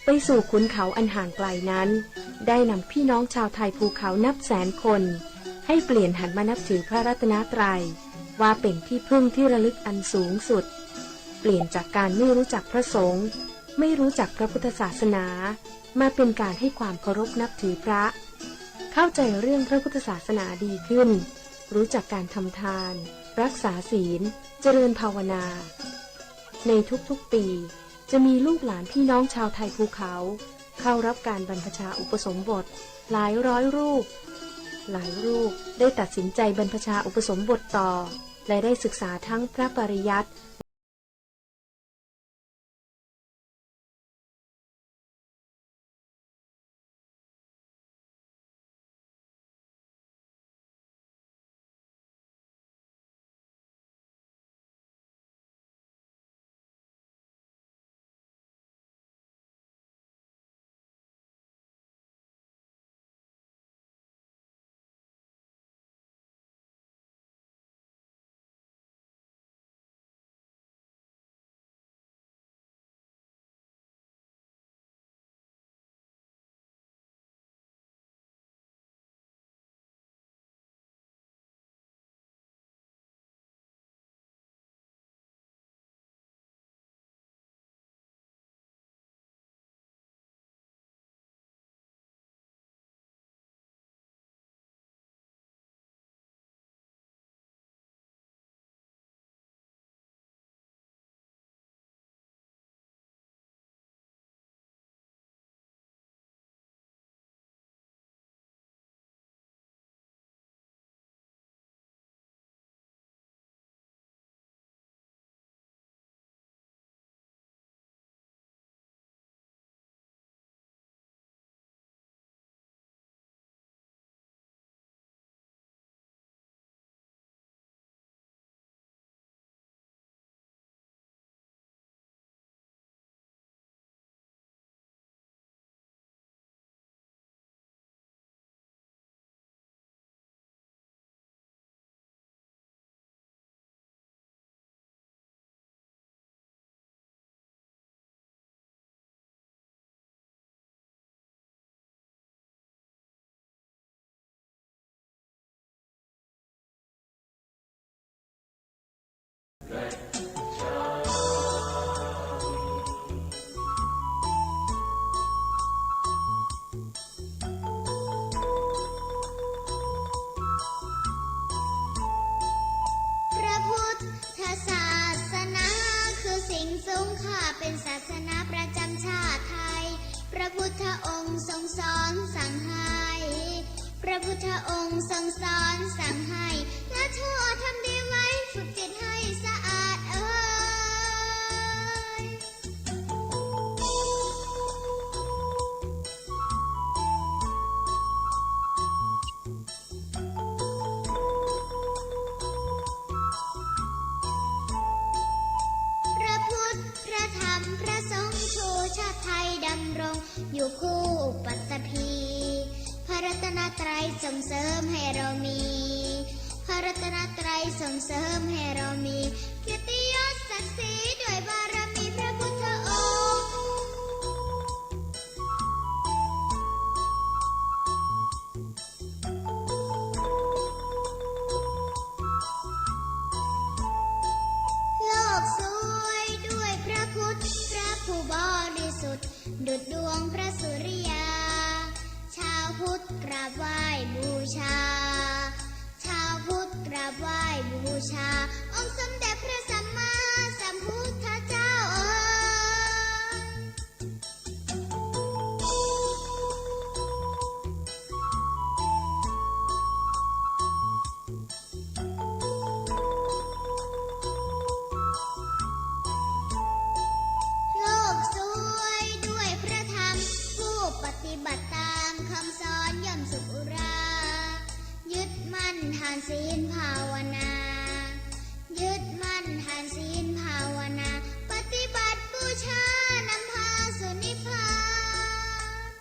ไปสู่ขุนเขาอันห่างไกลนั้น ได้นำพี่น้องชาวไทยภูเขานับแสนคน ให้เปลี่ยนหันมานับถือพระรัตนตรัย ว่าเป็นที่พึ่งที่ระลึกอันสูงสุด เปลี่ยนจากการไม่รู้จักพระสงฆ์ ไม่รู้จักพระพุทธศาสนา มาเป็นการให้ความเคารพนับถือพระ เข้าใจเรื่องพระพุทธศาสนาดีขึ้น รู้จักการทำทาน รักษาศีล เจริญภาวนา ในทุกๆ ปี จะมีลูกหลานพี่น้องชาวไทยภูเขา เข้ารับการบรรพชาอุปสมบทหลายร้อยรูป หลายรูปได้ตัดสินใจบรรพชาอุปสมบทต่อ และได้ศึกษาทั้งพระปริยัติ พระพุทธศาสนาคือสิ่งสูงค่า เป็นศาสนาประจำชาติไทย พระพุทธองค์ทรงสอนสั่งให้ พระพุทธองค์ทรงสอนสั่งให้ ละชั่วทำดีไว้ ฝึกจิตให้สะอาดเอ่ย ำรงอยู่คู่อุปัตตภี พระรัตนตรัยส่งเสริมให้เรามี พระรัตนตรัยส่งเสริมให้เรามี เกียรติยศศักดิ์ศรีด้วยบารมีพระพุทธองค์ โลกสวยด้วยพระพุทธ พระผู้บริสุทธิ์ ดุจดวงพระสุริยา ชาวพุทธกราบไหว้บูชา ชาวพุทธกราบไหว้บูชา องค์สมเด็จพระสัมมาสัมพุทธเจ้าเอ๋ย โลกสวยด้วยพระธรรม ผู้ปฏิบัติตามคำสอนย่อมสุขอุรา ยึดมั่นทานศีลภาวนา ยึดมั่นทานศีลภาวนา ปฏิบัติบูชานำพาสู่นิพพาน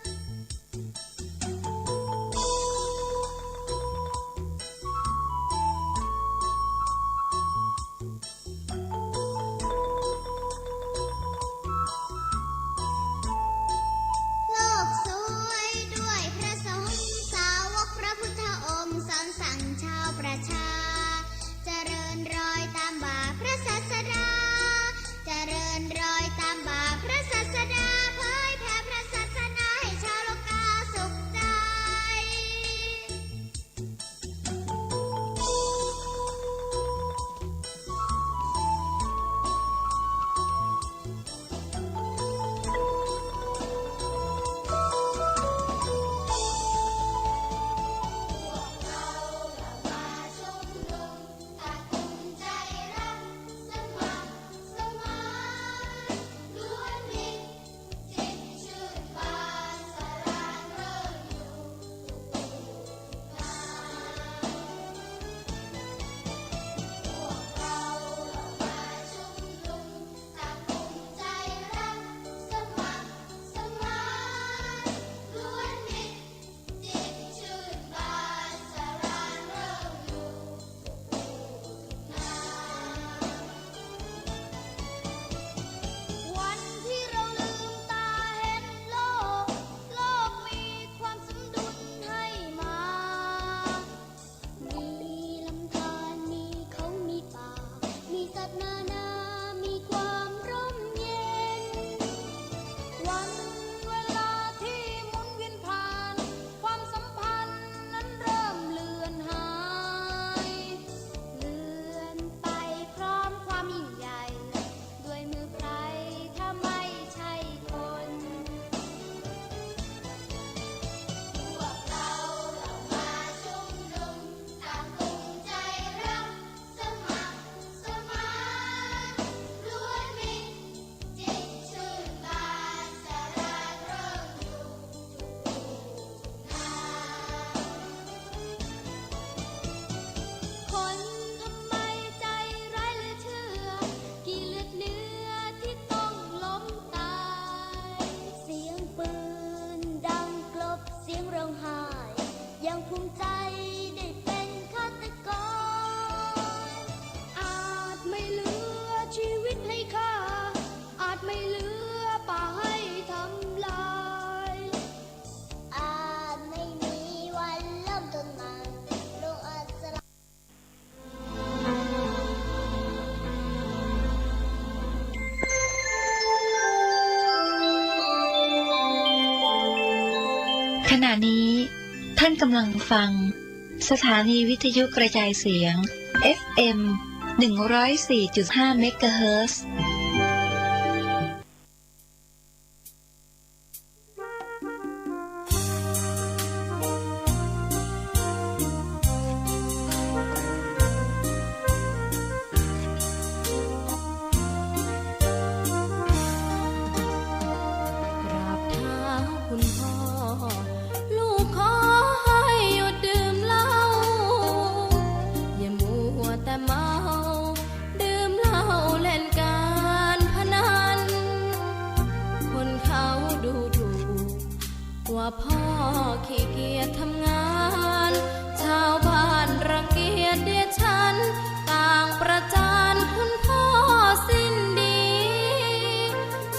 โลกสวยด้วยพระสงฆ์ สาวกพระพุทธองค์ สอนสั่งชาวประชา เจริญรอยตามบาทพระศาสดา เจริญรอยตามบาทพระศาสดา เผยแผ่พระศาสนาให้ชาวโลกาสุขใจ วันที่เราลืมตาเห็นโลก โลกมีความสมดุลให้มา มีลำธาร มีเขา มีป่า มีสัตว์นานา มีความร่มเย็น วันเวลาที่หมุนเวียนผ่าน ความสัมพันธ์นั้นเริ่มเลือนหาย เลือนไปพร้อมความยิ่งใหญ่ ด้วยมือใครถ้าไม่ใช่คน พวกเราเหล่ามาชุมนุม ต่างภูมิใจรัก สมัครสมาน ล้วนมีจิตชื่นบาน สราดเริงอยู่ทุกที่ทุกนา คนทำไมใจร้ายเหลือเชื่อ กี่เลือดเนื้อที่ต้องล้มตาย เสียงปืนดังกลบเสียงร้องไห้ ยังภูมิใจได้เป็นฆาตกร อาจไม่เหลือชีวิตให้ฆ่า อาจไม่เหลือป่าให้ทำลาย อาจไม่มีวันเริ่มต้นใหม่ โลกอาจสลาย ขณะนี้ท่านกำลังฟังสถานีวิทยุกระจายเสียง เอฟเอ็ม หนึ่งร้อยสี่จุดห้า เมกะเฮิรตซ์ กราบเท้าคุณพ่อ ลูกขอให้หยุดดื่มเหล้า อย่ามัวแต่เมา ดื่มเหล้าเล่นกา พ่อขี้เกียจทำงาน ชาวบ้านรังเกียจเดียะฉัน ต่างประจานคุณพ่อสิ้นดี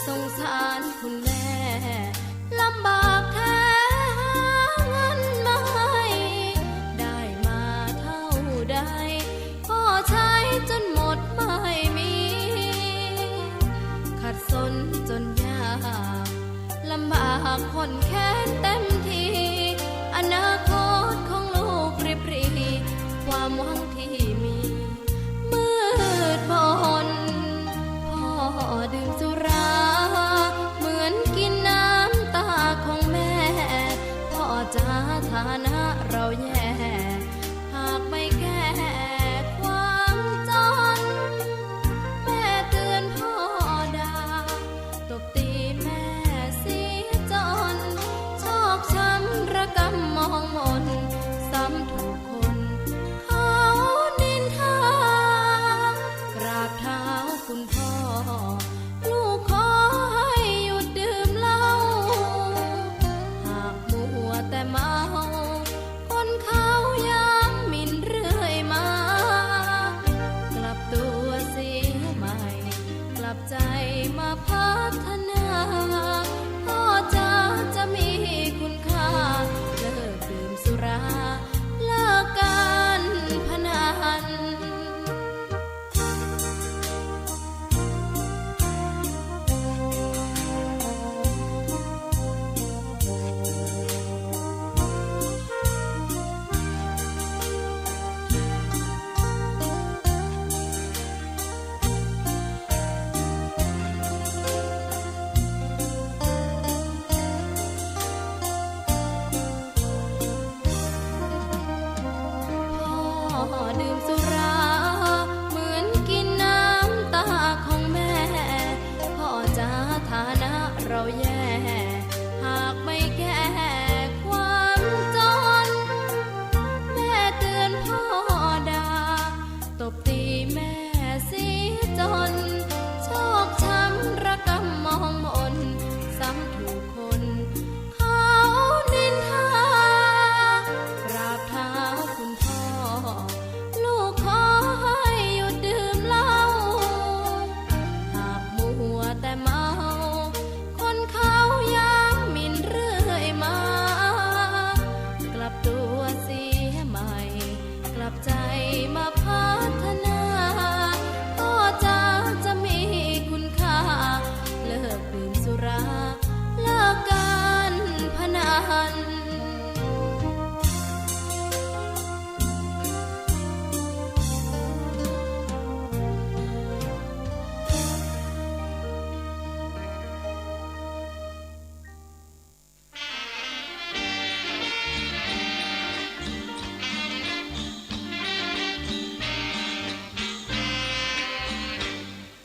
สงสารคุณแม่ ลำบากแท้หาเงินมาให้ ได้มาเท่าใด พ่อใช้จนหมดไม่มี ขัดสนจนยาก ลำบากข้นแค้นเต็มที อนาคตของลูกริบหรี่ ความหวังที่มี มืดมน พ่อดื่มสุรา เหมือนกินน้ำตาของแม่ พ่อจ๋าฐานะเราแย่ หากไม่แก้ความจน แม่เตือนพ่อด่า ตบตีแม่เสียจน ชอกช้ำระกำมองมน ซ้ำถูกคนเขานินทา กราบเท้าคุณพ่อ ลูกขอให้หยุดดื่มเหล้า หากมัวแต่เมา คนเขาย้ำหมิ่นเรื่อยมา กลับตัวเสียใหม่ กลับใจมาพัฒนา พ่อจ๋าจะมีคุณค่า เลิกดื่มสุรา เลิกการพนัน พ่อดื่มสุรา เหมือนกินน้ำตาของแม่ พ่อจ๋าฐานะเราแย่ หากไม่แก้ความจน แม่เตือนพ่อด่า ตบตีแม่เสียจน ชอกช้ำระกำมองมน ซ้ำถูกคนเขานินทา กราบเท้าคุณพ่อ ลูกขอให้หยุดดื่มเหล้า หากมัวแต่เมา คนเขาย้ำหมิ่นเรื่อยมา กลับตัวเสียใหม่ กลับใจมาพัฒนา พ่อจ๋าจะมีคุณค่า เลิกดื่มสุรา เลิกการพนัน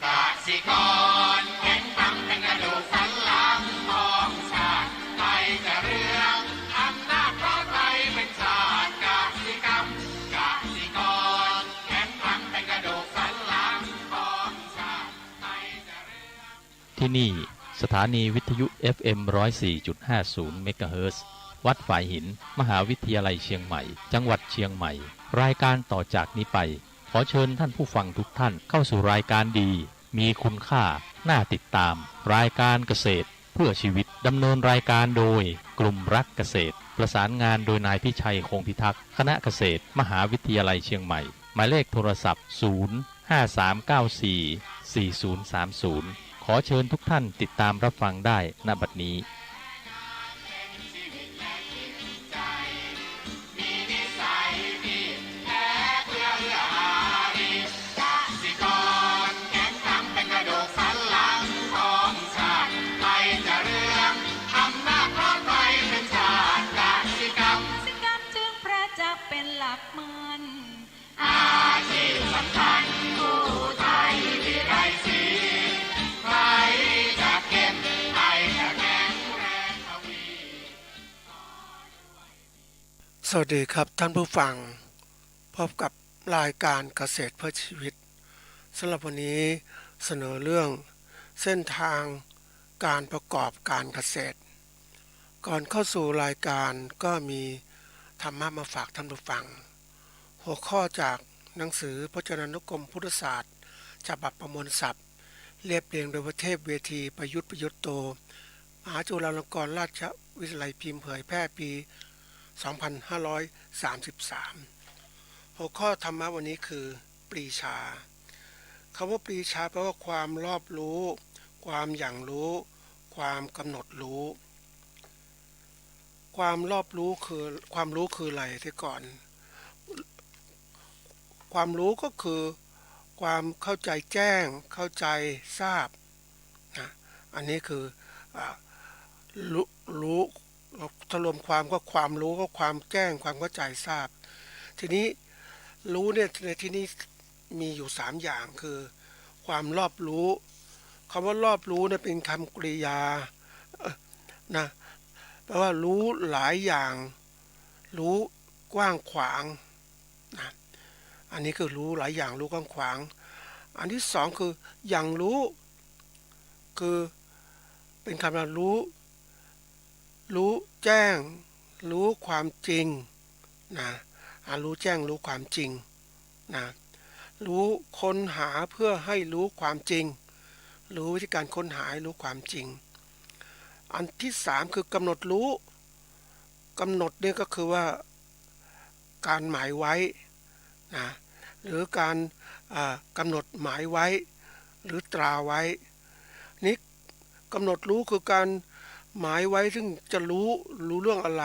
กสิกรแข็งแกร่งเป็นกระดูกสันหลังของชาติ ไทยจะเรืองอำนาจเพราะไทยเป็นชาติกสิกรรม กสิกรแข็งแกร่งเป็นกระดูกสันหลังของชาติ ไทยจะเรือง ที่นี่สถานีวิทยุ เอฟเอ็ม ร้อยสี่จุดห้าศูนย์ เมกะเฮิรตซ์ วัดฝายหิน มหาวิทยาลัยเชียงใหม่ จังหวัดเชียงใหม่ รายการต่อจากนี้ไป ขอเชิญท่านผู้ฟังทุกท่านเข้าสู่รายการดี มีคุณค่า น่าติดตาม รายการเกษตรเพื่อชีวิต ดำเนินรายการโดย กลุ่มรักเกษตร ประสานงานโดยนายพิชัย คงพิทักษ์ คณะเกษตร มหาวิทยาลัยเชียงใหม่ หมายเลขโทรศัพท์ ศูนย์ ห้าสามเก้าสี่ สี่ศูนย์สามศูนย์ ขอเชิญทุกท่านติดตามรับฟังได้ ณ บัดนี้ กสิกรแข็งแกร่งเป็นกระดูกสันหลังของชาติ ไทยจะเรืองอำนาจเพราะไทยเป็นชาติกสิกรรม กสิกรรมจึงประจักษ์เป็นหลักมั่น อาชีพสำคัญกู้ไทยวิไลศรี ไทยจะเข้ม ไทยจะแข็งแรงทวี สวัสดีครับท่านผู้ฟัง พบกับรายการเกษตรเพื่อชีวิต สำหรับวันนี้เสนอเรื่องเส้นทางการประกอบการเกษตร ก่อนเข้าสู่รายการก็มีธรรมะมาฝากท่านผู้ฟัง หัวข้อจากหนังสือพจนานุกรมพุทธศาสตร์ ฉบับประมวลศัพท์ เรียบเรียงโดยพระเทพเวที ประยุทธ์ ประยุตโต มหาจุฬาลงกรณราชวิทยาลัย พิมพ์เผยแพร่ปี สองพันห้าร้อยสามสิบสาม หัวข้อธรรมะวันนี้คือ ปรีชา คำว่าปรีชาแปลว่าความรอบรู้ ความหยั่งรู้ ความกำหนดรู้ ความรอบรู้คือ ความรู้คืออะไรเสียก่อน ความรู้ก็คือความเข้าใจแจ้ง เข้าใจทราบนะ อันนี้คือ อ่า รู้ รู้ ถ้ารวมความก็ความรู้ก็ความแจ้ง ความเข้าใจทราบ ทีนี้รู้เนี่ยในที่นี้มีอยู่สามอย่าง คือความรอบรู้ คำว่ารอบรู้เนี่ยเป็นคำกริยา เอ่อ นะ แปลว่ารู้หลายอย่าง รู้กว้างขวางนะ อันนี้คือรู้หลายอย่าง รู้กว้างขวาง อันที่สองคือหยั่งรู้ คือเป็นคำว่ารู้ รู้แจ้ง รู้ความจริงนะ อ่ะ รู้แจ้ง รู้ความจริงนะ รู้ค้นหาเพื่อให้รู้ความจริง รู้วิธีการค้นหาให้รู้ความจริง อันที่สามคือกำหนดรู้ กำหนดเนี่ยก็คือว่าการหมายไว้นะ หรือการ อ่า กำหนดหมายไว้ หรือตราไว้ นี่กำหนดรู้คือการหมายไว้ ซึ่งจะรู้ รู้เรื่องอะไร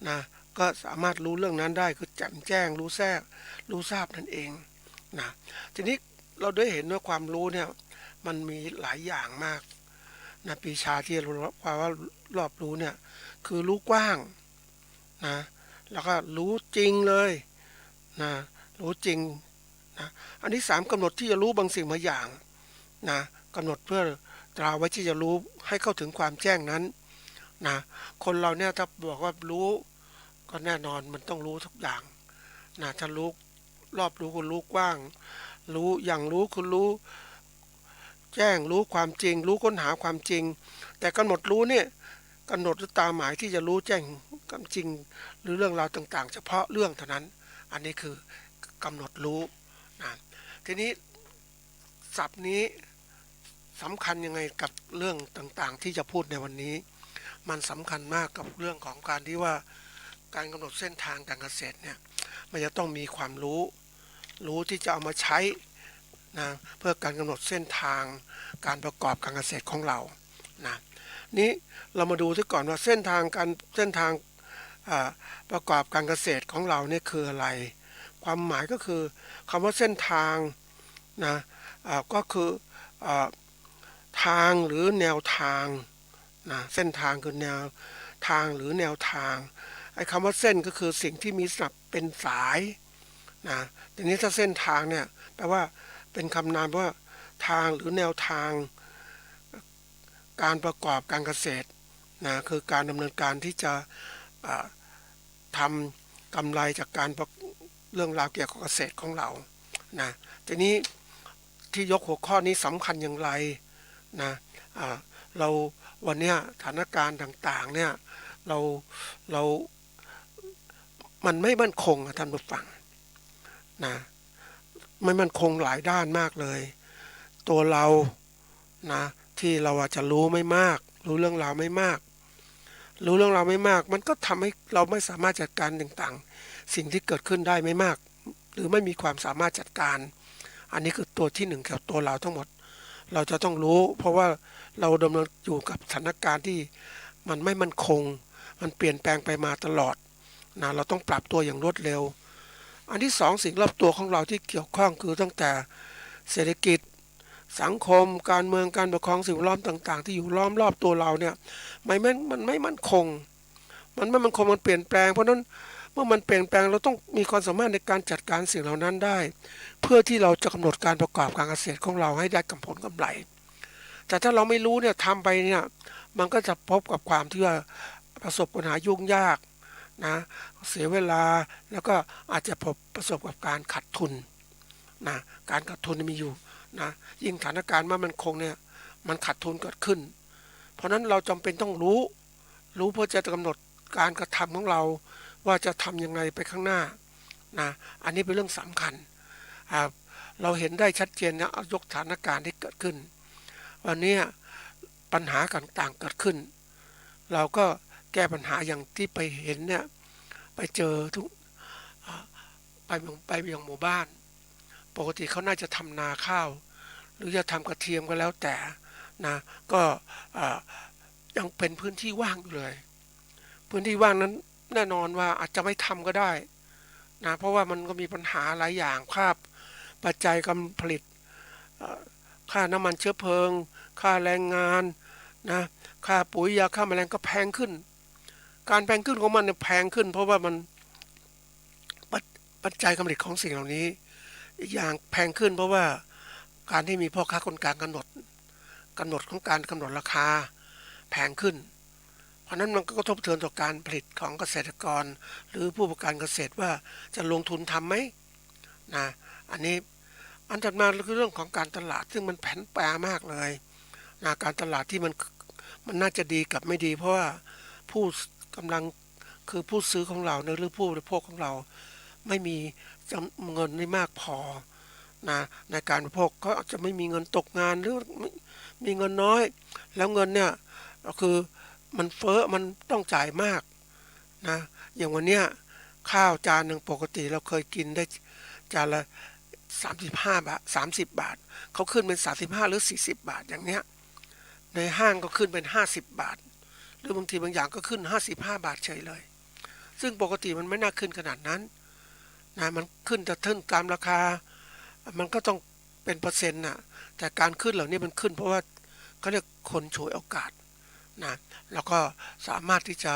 นะ ก็สามารถรู้เรื่องนั้นได้ คือแจ่มแจ้ง รู้แจ้ง รู้ทราบนั่นเองนะ ทีนี้เราได้เห็นว่าความรู้เนี่ยมันมีหลายอย่างมากนะ ปรีชาที่เราว่าว่ารอบรู้เนี่ยคือรู้กว้างนะ แล้วก็รู้จริงเลยนะ รู้จริงนะ อันที่สามกำหนดที่จะรู้บางสิ่งบางอย่างนะ กำหนดเพื่อตราไว้ที่จะรู้ให้เข้าถึงความแจ้งนั้นนะ คนเราเนี่ยถ้าบอกว่ารู้ ก็แน่นอนมันต้องรู้ทุกอย่างนะ ถ้ารู้รอบรู้คือรู้กว้าง รู้หยั่งรู้คือรู้แจ้ง รู้ความจริง รู้ค้นหาความจริง แต่กำหนดรู้เนี่ย กำหนดด้วยตาหมายที่จะรู้แจ้งความจริง หรือเรื่องราวต่างๆ เฉพาะเรื่องเท่านั้น อันนี้คือกำหนดรู้นะ ทีนี้ศัพท์นี้สำคัญยังไงกับเรื่องต่างๆ ที่จะพูดในวันนี้ มันสำคัญมากกับเรื่องของการที่ว่าการกำหนดเส้นทางการเกษตรเนี่ย มันจะต้องมีความรู้ รู้ที่จะเอามาใช้นะ เพื่อการกำหนดเส้นทางการประกอบการเกษตรของเรานะ นี้เรามาดูซะก่อนว่าเส้นทางการ เส้นทาง อ่า ประกอบการเกษตรของเราเนี่ยคืออะไร ความหมายก็คือคำว่าเส้นทางนะ อ่า ก็คือ อ่า ทางหรือแนวทางนะ เส้นทางคือแนวทางหรือแนวทาง ไอ้คำว่าเส้นก็คือสิ่งที่มีสนับเป็นสายนะ ทีนี้ถ้าเส้นทางเนี่ยแปลว่าเป็นคำนามว่าทางหรือแนวทางการประกอบการเกษตรนะ คือการดำเนินการที่จะ อ่า ทำกำไรจากการประ เรื่องราวเกี่ยวกับเกษตรของเรานะ ทีนี้ที่ยกหัวข้อนี้สำคัญอย่างไรนะ อ่า เราวันเนี้ยสถานการณ์ต่างๆ เนี่ย เรา เรา มันไม่มั่นคงอะท่านผู้ฟังนะ ไม่มั่นคงหลายด้านมากเลย ตัวเรานะ ที่เราอาจจะรู้ไม่มาก รู้เรื่องราวไม่มาก รู้เรื่องราวไม่มาก มันก็ทำให้เราไม่สามารถจัดการต่างๆ สิ่งที่เกิดขึ้นได้ไม่มาก หรือไม่มีความสามารถจัดการ อันนี้คือตัวที่หนึ่งเกี่ยวกับตัวเราทั้งหมด เราจะต้องรู้ เพราะว่าเราดำเนินอยู่กับสถานการณ์ที่มันไม่มั่นคง มันเปลี่ยนแปลงไปมาตลอดนะ เราต้องปรับตัวอย่างรวดเร็ว อันที่สอง สิ่งรอบตัวของเราที่เกี่ยวข้องคือตั้งแต่เศรษฐกิจ สังคม การเมือง การปกครอง สิ่งแวดล้อมต่างๆ ที่อยู่ล้อมรอบตัวเราเนี่ย มันไม่ มันไม่มั่นคง มันไม่มั่นคง มันเปลี่ยนแปลง เพราะฉะนั้นเมื่อมันเปลี่ยนแปลง เราต้องมีความสามารถในการจัดการสิ่งเหล่านั้นได้ เพื่อที่เราจะกำหนดการประกอบการเกษตรของเราให้ได้ผลกำไร แต่ถ้าเราไม่รู้เนี่ย ทำไปเนี่ย มันก็จะพบกับความที่ว่าประสบปัญหายุ่งยากนะ เสียเวลา แล้วก็อาจจะพบ ประสบกับการขาดทุนนะ การขาดทุนมีอยู่นะ ยิ่งสถานการณ์ไม่มั่นคงเนี่ย มันขาดทุนเกิดขึ้น เพราะฉะนั้นเราจำเป็นต้องรู้ รู้เพื่อจะกำหนดการกระทำของเราว่าจะทำยังไงไปข้างหน้านะ อันนี้เป็นเรื่องสำคัญ อ่า เราเห็นได้ชัดเจนนะ ยกสถานการณ์ที่เกิดขึ้น วันนี้ปัญหาต่างๆเกิดขึ้น เราก็แก้ปัญหาอย่างที่ไปเห็นเนี่ย ไปเจอทุก อ่า ไปเมือง ไปยังหมู่บ้าน ปกติเขาน่าจะทำนาข้าว หรือจะทำกระเทียมก็แล้วแต่นะ ก็ อ่า ยังเป็นพื้นที่ว่างอยู่เลย พื้นที่ว่างนั้นแน่นอนว่าอาจจะไม่ทำก็ได้นะ เพราะว่ามันก็มีปัญหาหลายอย่าง ค่าปัจจัยการผลิต เอ่อ ค่าน้ำมันเชื้อเพลิง ค่าแรงงานนะ ค่าปุ๋ยยาฆ่าแมลงก็แพงขึ้น การแพงขึ้นของมันเนี่ยแพงขึ้น เพราะว่ามัน ปัจ- ปัจจัยการผลิตของสิ่งเหล่านี้ อีกอย่างแพงขึ้น เพราะว่าการที่มีพ่อค้าคนกลางกำหนด กำหนดของการกำหนดราคาแพงขึ้น เพราะฉะนั้นมันก็กระทบกระเทือนต่อการผลิตของเกษตรกร หรือผู้ประกอบการเกษตรว่าจะลงทุนทำไหมนะ อันนี้ อันถัดมาคือเรื่องของการตลาด ซึ่งมันผันแปรมากเลยนะ การตลาดที่มัน มันน่าจะดีกลับไม่ดี เพราะว่าผู้กำลัง คือผู้ซื้อของเราเนี่ย หรือผู้บริโภคของเรา ไม่มีจำ- เงินได้มากพอนะ ในการบริโภค เขาอาจจะไม่มีเงินตกงาน หรือมีเงินน้อย แล้วเงินเนี่ย ก็คือมันเฟ้อ มันต้องจ่ายมากนะ อย่างวันเนี้ย ข้าวจานหนึ่งปกติเราเคยกินได้จานละสามสิบห้าบาท สามสิบบาท เขาขึ้นเป็นสามสิบห้าหรือสี่สิบบาทอย่างเนี้ย ในห้างก็ขึ้นเป็นห้าสิบบาท หรือบางทีบางอย่างก็ขึ้นห้าสิบห้าบาทเฉยเลย ซึ่งปกติมันไม่น่าขึ้นขนาดนั้นนะ มันขึ้นจะขึ้นตามราคา มันก็ต้องเป็นเปอร์เซ็นต์น่ะ แต่การขึ้นเหล่านี้มันขึ้นเพราะว่าเขาเรียกคนฉวยโอกาสนะ แล้วก็สามารถที่จะ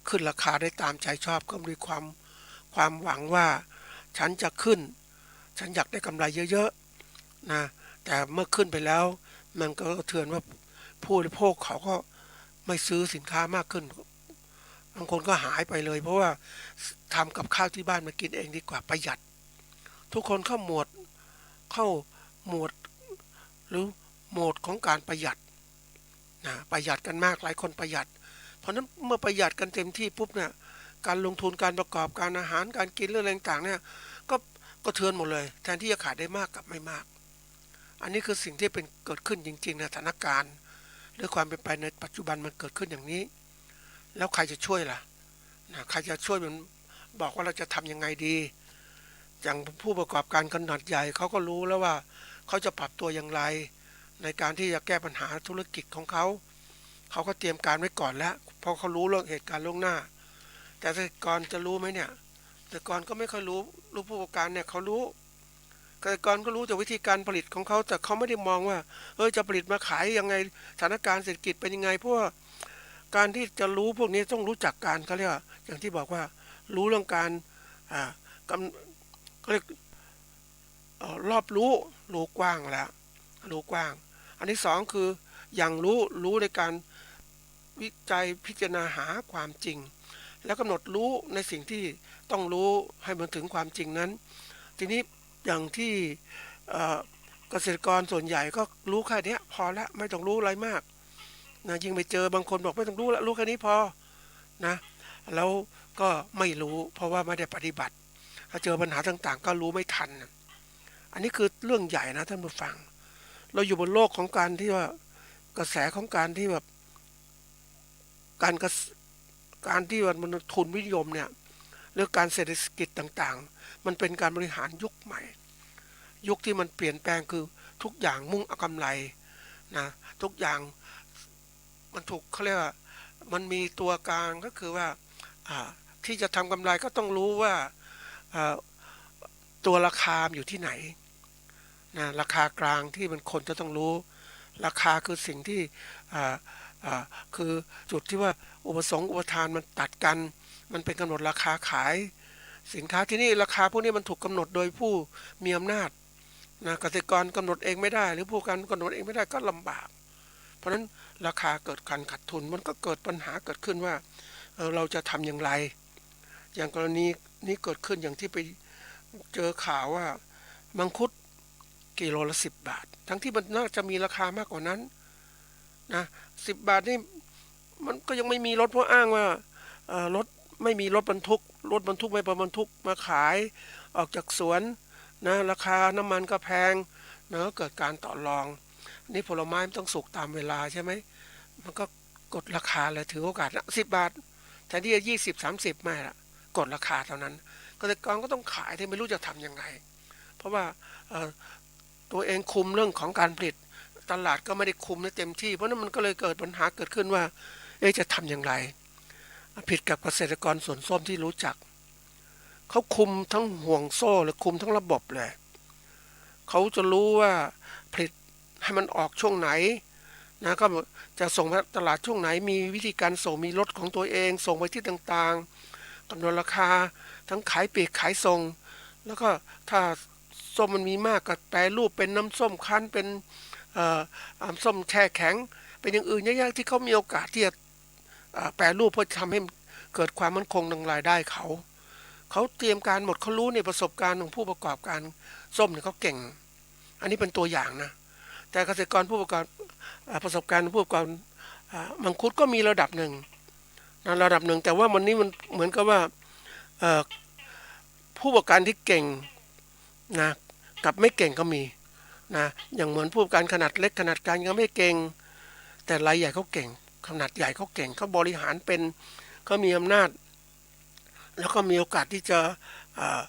ขึ้นราคาได้ตามใจชอบ ก็มีความ ความหวังว่าฉันจะขึ้น ฉันอยากได้กำไรเยอะๆนะ แต่เมื่อขึ้นไปแล้ว มันก็กระเทือนว่าผู้บริโภคเขาก็ไม่ซื้อสินค้ามากขึ้น บางคนก็หายไปเลย เพราะว่าทำกับข้าวที่บ้านมากินเองดีกว่า ประหยัด ทุกคนเข้าหมวด เข้าหมวด หรือโหมดของการประหยัดนะ ประหยัดกันมาก หลายคนประหยัด เพราะฉะนั้นเมื่อประหยัดกันเต็มที่ปุ๊บเนี่ย การลงทุน การประกอบการอาหาร การกิน เรื่องอะไรต่างๆเนี่ย ก็กระเทือนหมดเลย แทนที่จะขายได้มากกลับไม่มาก อันนี้คือสิ่งที่เป็น เกิดขึ้นจริงๆนะ สถานการณ์ หรือความเป็นไปในปัจจุบันมันเกิดขึ้นอย่างนี้ แล้วใครจะช่วยล่ะนะ ใครจะช่วยมัน บอกว่าเราจะทำยังไงดี อย่างผู้ประกอบการขนาดใหญ่เขาก็รู้แล้วว่าเขาจะปรับตัวอย่างไร ในการที่จะแก้ปัญหาธุรกิจของเขา เขาก็เตรียมการไว้ก่อนแล้ว เพราะเขารู้เรื่องเหตุการณ์ล่วงหน้า แต่เกษตรกรจะรู้ไหมเนี่ย เกษตรกรก็ไม่ค่อยรู้ รู้ผู้ประกอบการเนี่ยเขารู้ เกษตรกรก็รู้แต่วิธีการผลิตของเขา แต่เขาไม่ได้มองว่า เออ จะผลิตมาขายยังไง สถานการณ์เศรษฐกิจเป็นยังไง เพราะว่าการที่จะรู้พวกนี้ต้องรู้จักการ เขาเรียกว่า อย่างที่บอกว่า รู้เรื่องการ อ่า กำ- เขาเรียก เอ่อ รอบรู้ รู้กว้างแล้ว รู้กว้าง อันที่สองคือ อย่างรู้ รู้ในการวิจัยพิจารณาหาความจริง แล้วกำหนดรู้ในสิ่งที่ต้องรู้ให้มันถึงความจริงนั้น ทีนี้อย่างที่ เอ่อ เกษตรกรส่วนใหญ่ก็รู้แค่เนี้ย พอละ ไม่ต้องรู้อะไรมากนะ ยิ่งไปเจอบางคนบอกไม่ต้องรู้ละ รู้แค่นี้พอนะ แล้วก็ไม่รู้ เพราะว่าไม่ได้ปฏิบัติ ถ้าเจอปัญหาต่างๆ ก็รู้ไม่ทันนะ อันนี้คือเรื่องใหญ่นะท่านผู้ฟัง เราอยู่บนโลกของการที่ว่า กระแสของการที่แบบ การกระแส- การที่ว่ามันทุนนิยมเนี่ย เรื่องการเศรษฐกิจต่างๆ มันเป็นการบริหารยุคใหม่ ยุคที่มันเปลี่ยนแปลง คือทุกอย่างมุ่งเอากำไรนะ ทุกอย่างมันถูก เขาเรียกว่า มันมีตัวกลาง ก็คือว่า อ่า ที่จะทำกำไรก็ต้องรู้ว่า อ่า ตัวราคามันอยู่ที่ไหนนะ ราคากลางที่มันคนจะต้องรู้ ราคาคือสิ่งที่ อ่า อ่า คือจุดที่ว่าอุปสงค์อุปทานมันตัดกัน มันเป็นกำหนดราคาขายสินค้า ทีนี้ราคาพวกนี้มันถูกกำหนดโดยผู้มีอำนาจนะ เกษตรกรกำหนดเองไม่ได้ หรือผู้การกำหนดเองไม่ได้ก็ลำบาก เพราะฉะนั้นราคาเกิดการขาดทุน มันก็เกิดปัญหาเกิดขึ้นว่า เอ่อ เราจะทำอย่างไร อย่างกรณีนี้เกิดขึ้นอย่างที่ไปเจอข่าวว่ามังคุดกิโลละสิบบาท ทั้งที่มันน่าจะมีราคามากกว่านั้นนะ สิบบาทนี่ มันก็ยังไม่มีรถ เพราะอ้างว่า เอ่อ รถไม่มีรถบรรทุก รถบรรทุกไม่พอบรรทุกมาขายออกจากสวนนะ ราคาน้ำมันก็แพงนะ ก็เกิดการต่อรอง นี่ผลไม้มันต้องสุกตามเวลาใช่ไหม มันก็กดราคาเลย ถือโอกาสนะ สิบบาท แทนที่จะยี่สิบ สามสิบ ไม่ละ กดราคาเท่านั้น เกษตรกรก็ต้องขายที่ไม่รู้จะทำยังไง เพราะว่า เอ่อ ตัวเองคุมเรื่องของการผลิต ตลาดก็ไม่ได้คุมได้เต็มที่ เพราะนั้นมันก็เลยเกิดปัญหาเกิดขึ้นว่า เอ๊ะ จะทำอย่างไร ผิดกับเกษตรกรสวนส้มที่รู้จัก เขาคุมทั้งห่วงโซ่เลย คุมทั้งระบบเลย เขาจะรู้ว่าผลิตให้มันออกช่วงไหนนะ ก็จะส่งไปตลาดช่วงไหน มีวิธีการส่ง มีรถของตัวเอง ส่งไปที่ต่างๆ กำหนดราคา ทั้งขายปลีกขายส่ง แล้วก็ถ้าส้มมันมีมากก็แปรรูปเป็นน้ำส้มคั้น เป็น เอ่อ น้ำส้มแช่แข็ง เป็นอย่างอื่นเยอะแยะที่เขามีโอกาสที่จะ เอ่อ แปรรูปเพื่อทำให้เกิดความมั่นคงทางรายได้เขา เขาเตรียมการหมด เขารู้ ในประสบการณ์ของผู้ประกอบการส้มเนี่ยเขาเก่ง อันนี้เป็นตัวอย่างนะ แต่เกษตรกรผู้ประกอบ เอ่อ ประสบการณ์ผู้ประกอบ เอ่อ มังคุดก็มีระดับหนึ่งนะ ระดับหนึ่ง แต่ว่าวันนี้มันเหมือนกับว่า เอ่อ ผู้ประกอบการที่เก่งนะ กับไม่เก่งก็มีนะ อย่างเหมือนผู้ประกอบการขนาดเล็กขนาดกลางยังไม่เก่ง แต่รายใหญ่เขาเก่ง ขนาดใหญ่เขาเก่ง เขาบริหารเป็น เขามีอำนาจ แล้วก็มีโอกาสที่จะ เอ่อ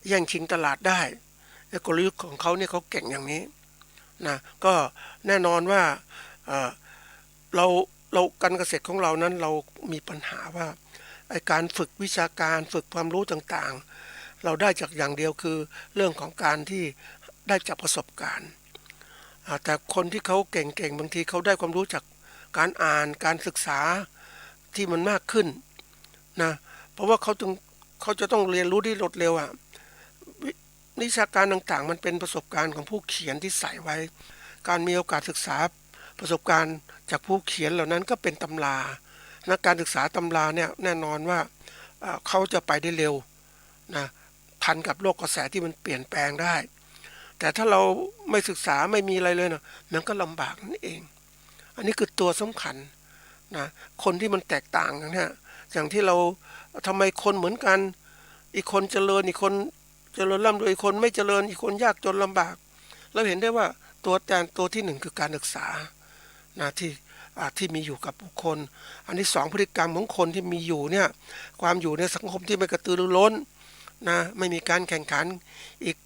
แย่งชิงตลาดได้ และกลยุทธ์ของเขาเนี่ยเขาเก่งอย่างนี้นะ ก็แน่นอนว่า เอ่อ เรา เรา การเกษตรของเรานั้นเรามีปัญหาว่า ไอ้การฝึกวิชาการ ฝึกความรู้ต่างๆ เราได้จากอย่างเดียวคือเรื่องของการที่ได้จากประสบการณ์ อ่า แต่คนที่เขาเก่งๆ บางทีเขาได้ความรู้จากการอ่าน การศึกษาที่มันมากขึ้นนะ เพราะว่าเขาถึง เขาจะต้องเรียนรู้ได้รวดเร็วอะ วิ- วิชาการต่างๆ มันเป็นประสบการณ์ของผู้เขียนที่ใส่ไว้ การมีโอกาสศึกษาประสบการณ์จากผู้เขียนเหล่านั้นก็เป็นตำรา นะ การศึกษาตำราเนี่ยแน่นอนว่า เอ่อ เขาจะไปได้เร็วนะ ทันกับโลกกระแสที่มันเปลี่ยนแปลงได้ แต่ถ้าเราไม่ศึกษา ไม่มีอะไรเลยนะ มันก็ลำบากนั่นเอง อันนี้คือตัวสำคัญนะ คนที่มันแตกต่างกันเนี่ย อย่างที่เรา ทำไมคนเหมือนกัน อีกคนเจริญ อีกคนเจริญร่ำรวย อีกคนไม่เจริญ อีกคนยากจนลำบาก เราเห็นได้ว่าตัวแทนตัวที่หนึ่งคือการศึกษานะ ที่ อ่า ที่มีอยู่กับบุคคล อันที่สอง พฤติกรรมของคนที่มีอยู่เนี่ย ความอยู่ในสังคมที่ไม่กระตือรือร้นนะ ไม่มีการแข่งขัน อีก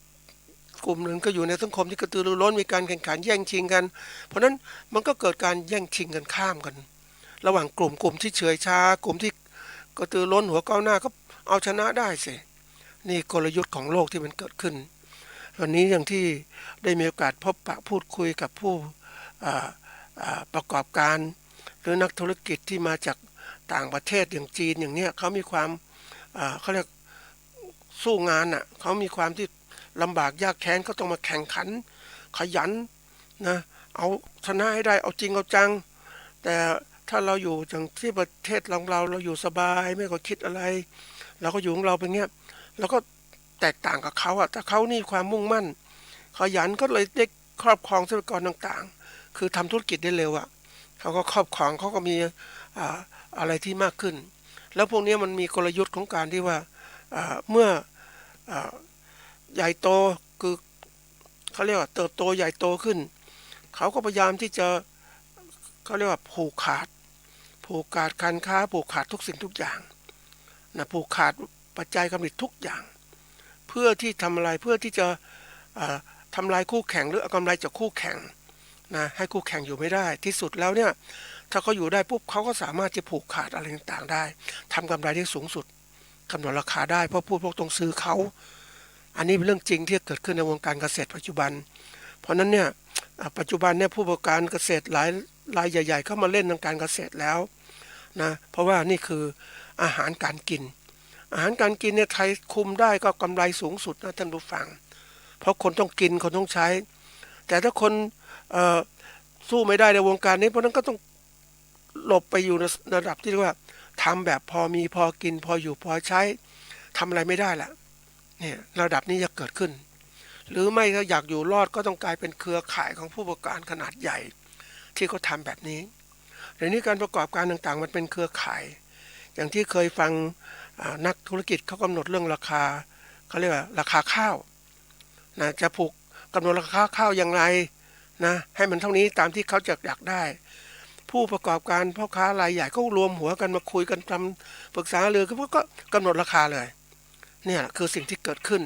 กลุ่มหนึ่งก็อยู่ในสังคมที่กระตือรือร้น มีการแข่งขันแย่งชิงกัน เพราะฉะนั้นมันก็เกิดการแย่งชิงกันข้ามกัน ระหว่างกลุ่ม กลุ่มที่เฉื่อยชา กลุ่มที่กระตือร้นหัวก้าวหน้าก็เอาชนะได้สิ นี่กลยุทธ์ของโลกที่มันเกิดขึ้น วันนี้อย่างที่ได้มีโอกาสพบปะพูดคุยกับผู้ อ่า อ่า ประกอบการ หรือนักธุรกิจที่มาจากต่างประเทศอย่างจีนอย่างเนี้ย เขามีความ อ่า เขาเรียกสู้งานน่ะ เขามีความที่ลำบากยากแค้น เขาต้องมาแข่งขัน ขยันนะ เอาชนะให้ได้ เอาจริงเอาจัง แต่ถ้าเราอยู่อย่างที่ประเทศของเรา เราอยู่สบาย ไม่ก็คิดอะไร เราก็อยู่ของเราไปเงี้ย เราก็แตกต่างกับเขาอะ แต่เขานี่ความมุ่งมั่น ขยัน ก็เลยได้ครอบครองทรัพยากรต่างๆ คือทำธุรกิจได้เร็วอะ เขาก็ครอบครอง เขาก็มี อ่า อะไรที่มากขึ้น แล้วพวกนี้มันมีกลยุทธ์ของการที่ว่า อ่า เมื่อ อ่า ใหญ่โต คือ เขาเรียกว่าเติบโตใหญ่โตขึ้น เขาก็พยายามที่จะ เขาเรียกว่าผูกขาด ผูกขาดการค้า ผูกขาดทุกสิ่งทุกอย่างนะ ผูกขาดปัจจัยการผลิตทุกอย่าง เพื่อที่ทำอะไร เพื่อที่จะ เอ่อ ทำลายคู่แข่ง หรือเอากำไรจากคู่แข่งนะ ให้คู่แข่งอยู่ไม่ได้ ที่สุดแล้วเนี่ย ถ้าเขาอยู่ได้ปุ๊บ เขาก็สามารถจะผูกขาดอะไรต่างๆ ได้ ทำกำไรได้สูงสุด กำหนดราคาได้ เพราะผู้บริโภคต้องซื้อเขา อันนี้เป็นเรื่องจริงที่เกิดขึ้นในวงการเกษตรปัจจุบัน เพราะฉะนั้นเนี่ย อ่า ปัจจุบันเนี่ยผู้ประกอบการเกษตรหลายรายใหญ่ๆ เข้ามาเล่นทางการเกษตรแล้วนะ เพราะว่านี่คืออาหารการกิน อาหารการกินเนี่ยใครคุมได้ก็กำไรสูงสุดนะท่านผู้ฟัง เพราะคนต้องกิน คนต้องใช้ แต่ถ้าคน เอ่อ สู้ไม่ได้ในวงการนี้ เพราะฉะนั้นก็ต้อง หลบไปอยู่ในระดับที่เรียกว่าทำแบบพอมีพอกิน พออยู่พอใช้ ทำอะไรไม่ได้ละ เนี่ย ระดับนี้จะเกิดขึ้น หรือไม่ถ้าอยากอยู่รอดก็ต้องกลายเป็นเครือข่ายของผู้ประกอบการขนาดใหญ่ ที่เขาทำแบบนี้ ดี๋ยวนี้การประกอบการต่างๆ มันเป็นเครือข่าย อย่างที่เคยฟัง อ่า นักธุรกิจเขากำหนดเรื่องราคา เขาเรียกว่าราคาข้าวนะ จะผูก กำหนดราคาข้าวอย่างไรนะ ให้มันเท่านี้ตามที่เขาจะอยากได้ ผู้ประกอบการพ่อค้ารายใหญ่ก็รวมหัวกันมาคุยกันทำปรึกษาหารือ เขาก็กำหนดราคาเลย เนี่ยคือสิ่งที่เกิดขึ้น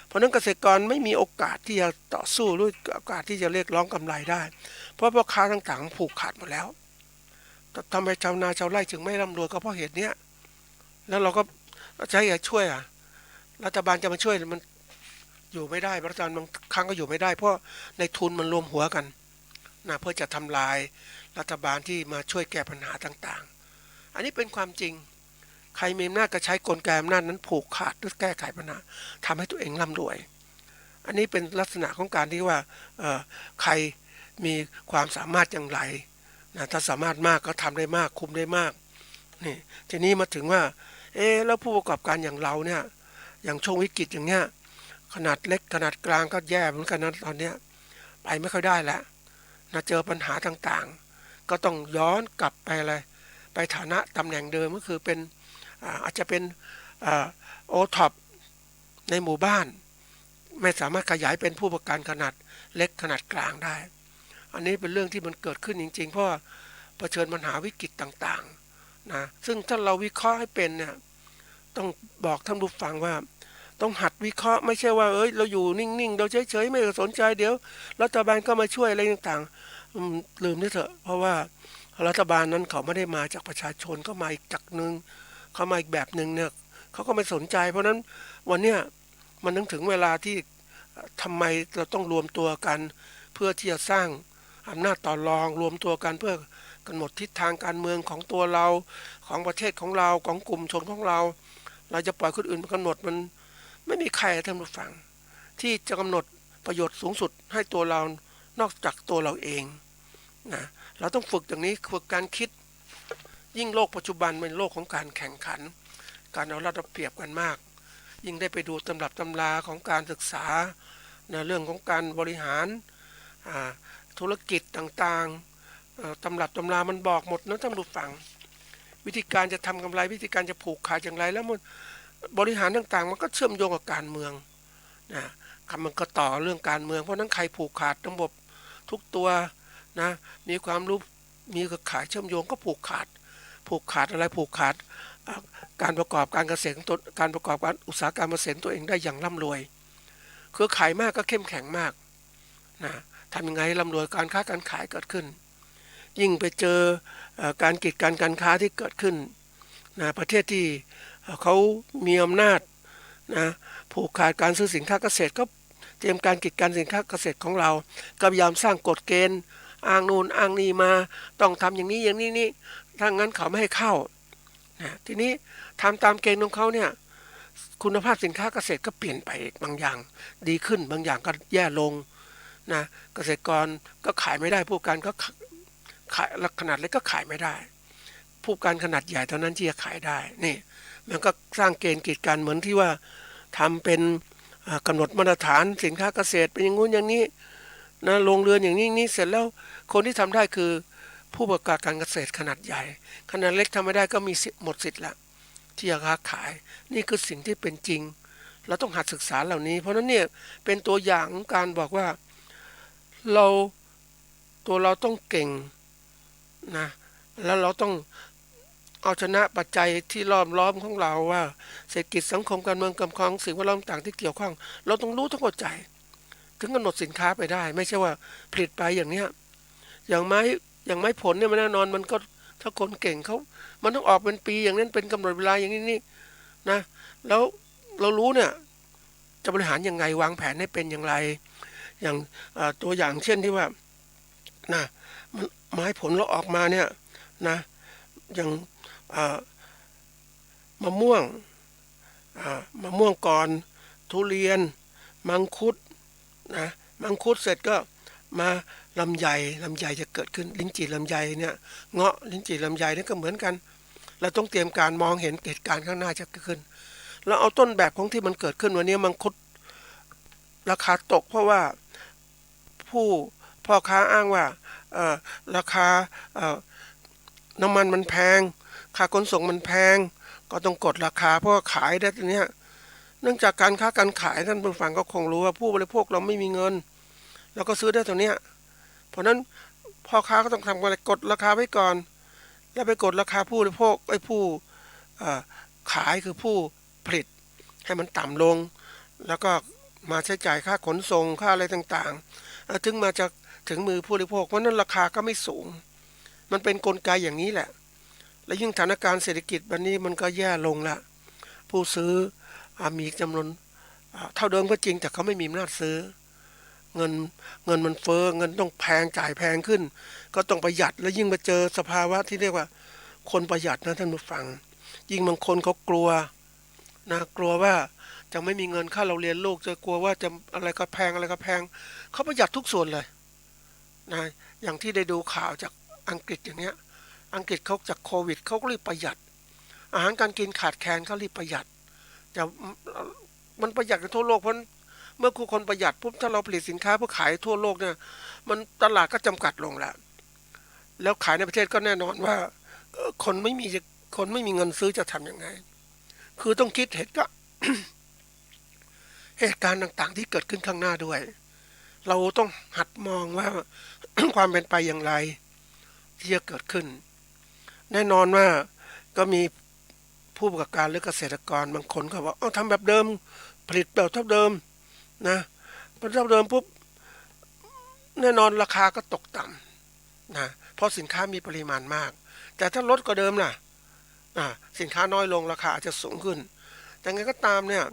เพราะฉะนั้นเกษตรกรไม่มีโอกาสที่จะต่อสู้ หรือโอกาสที่จะเรียกร้องกำไรได้ เพราะพ่อค้าต่างๆ ผูกขาดหมดแล้ว ทำไมชาวนาชาวไร่จึงไม่ร่ำรวย ก็เพราะเหตุเนี้ย แล้วเราก็จะให้ใครช่วยอ่ะ รัฐบาลจะมาช่วยมันอยู่ไม่ได้ รัฐบาลบางครั้งก็อยู่ไม่ได้ เพราะนายทุนมันรวมหัวกันนะ เพื่อจะทำลายรัฐบาลที่มาช่วยแก้ปัญหาต่างๆ อันนี้เป็นความจริง ใครมีอำนาจก็ใช้กลไกอำนาจนั้นผูกขาดหรือแก้ไขปัญหา ทำให้ตัวเองร่ำรวย อันนี้เป็นลักษณะของการที่ว่า เอ่อ ใครมีความสามารถอย่างไรนะ ถ้าสามารถมากก็ทำได้มาก คุมได้มาก นี่ ทีนี้มาถึงว่า เอ๊ะ แล้วผู้ประกอบการอย่างเราเนี่ย อย่างช่วงวิกฤตอย่างเนี้ย ขนาดเล็กขนาดกลางก็แย่เหมือนกันนะ ตอนเนี้ย ไปไม่ค่อยได้แล้วนะ เจอปัญหาต่างๆ ก็ต้องย้อนกลับไปอะไร ไปฐานะตำแหน่งเดิม ก็คือเป็น อ่า อาจจะเป็น อ่า โอท็อป ในหมู่บ้าน ไม่สามารถขยายเป็นผู้ประกอบการขนาดเล็กขนาดกลางได้ อันนี้เป็นเรื่องที่มันเกิดขึ้นจริงๆ เพราะว่าเผชิญปัญหาวิกฤตต่างๆ นะ ซึ่งถ้าเราวิเคราะห์ให้เป็นเนี่ย ต้องบอกท่านผู้ฟังว่า ต้องหัดวิเคราะห์ ไม่ใช่ว่า เอ้ย เราอยู่นิ่งๆ เราเฉยๆ ไม่สนใจ เดี๋ยวรัฐบาลก็มาช่วยอะไรต่างๆ อืม ลืมได้เถอะ เพราะว่ารัฐบาลนั้นเขาไม่ได้มาจากประชาชน เขามาอีกจากหนึ่ง เขามาอีกแบบหนึ่งเนี่ย เขาก็ไม่สนใจ เพราะฉะนั้นวันเนี้ย มันนึกถึงเวลาที่ เอ่อ ทำไมเราต้องรวมตัวกัน เพื่อที่จะสร้างอำนาจต่อรอง รวมตัวกันเพื่อกำหนดทิศทางการเมืองของตัวเรา ของประเทศของเรา ของกลุ่มชนของเรา เราจะปล่อยคนอื่นมากำหนด มันไม่มีใคร ท่านผู้ฟัง ที่จะกำหนดประโยชน์สูงสุดให้ตัวเรานอกจากตัวเราเองนะ เราต้องฝึกอย่างนี้ ฝึกการคิด ยิ่งโลกปัจจุบันเป็นโลกของการแข่งขัน การเอารัดเอาเปรียบกันมาก ยิ่งได้ไปดูตำรับตำราของการศึกษานะ เรื่องของการบริหาร อ่า ธุรกิจต่างๆ เอ่อ ตำรับตำรามันบอกหมดนะท่านผู้ฟัง วิธีการจะทำกำไร วิธีการจะผูกขาดอย่างไร แล้วมันบริหารต่างๆ มันก็เชื่อมโยงกับการเมืองนะ มันก็ต่อเรื่องการเมือง เพราะฉะนั้นใครผูกขาดระบบทุกตัวนะ มีความรู้ มีเครือข่ายเชื่อมโยงก็ผูกขาด ผูกขาดอะไร ผูกขาด อ่า การประกอบการเกษตรของตน การประกอบการอุตสาหกรรมเกษตรตัวเองได้อย่างร่ำรวย เครือข่ายมากก็เข้มแข็งมากนะ ทำยังไงให้ร่ำรวย การค้าการขายเกิดขึ้น ยิ่งไปเจอ เอ่อ การกีดกันการค้าที่เกิดขึ้นนะ ประเทศที่ เอ่อ เขามีอำนาจนะ ผูกขาดการซื้อสินค้าเกษตร ก็เตรียมการกีดกันสินค้าเกษตรของเรา ก็พยายามสร้างกฎเกณฑ์ อ้างนู่นอ้างนี่มา ต้องทำอย่างนี้อย่างนี้นี่ ถ้างั้นเขาไม่ให้เข้านะ ทีนี้ทำตามเกณฑ์ของเขาเนี่ย คุณภาพสินค้าเกษตรก็เปลี่ยนไป บางอย่างดีขึ้น บางอย่างก็แย่ลงนะ เกษตรกรก็ขายไม่ได้ ผู้ประกอบการก็ขะ- ขายขนาดเล็กก็ขายไม่ได้ ผู้ประกอบการขนาดใหญ่เท่านั้นที่จะขายได้ นี่ มันก็สร้างเกณฑ์กีดกัน เหมือนที่ว่าทำเป็น เอ่อ กำหนดมาตรฐานสินค้าเกษตรเป็นอย่างงู้นอย่างนี้นะ โรงเรือนอย่างนี้นี้ เสร็จแล้วคนที่ทำได้คือผู้ประกอบการเกษตรขนาดใหญ่ ขนาดเล็กทำไม่ได้ก็มีสิทธิ์ หมดสิทธิ์ละที่จะค้าขาย นี่คือสิ่งที่เป็นจริง เราต้องหัดศึกษาเหล่านี้ เพราะฉะนั้นเนี่ยเป็นตัวอย่างของการบอกว่าเรา ตัวเราต้องเก่งนะ แล้วเราต้องเอาชนะปัจจัยที่ล้อมรอบของเรา ว่าเศรษฐกิจ สังคม การเมือง การปกครอง สิ่งแวดล้อมต่างที่เกี่ยวข้อง เราต้องรู้ ต้องเข้าใจ ถึงกำหนดสินค้าไปได้ ไม่ใช่ว่าผลิตไปอย่างเนี้ย อย่างไม้ อย่างไม้ผลเนี่ย มันแน่นอน มันก็ ถ้าคนเก่งเขา มันต้องออกเป็นปีอย่างนั้น เป็นกำหนดเวลาอย่างนี้นี่นะ แล้วเรารู้เนี่ย จะบริหารยังไง วางแผนให้เป็นอย่างไร อย่าง เอ่อ ตัวอย่างเช่นที่ว่า นะ มัน ไม้ผลเราออกมาเนี่ยนะ อย่าง เอ่อ มะม่วง อ่า มะม่วงก่อน ทุเรียน มังคุดนะ มังคุดเสร็จก็มาลำไย ลำไยจะเกิดขึ้น ลิ้นจี่ลำไยเนี่ย เงาะ ลิ้นจี่ลำไยเนี่ยก็เหมือนกัน เราต้องเตรียมการมองเห็นเหตุการณ์ข้างหน้าจะเกิดขึ้น เราเอาต้นแบบของที่มันเกิดขึ้นวันนี้ มังคุดราคาตก เพราะว่า ผู้ พ่อค้าอ้างว่า เอ่อ ราคา เอ่อ น้ำมันมันแพง ค่าขนส่งมันแพง ก็ต้องกดราคา เพราะว่าขายได้ตัวเนี้ย เนื่องจากการค้าการขาย ท่านผู้ฟังก็คงรู้ว่าผู้บริโภคเราไม่มีเงิน เราก็ซื้อได้ตัวเนี้ย เพราะฉะนั้นพ่อค้าก็ต้องทำอะไร กดราคาไว้ก่อน แล้วไปกดราคาผู้บริโภค ไอ้ผู้ เอ่อ ขายคือผู้ผลิตให้มันต่ำลง แล้วก็มาใช้จ่ายค่าขนส่ง ค่าอะไรต่างๆ เอ่อ ถึงมาจะถึงมือผู้บริโภค เพราะฉะนั้นราคาก็ไม่สูง มันเป็นกลไกอย่างนี้แหละ และยิ่งสถานการณ์เศรษฐกิจวันนี้มันก็แย่ลงละ ผู้ซื้อ อ่า มีจำนวน อ่า เท่าเดิมก็จริง แต่เขาไม่มีอำนาจซื้อ เงิน เงินมันเฟ้อ เงินต้องแพง จ่ายแพงขึ้น ก็ต้องประหยัด แล้วยิ่งมาเจอสภาวะที่เรียกว่าคนประหยัดนะท่านผู้ฟัง ยิ่งบางคนเขากลัวนะ กลัวว่าจะไม่มีเงินค่าเล่าเรียนลูก จะกลัวว่าจะอะไรก็แพง อะไรก็แพง เขาประหยัดทุกส่วนเลยนะ อย่างที่ได้ดูข่าวจากอังกฤษอย่างเนี้ย อังกฤษเขาจากโควิด เขาก็รีบประหยัด อาหารการกินขาดแคลน เขารีบประหยัด จะ มันประหยัดกันทั่วโลก เพราะเมื่อทุกคนประหยัดปุ๊บ ถ้าเราผลิตสินค้าเพื่อขายทั่วโลกเนี่ย มันตลาดก็จำกัดลงแล้ว แล้วขายในประเทศก็แน่นอนว่า เอ่อ คนไม่มี คนไม่มีเงินซื้อจะทำยังไง คือต้องคิดเหตุก็ เหตุการณ์ต่างๆ ที่เกิดขึ้นข้างหน้าด้วย เราต้องหัดมองว่า ความเป็นไปอย่างไรที่จะเกิดขึ้น แน่นอนว่าก็มีผู้ประกอบการหรือเกษตรกรบางคนก็บอก "เอ้า ทำแบบเดิม ผลิตแบบเท่าเดิมนะ" พอเท่าเดิมปุ๊บ แน่นอนราคาก็ตกต่ำนะ เพราะสินค้ามีปริมาณมาก แต่ถ้าลดกว่าเดิมล่ะ อ่า สินค้าน้อยลง ราคาอาจจะสูงขึ้น แต่ไงก็ตามเนี่ย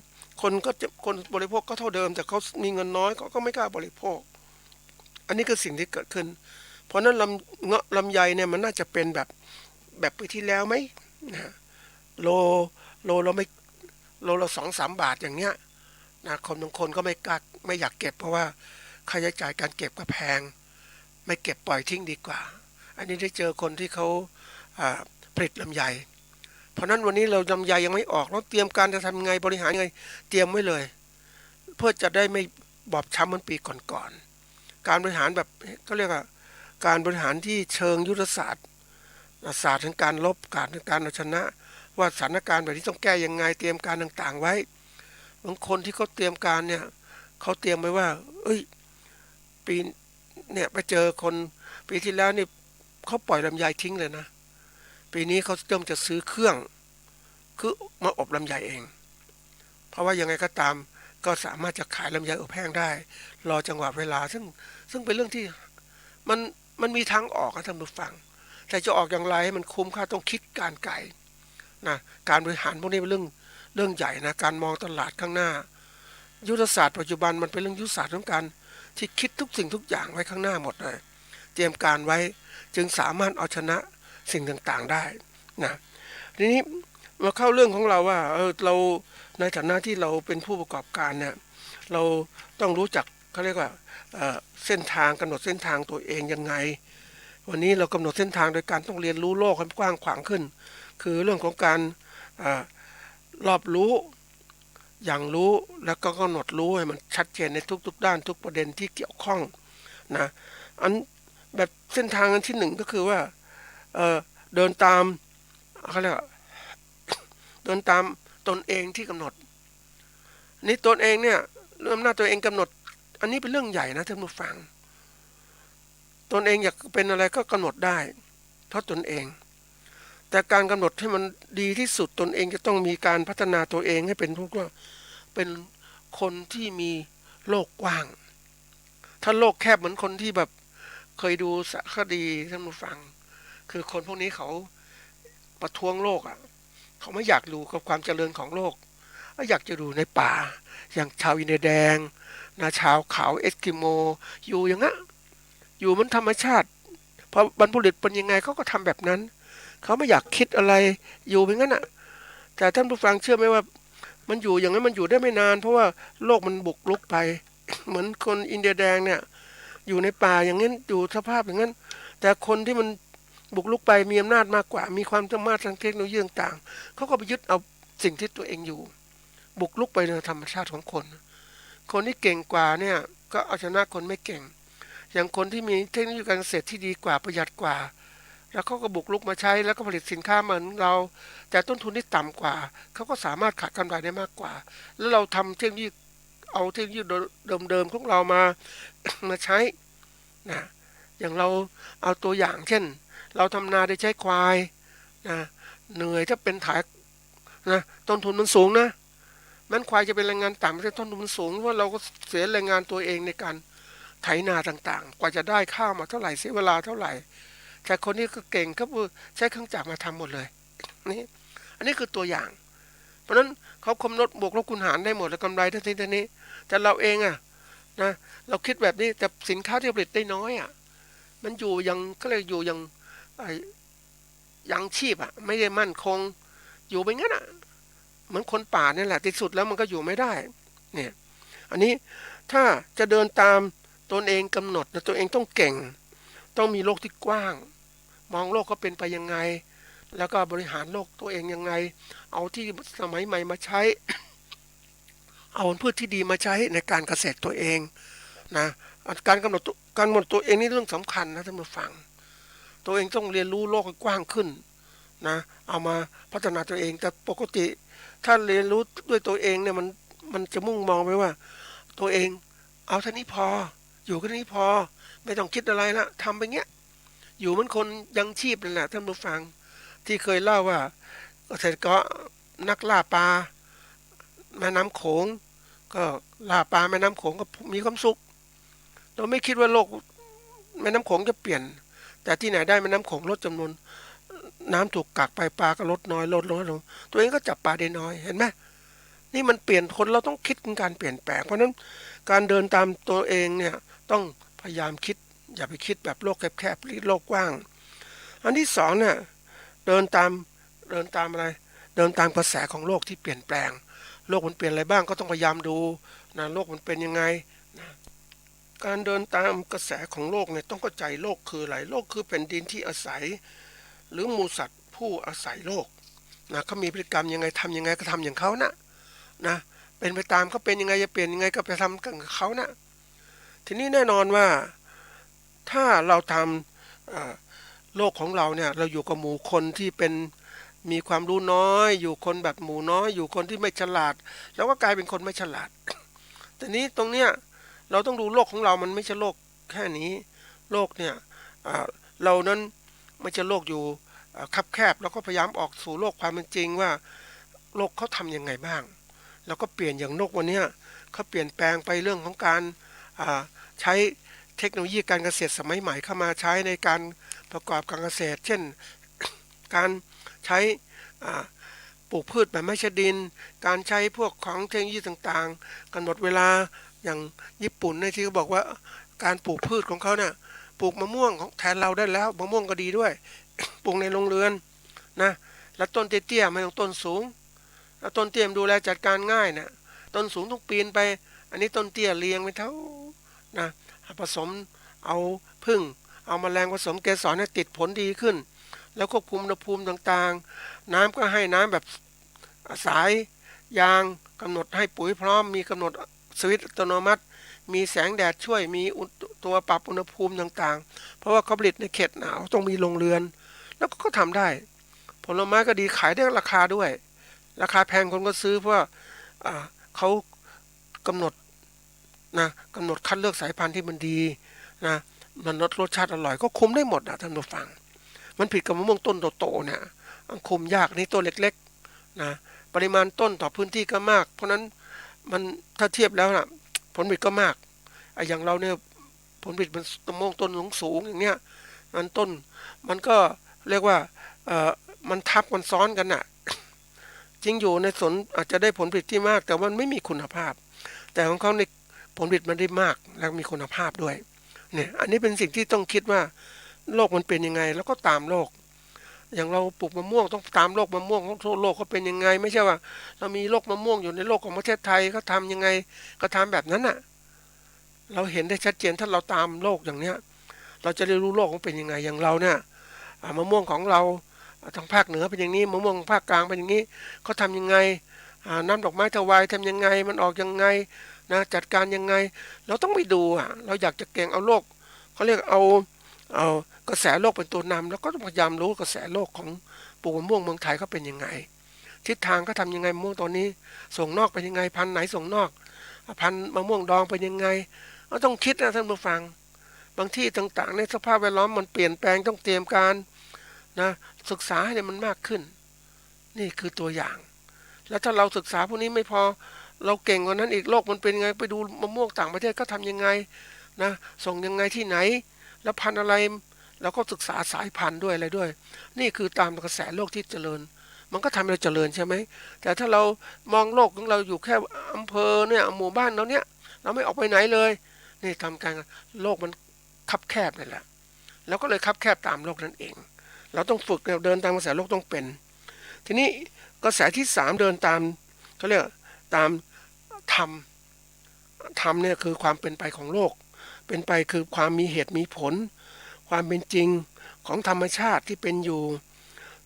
คนก็จะ คนบริโภคก็เท่าเดิม แต่เขามีเงินน้อย เขาก็ไม่กล้าบริโภค อันนี้คือสิ่งที่เกิดขึ้น เพราะฉะนั้นลำ เงาะลำไยเนี่ยมันน่าจะเป็นแบบ แบบปีที่แล้วไหมนะ โล โลละไม่ โลละสองสามบาทอย่างเงี้ยนะ คนบางคนก็ไม่กล้า ไม่อยากเก็บ เพราะว่าค่าใช้จ่ายการเก็บก็แพง ไม่เก็บ ปล่อยทิ้งดีกว่า อันนี้ได้เจอคนที่เขา อ่า ผลิตลำไย เพราะฉะนั้นวันนี้เราลำไยยังไม่ออก เราเตรียมการจะทำไง บริหารไง เตรียมไว้เลย เพื่อจะได้ไม่บอบช้ำเหมือนปีก่อนๆ การบริหารแบบ เขาเรียกว่า การบริหารที่เชิงยุทธศาสตร์ ศาสตร์แห่งการรบ ศาสตร์แห่งการเอาชนะ ว่าสถานการณ์แบบนี้ต้องแก้ยังไง เตรียมการต่างๆ ไว้ บางคนที่เขาเตรียมการเนี่ย เขาเตรียมไว้ว่า เอ้ย ปี เนี่ย ไปเจอคน ปีที่แล้วนี่เขาปล่อยลำไยทิ้งเลยนะ ปีนี้เขาเริ่มจะซื้อเครื่อง คือมาอบลำไยเอง เพราะว่ายังไงก็ตาม ก็สามารถจะขายลำไยอบแห้งได้ รอจังหวะเวลา ซึ่ง ซึ่งเป็นเรื่องที่ มัน มันมีทางออกนะท่านผู้ฟัง แต่จะออกอย่างไรให้มันคุ้มค่า ต้องคิดการไกลนะ การบริหารพวกนี้เป็นเรื่อง เรื่องใหญ่นะ การมองตลาดข้างหน้า ยุทธศาสตร์ปัจจุบันมันเป็นเรื่องยุทธศาสตร์ของการที่คิดทุกสิ่งทุกอย่างไว้ข้างหน้าหมดเลย เตรียมการไว้ จึงสามารถเอาชนะสิ่งต่างๆ ได้นะ ทีนี้มาเข้าเรื่องของเราว่า เออ เรา ในฐานะที่เราเป็นผู้ประกอบการเนี่ย เราต้องรู้จัก เขาเรียกว่า เอ่อ เส้นทาง กำหนดเส้นทางตัวเองยังไง วันนี้เรากำหนดเส้นทางโดยการต้องเรียนรู้โลกให้กว้างขวางขึ้น คือเรื่องของการ เอ่อ รอบรู้ อย่างรู้ แล้วก็กำหนดรู้ให้มันชัดเจนในทุกๆ ด้าน ทุกประเด็นที่เกี่ยวข้องนะ อันแบบเส้นทางอันที่หนึ่งก็คือว่า เอ่อ เดินตาม เขาเรียกว่า เดินตามตนเองที่กำหนด นี่ตนเองเนี่ย เรื่องอำนาจตัวเองกำหนด อันนี้เป็นเรื่องใหญ่นะท่านผู้ฟัง ตนเองอยากเป็นอะไรก็กำหนดได้ เพราะตนเอง แต่การกำหนดให้มันดีที่สุด ตนเองจะต้องมีการพัฒนาตัวเองให้เป็นพวกว่า เป็นคนที่มีโลกกว้าง ถ้าโลกแคบเหมือนคนที่แบบ เคยดูสารคดีท่านผู้ฟัง คือคนพวกนี้เขาประท้วงโลกอะ เขาไม่อยากอยู่กับความเจริญของโลก เขาอยากจะอยู่ในป่า อย่างชาวอินเดียแดงนะ ชาวเขาเอสกิโม อยู่อย่างนั้น อยู่เหมือนธรรมชาติ พอบรรพบุรุษเป็นยังไงเขาก็ทำแบบนั้น เขาไม่อยากคิดอะไร อยู่อย่างนั้นน่ะ แต่ท่านผู้ฟังเชื่อไหมว่า มันอยู่อย่างนั้นมันอยู่ได้ไม่นาน เพราะว่าโลกมันบุกรุกไป เหมือนคนอินเดียแดงเนี่ย อยู่ในป่าอย่างนั้น อยู่สภาพอย่างนั้น แต่คนที่มันบุกรุกไปมีอำนาจมากกว่า มีความสามารถทางเทคโนโลยีต่างๆ เขาก็ไปยึดเอาสิ่งที่ตัวเองอยู่ บุกรุกไปในธรรมชาติของคน คนที่เก่งกว่าเนี่ยก็เอาชนะคนไม่เก่ง อย่างคนที่มีเทคโนโลยีการเกษตรที่ดีกว่า ประหยัดกว่า แล้วเขาก็บุกรุกมาใช้ แล้วก็ผลิตสินค้าเหมือนเรา แต่ต้นทุนนี่ต่ำกว่า เขาก็สามารถขายกำไรได้มากกว่า แล้วเราทำเทคโนโลยี เอาเทคโนโลยีเดิมๆของเรามา มาใช้นะ อย่างเราเอาตัวอย่างเช่น เราทำนาโดยใช้ควายนะ เหนื่อย ถ้าเป็นไถนะ ต้นทุนมันสูงนะ แม้นควายจะเป็นแรงงานต่ำ แต่ต้นทุนมันสูง เพราะเราก็เสียแรงงานตัวเองในการไถนาต่างๆ กว่าจะได้ข้าวมาเท่าไหร่ เสียเวลาเท่าไหร่ แต่คนนี้ก็เก่งครับ ใช้เครื่องจักรมาทำหมดเลย นี่ อันนี้คือตัวอย่าง เพราะฉะนั้นเขาคำนวณบวกลบคูณหารได้หมด แล้วกำไรเท่านี้เท่านี้ แต่เราเองอะนะ เราคิดแบบนี้ แต่สินค้าที่ผลิตได้น้อยอะ มันอยู่อย่าง เขาเรียกอยู่อย่าง ไอ้ ยังชีพอะ ไม่ได้มั่นคง อยู่ไปงั้นอะ เหมือนคนป่าเนี่ยแหละ ที่สุดแล้วมันก็อยู่ไม่ได้ เนี่ย อันนี้ถ้าจะเดินตามตนเองกำหนดนะ ตัวเองต้องเก่ง ต้องมีโลกที่กว้าง มองโลกเขาเป็นไปยังไง แล้วก็บริหารโลกตัวเองยังไง เอาที่สมัยใหม่มาใช้ เอาวัณพืชที่ดีมาใช้ในการเกษตรตัวเองนะ การกำหนดตัว การกำหนดตัวเองนี่เรื่องสำคัญนะท่านผู้ฟัง ตัวเองต้องเรียนรู้โลกให้กว้างขึ้นนะ เอามาพัฒนาตัวเอง แต่ปกติถ้าเรียนรู้ด้วยตัวเองเนี่ย มัน มันจะมุ่งมองไปว่า ตัวเองเอาเท่านี้พอ อยู่แค่นี้พอ ไม่ต้องคิดอะไรละ ทำไปเงี้ย อยู่เหมือนคนยังชีพนั่นแหละท่านผู้ฟัง ที่เคยเล่าว่าเกษตรกร นักล่าปลาแม่น้ำโขง ก็ล่าปลาแม่น้ำโขงก็มีความสุข โดยไม่คิดว่าโลกแม่น้ำโขงจะเปลี่ยน แต่ที่ไหนได้แม่น้ำโขงลดจำนวน น้ำถูกกักไป ปลาก็ลดน้อย ลดน้อยลง ตัวเองก็จับปลาได้น้อย เห็นไหม นี่มันเปลี่ยน คนเราต้องคิดถึงการเปลี่ยนแปลง เพราะฉะนั้นการเดินตามตัวเองเนี่ยต้องพยายามคิด อย่าไปคิดแบบโลกแคบๆ คิดโลกกว้าง อันที่สองเนี่ย เดินตาม เดินตามอะไร เดินตามกระแสของโลกที่เปลี่ยนแปลง โลกมันเปลี่ยนอะไรบ้างก็ต้องพยายามดูนะ โลกมันเป็นยังไงนะ การเดินตามกระแสของโลกเนี่ยต้องเข้าใจโลกคืออะไร โลกคือแผ่นดินที่อาศัย หรือหมู่สัตว์ผู้อาศัยโลกนะ เขามีพฤติกรรมยังไง ทำยังไงก็ทำอย่างเขานะ นะ เป็นไปตามเขา เป็นยังไงจะเปลี่ยนยังไงก็ไปทำกับเขานะ ทีนี้แน่นอนว่า ถ้าเราทำ เอ่อ โลกของเราเนี่ย เราอยู่กับหมู่คนที่เป็น มีความรู้น้อย อยู่คนแบบหมู่น้อย อยู่คนที่ไม่ฉลาด เราก็กลายเป็นคนไม่ฉลาด ทีนี้ตรงเนี้ย เราต้องดูโลกของเรา มันไม่ใช่โลกแค่นี้ โลกเนี่ย อ่า เรานั้นไม่ใช่โลกอยู่ อ่า คับแคบ เราก็พยายามออกสู่โลกความเป็นจริงว่า โลกเขาทำยังไงบ้าง เราก็เปลี่ยน อย่างนกวันเนี้ย เขาเปลี่ยนแปลงไปเรื่องของการ อ่า ใช้เทคโนโลยีการเกษตรสมัยใหม่เข้ามาใช้ในการประกอบการเกษตร เช่น การใช้ อ่า ปลูกพืชแบบไม้ชะดิน การใช้พวกของเทคโนโลยีต่างๆ กำหนดเวลา อย่างญี่ปุ่นเนี่ย ที่เขาบอกว่าการปลูกพืชของเขาเนี่ย ปลูกมะม่วงของ แทนเราได้แล้ว มะม่วงก็ดีด้วย ปลูกในโรงเรือนนะ แล้วต้นเตี้ยๆ ไม่ต้องต้นสูง แล้วต้นเตี้ยมันดูแลจัดการง่ายนะ ต้นสูงต้องปีนไป อันนี้ต้นเตี้ยเรียงไปแถวนะ ผสมเอาผึ้ง เอาแมลงผสมเกสรให้ติดผลดีขึ้น แล้วควบคุมอุณหภูมิต่างๆ น้ำก็ให้น้ำแบบสายยาง กำหนดให้ปุ๋ยพร้อม มีกำหนดสวิตช์อัตโนมัติ มีแสงแดดช่วย มีอุณ- ตัวปรับอุณหภูมิต่างๆ เพราะว่าเขาผลิตในเขตหนาว ต้องมีโรงเรือน แล้วก็เขาทำได้ ผลไม้ก็ดี ขายได้ราคาด้วย ราคาแพงคนก็ซื้อ เพราะว่า อ่า เขากำหนดนะ กำหนดคัดเลือกสายพันธุ์ที่มันดีนะ มันรส- รสชาติอร่อย ก็คุมได้หมดนะท่านผู้ฟัง มันผิดกับมะม่วงต้นโตๆ เนี่ย มันคุมยาก นี่ต้นเล็กๆ นะ ปริมาณต้นต่อพื้นที่ก็มาก เพราะฉะนั้นมัน ถ้าเทียบแล้วนะ ผลผลิตก็มาก ไอ้อย่างเราเนี่ย ผลผลิตมันมะม่วงต้นสูงๆ อย่างเนี้ย มันต้น มันก็เรียกว่า เอ่อ มันทับมันซ้อนกันน่ะ จริงอยู่ในสวนอาจจะได้ผลผลิตที่มาก แต่มันไม่มีคุณภาพ แต่ของเขาในผลผลิตมันได้มาก และมีคุณภาพด้วย เนี่ย อันนี้เป็นสิ่งที่ต้องคิดว่าโลกมันเป็นยังไง แล้วก็ตามโลก อย่างเราปลูกมะม่วงต้องตามโลกมะม่วงของทั่วโลกเขาเป็นยังไง ไม่ใช่ว่าเรามีโลกมะม่วงอยู่ในโลกของประเทศไทย เขาทำยังไงก็ทำแบบนั้นน่ะ เราเห็นได้ชัดเจน ถ้าเราตามโลกอย่างเนี้ย เราจะได้รู้โลกมันเป็นยังไง อย่างเราเนี่ย อ่า มะม่วงของเรา อ่า ทางภาคเหนือเป็นอย่างนี้ มะม่วงภาคกลางเป็นอย่างนี้ เขาทำยังไง อ่า น้ำดอกไม้ทวายทำยังไง มันออกยังไงนะ จัดการยังไง เราต้องไปดูอ่ะ เราอยากจะเก่ง เอาโลก เขาเรียกเอา เอากระแสโลกเป็นตัวนำ แล้วก็ต้องพยายามรู้กระแสโลกของปลูกมะม่วงเมืองไทยเขาเป็นยังไง ทิศทางเขาทำยังไง มะม่วงตอนนี้ส่งนอกเป็นยังไง พันธุ์ไหนส่งนอก พันธุ์มะม่วงดองเป็นยังไง เราต้องคิดนะท่านผู้ฟัง บางที่ต่างๆ ในสภาพแวดล้อมมันเปลี่ยนแปลง ต้องเตรียมการนะ ศึกษาให้มันมากขึ้น นี่คือตัวอย่าง แล้วถ้าเราศึกษาพวกนี้ไม่พอ เราเก่งกว่านั้นอีก โลกมันเป็นไง ไปดูมะม่วงต่างประเทศเขาทำยังไงนะ ส่งยังไงที่ไหน แล้วพันธุ์อะไร เราก็ศึกษาสายพันธุ์ด้วยอะไรด้วย นี่คือตามกระแสโลกที่เจริญ มันก็ทำให้เราเจริญใช่ไหม แต่ถ้าเรามองโลกของเราอยู่แค่อำเภอเนี่ย หมู่บ้านเราเนี่ย เราไม่ออกไปไหนเลย นี่ทำการ โลกมันคับแคบนั่นแหละ เราก็เลยคับแคบตามโลกนั่นเอง เราต้องฝึกเดินตามกระแสโลกต้องเป็น ทีนี้กระแสที่สามเดินตาม เขาเรียกตามธรรม ธรรมเนี่ยคือความเป็นไปของโลก เป็นไปคือความมีเหตุมีผล ความเป็นจริงของธรรมชาติที่เป็นอยู่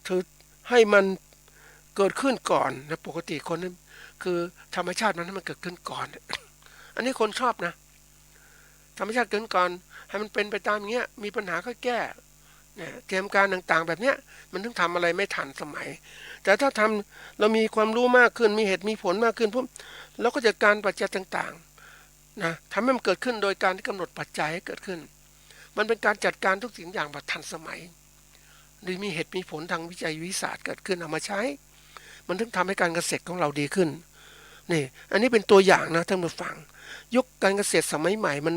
คือให้มันเกิดขึ้นก่อนนะ ปกติคนนั้นคือธรรมชาติมันให้มันเกิดขึ้นก่อน อันนี้คนชอบนะ ธรรมชาติเกิดก่อน ให้มันเป็นไปตามอย่างเงี้ย มีปัญหาก็แก้ เนี่ย เตรียมการต่างๆ แบบเนี้ย มันถึงทำอะไรไม่ทันสมัย แต่ถ้าทำ เรามีความรู้มากขึ้น มีเหตุมีผลมากขึ้นปุ๊บ เราก็จัดการปัจจัยต่างๆ นะ ทำให้มันเกิดขึ้นโดยการที่กำหนดปัจจัยให้เกิดขึ้น มันเป็นการจัดการทุกสิ่งอย่างแบบทันสมัย โดยมีเหตุมีผลทางวิจัยวิทยาศาสตร์เกิดขึ้น เอามาใช้ มันถึงทำให้การเกษตรของเราดีขึ้น นี่ อันนี้เป็นตัวอย่างนะท่านผู้ฟัง ยุคการเกษตรสมัยใหม่มัน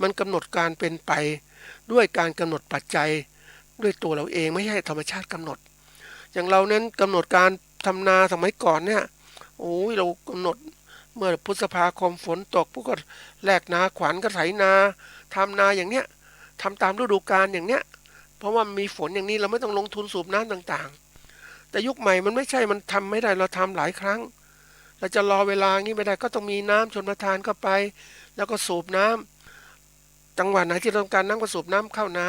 มันกำหนดการเป็นไปด้วยการกำหนดปัจจัยด้วยตัวเราเอง ไม่ใช่ธรรมชาติกำหนด อย่างเรานั้นกำหนดการทำนาสมัยก่อนเนี่ย โอ้ย เรากำหนดเมื่อพฤษภาคมฝนตกปุ๊บก็แลกนาขวัญก็ไถนา ทำนาอย่างเนี้ย ทำตามฤดูกาลอย่างเนี้ย เพราะว่ามีฝนอย่างนี้ เราไม่ต้องลงทุนสูบน้ำต่างๆ แต่ยุคใหม่มันไม่ใช่ มันทำไม่ได้ เราทำหลายครั้ง เราจะรอเวลางี้ไม่ได้ ก็ต้องมีน้ำชลประทานเข้าไป แล้วก็สูบน้ำ จังหวะไหนที่เราต้องการน้ำก็สูบน้ำเข้านา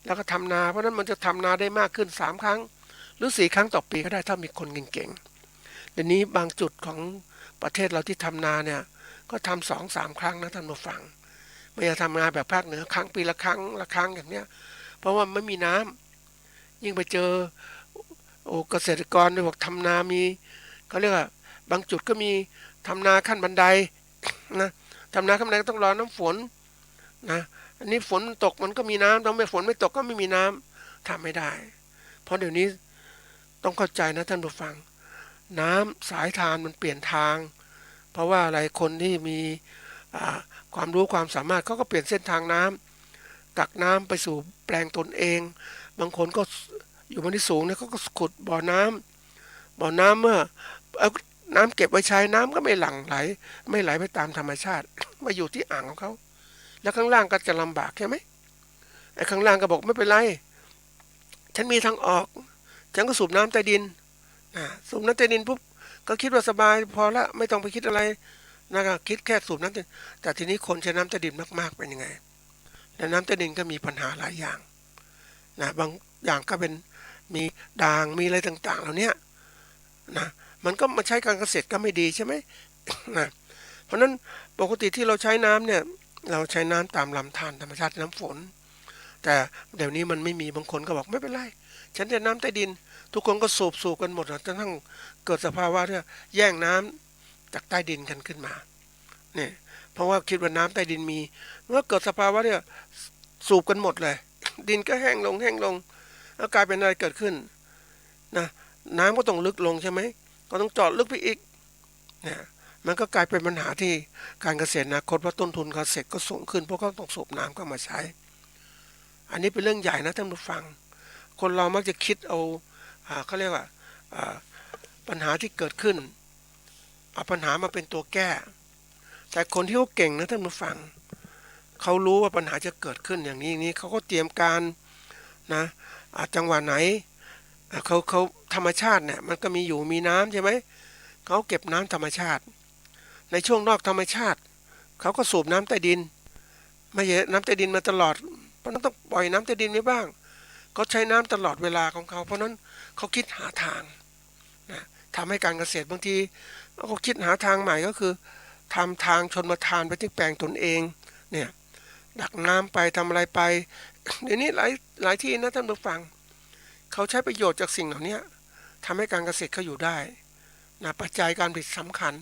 แล้วก็ทำนา เพราะฉะนั้นมันจะทำนาได้มากขึ้นสามครั้ง หรือสี่ครั้งต่อปีก็ได้ ถ้ามีคนเก่งๆ เดี๋ยวนี้บางจุดของประเทศเราที่ทำนาเนี่ย ก็ทำสองสามครั้งนะท่านผู้ฟัง ไม่ใช่ทำนาแบบภาคเหนือ ครั้ง ปีละครั้ง ละครั้งอย่างเนี้ย เพราะว่าไม่มีน้ำ ยิ่งไปเจอ โอ้ เกษตรกรที่บอกทำนามี เขาเรียกว่า บางจุดก็มีทำนาขั้นบันไดนะ ทำนาขั้นบันไดก็ต้องรอน้ำฝนนะ อันนี้ฝนมันตกมันก็มีน้ำ ถ้าไม่ ฝนไม่ตกก็ไม่มีน้ำ ทำไม่ได้ เพราะเดี๋ยวนี้ต้องเข้าใจนะท่านผู้ฟัง น้ำสายทานมันเปลี่ยนทาง เพราะว่าอะไร คนที่มี อ่า ความรู้ความสามารถเขาก็เปลี่ยนเส้นทางน้ำ ตักน้ำไปสู่แปลงตนเอง บางคนก็อยู่บนที่สูงเนี่ย เขาก็ขุดบ่อน้ำ บ่อน้ำเมื่อเอาน้ำเก็บไว้ใช้ น้ำก็ไม่หลั่งไหล ไม่ไหลไปตามธรรมชาติ มาอยู่ที่อ่างของเขา แล้วข้างล่างก็จะลำบากใช่ไหม ไอ้ข้างล่างก็บอกไม่เป็นไร ฉันมีทางออก ฉันก็สูบน้ำใต้ดินนะ สูบน้ำใต้ดินปุ๊บ ก็คิดว่าสบายพอละ ไม่ต้องไปคิดอะไรนะ ก็คิดแค่สูบน้ำใต้ แต่ทีนี้คนใช้น้ำใต้ดินมากๆ เป็นยังไง และน้ำใต้ดินก็มีปัญหาหลายอย่างนะ บางอย่างก็เป็น มีด่าง มีอะไรต่างๆ เหล่าเนี้ยนะ มันก็มาใช้การเกษตรก็ไม่ดีใช่ไหมนะ เพราะฉะนั้นปกติที่เราใช้น้ำเนี่ย เราใช้น้ำตามลำธารธรรมชาติ น้ำฝน แต่เดี๋ยวนี้มันไม่มี บางคนก็บอกไม่เป็นไร ฉันจะน้ำใต้ดิน ทุกคนก็สูบสูบกันหมดนะ จนกระทั่งเกิดสภาวะที่แย่งน้ำจากใต้ดินกันขึ้นมา เนี่ย เพราะว่าคิดว่าน้ำใต้ดินมี เมื่อเกิดสภาวะเนี่ย สูบกันหมดเลย ดินก็แห้งลง แห้งลง แล้วกลายเป็นอะไรเกิดขึ้นนะ น้ำก็ต้องลึกลงใช่ไหม ก็ต้องเจาะลึกไปอีก เนี่ย มันก็กลายเป็นปัญหาที่การเกษตรอนาคต เพราะต้นทุนเกษตรก็สูงขึ้น เพราะเขาต้องสูบน้ำเข้ามาใช้ อันนี้เป็นเรื่องใหญ่นะท่านผู้ฟัง คนเรามักจะคิดเอา อ่า เขาเรียกว่า อ่า ปัญหาที่เกิดขึ้น เอาปัญหามาเป็นตัวแก้ แต่คนที่เขาเก่งนะท่านผู้ฟัง เขารู้ว่าปัญหาจะเกิดขึ้นอย่างนี้ อย่างนี้ เขาก็เตรียมการนะ อ่า จังหวะไหน อ่า เขา เขา ธรรมชาติเนี่ย มันก็มีอยู่ มีน้ำใช่ไหม เขาเก็บน้ำธรรมชาติ ในช่วงนอกธรรมชาติ เขาก็สูบน้ำใต้ดิน ไม่ใช่น้ำใต้ดินมาตลอด เพราะฉะนั้นต้องปล่อยน้ำใต้ดินไว้บ้าง เขาใช้น้ำตลอดเวลาของเขา เพราะฉะนั้นเขาคิดหาทางนะ ทำให้การเกษตรบางที เขาคิดหาทางใหม่ก็คือทำทางชลประทานไปที่แปลงตนเอง เนี่ย ดักน้ำไป ทำอะไรไป เดี๋ยวนี้หลายหลายที่นะท่านผู้ฟัง เขาใช้ประโยชน์จากสิ่งเหล่านี้ทำให้การเกษตรเขาอยู่ได้นะ ปัจจัยการผลิตสำคัญ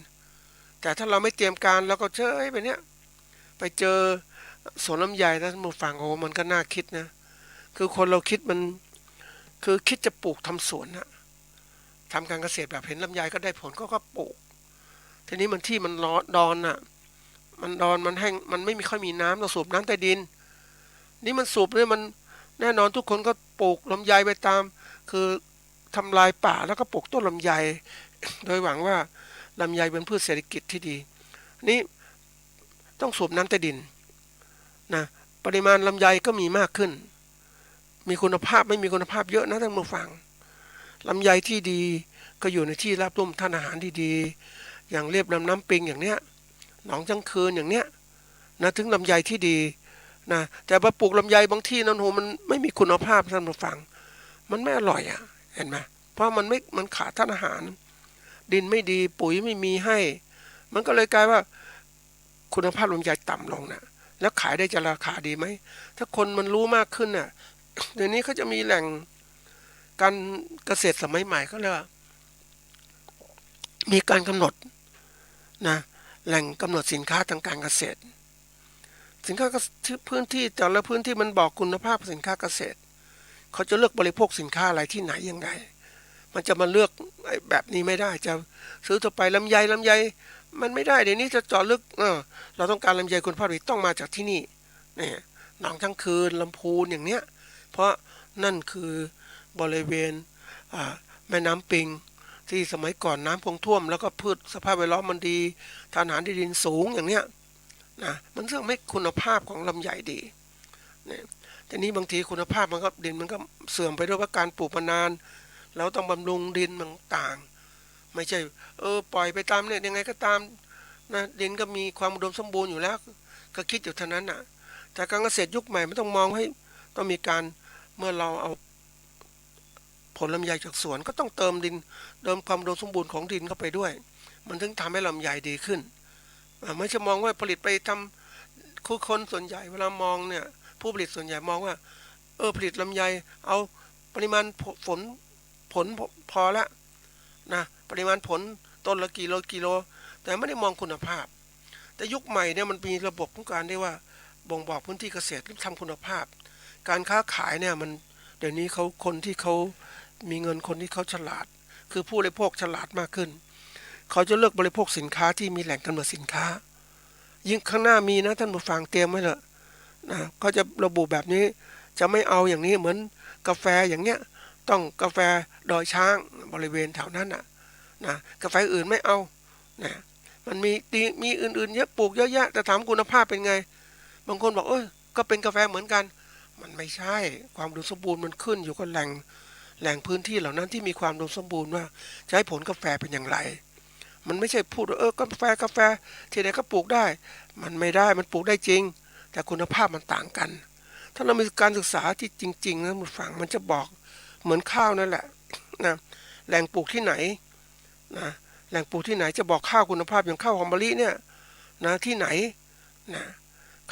แต่ถ้าเราไม่เตรียมการ เราก็เฉยไปเนี่ย ไปเจอสวนลำไยนะท่านผู้ฟัง โอ้ มันก็น่าคิดนะ คือคนเราคิดมัน คือคิดจะปลูกทำสวนนะ ทำการเกษตรแบบเห็นลำไยก็ได้ผลก็ ก็ปลูก ทีนี้มันที่มันร้อน ดอนน่ะ มันดอน มันแห้ง มันไม่มี ค่อยมีน้ำ ต้องสูบน้ำใต้ดิน นี่มันสูบเนี่ย มันแน่นอนทุกคนก็ปลูกลำไยไปตาม คือทำลายป่าแล้วก็ปลูกต้นลำไย โดยหวังว่าลำไยเป็นพืชเศรษฐกิจที่ดี นี่ต้องสูบน้ำใต้ดินนะ ปริมาณลำไยก็มีมากขึ้น มีคุณภาพ ไม่มีคุณภาพเยอะนะท่านผู้ฟัง ลำไยที่ดีก็อยู่ในที่ราบลุ่มธาตุอาหารดีๆ อย่างเลียบลำน้ำปิงอย่างเนี้ย หนองจั้งคืนอย่างเนี้ยนะ ถึงลำไยที่ดีนะ แต่ไปปลูกลำไยบางที่นั้น โห มันไม่มีคุณภาพท่านผู้ฟัง มันไม่อร่อยอะ เห็นไหม เพราะมันไม่ มันขาดธาตุอาหาร ดินไม่ดี ปุ๋ยไม่มีให้ มันก็เลยกลายว่า คุณภาพลำไยต่ำลงนะ แล้วขายได้จะราคาดีไหม ถ้าคนมันรู้มากขึ้นน่ะ เดี๋ยวนี้เขาจะมีแหล่งการเกษตรสมัยใหม่ เขาเรียกว่า มีการกำหนดนะ แหล่งกำหนดสินค้าทางการเกษตร สินค้าก็ พื้นที่แต่ละพื้นที่มันบอกคุณภาพสินค้าเกษตร เขาจะเลือกบริโภคสินค้าอะไรที่ไหนยังไง มันจะมาเลือกไอ้แบบนี้ไม่ได้ จะซื้อทั่วไปลำไย ลำไย มันไม่ได้ เดี๋ยวนี้จะเจาะลึก เออ เราต้องการลำไยคุณภาพดีต้องมาจากที่นี่ เนี่ย หนองจั้งคืน ลำพูนอย่างเนี้ย เพราะนั่นคือบริเวณ อ่า แม่น้ำปิง ที่สมัยก่อนน้ำคงท่วม แล้วก็พืชสภาพแวดล้อมมันดี ธาตุอาหารในดินสูงอย่างเนี้ยนะ มันซึ่งทำให้คุณภาพของลำไยดีเนี่ย ทีนี้บางทีคุณภาพมันก็ ดินมันก็เสื่อมไปด้วย เพราะการปลูกมานาน แล้วต้องบำรุงดินต่างๆ ไม่ใช่ เออ ปล่อยไปตามเนี่ย ยังไงก็ตามนะ ดินก็มีความอุดมสมบูรณ์อยู่แล้ว ก็คิดอยู่เท่านั้นน่ะ แต่การเกษตรยุคใหม่มันต้องมองให้ ต้องมีการ เมื่อเราเอาผลลำไยจากสวน ก็ต้องเติมดิน เติมความอุดมสมบูรณ์ของดินเข้าไปด้วย มันถึงทำให้ลำไยดีขึ้น อ่า ไม่ใช่มองว่าผลิตไปทำ คือคนส่วนใหญ่เวลามองเนี่ย ผู้ผลิตส่วนใหญ่มองว่า เออ ผลิตลำไย เอาปริมาณผล ผลพอละนะ ปริมาณผลต้นละกี่โล กี่โล แต่ไม่ได้มองคุณภาพ แต่ยุคใหม่เนี่ยมันมีระบบของการเรียกว่าบ่งบอกพื้นที่เกษตร หรือทำคุณภาพ การค้าขายเนี่ยมัน เดี๋ยวนี้เขา คนที่เขามีเงิน คนที่เขาฉลาด คือผู้บริโภคฉลาดมากขึ้น เขาจะเลือกบริโภคสินค้าที่มีแหล่งกำเนิดสินค้า ยิ่งข้างหน้ามีนะท่านผู้ฟัง เตรียมไว้เถอะนะ เขาจะระบุแบบนี้ จะไม่เอาอย่างนี้ เหมือนกาแฟอย่างเนี้ย ต้องกาแฟดอยช้าง บริเวณแถวนั้นน่ะนะ กาแฟอื่นไม่เอานะ มันมีดี มีอื่นๆ เยอะ ปลูกเยอะแยะ แต่ถามคุณภาพเป็นไง บางคนบอก เอ้ย ก็เป็นกาแฟเหมือนกัน มันไม่ใช่ ความอุดมสมบูรณ์มันขึ้นอยู่กับแหล่ง แหล่งพื้นที่เหล่านั้นที่มีความอุดมสมบูรณ์ว่าจะให้ผลกาแฟเป็นอย่างไร มันไม่ใช่พูดว่า เออ กาแฟ กาแฟที่ไหนก็ปลูกได้ มันไม่ได้ มันปลูกได้จริง แต่คุณภาพมันต่างกัน ถ้าเรามีการศึกษาที่จริงๆ นะท่านผู้ฟัง มันจะบอกเหมือนข้าวนั่นแหละนะ แหล่งปลูกที่ไหนนะ แหล่งปลูกที่ไหนจะบอกข้าวคุณภาพ อย่างข้าวหอมมะลิเนี่ยนะ ที่ไหนนะ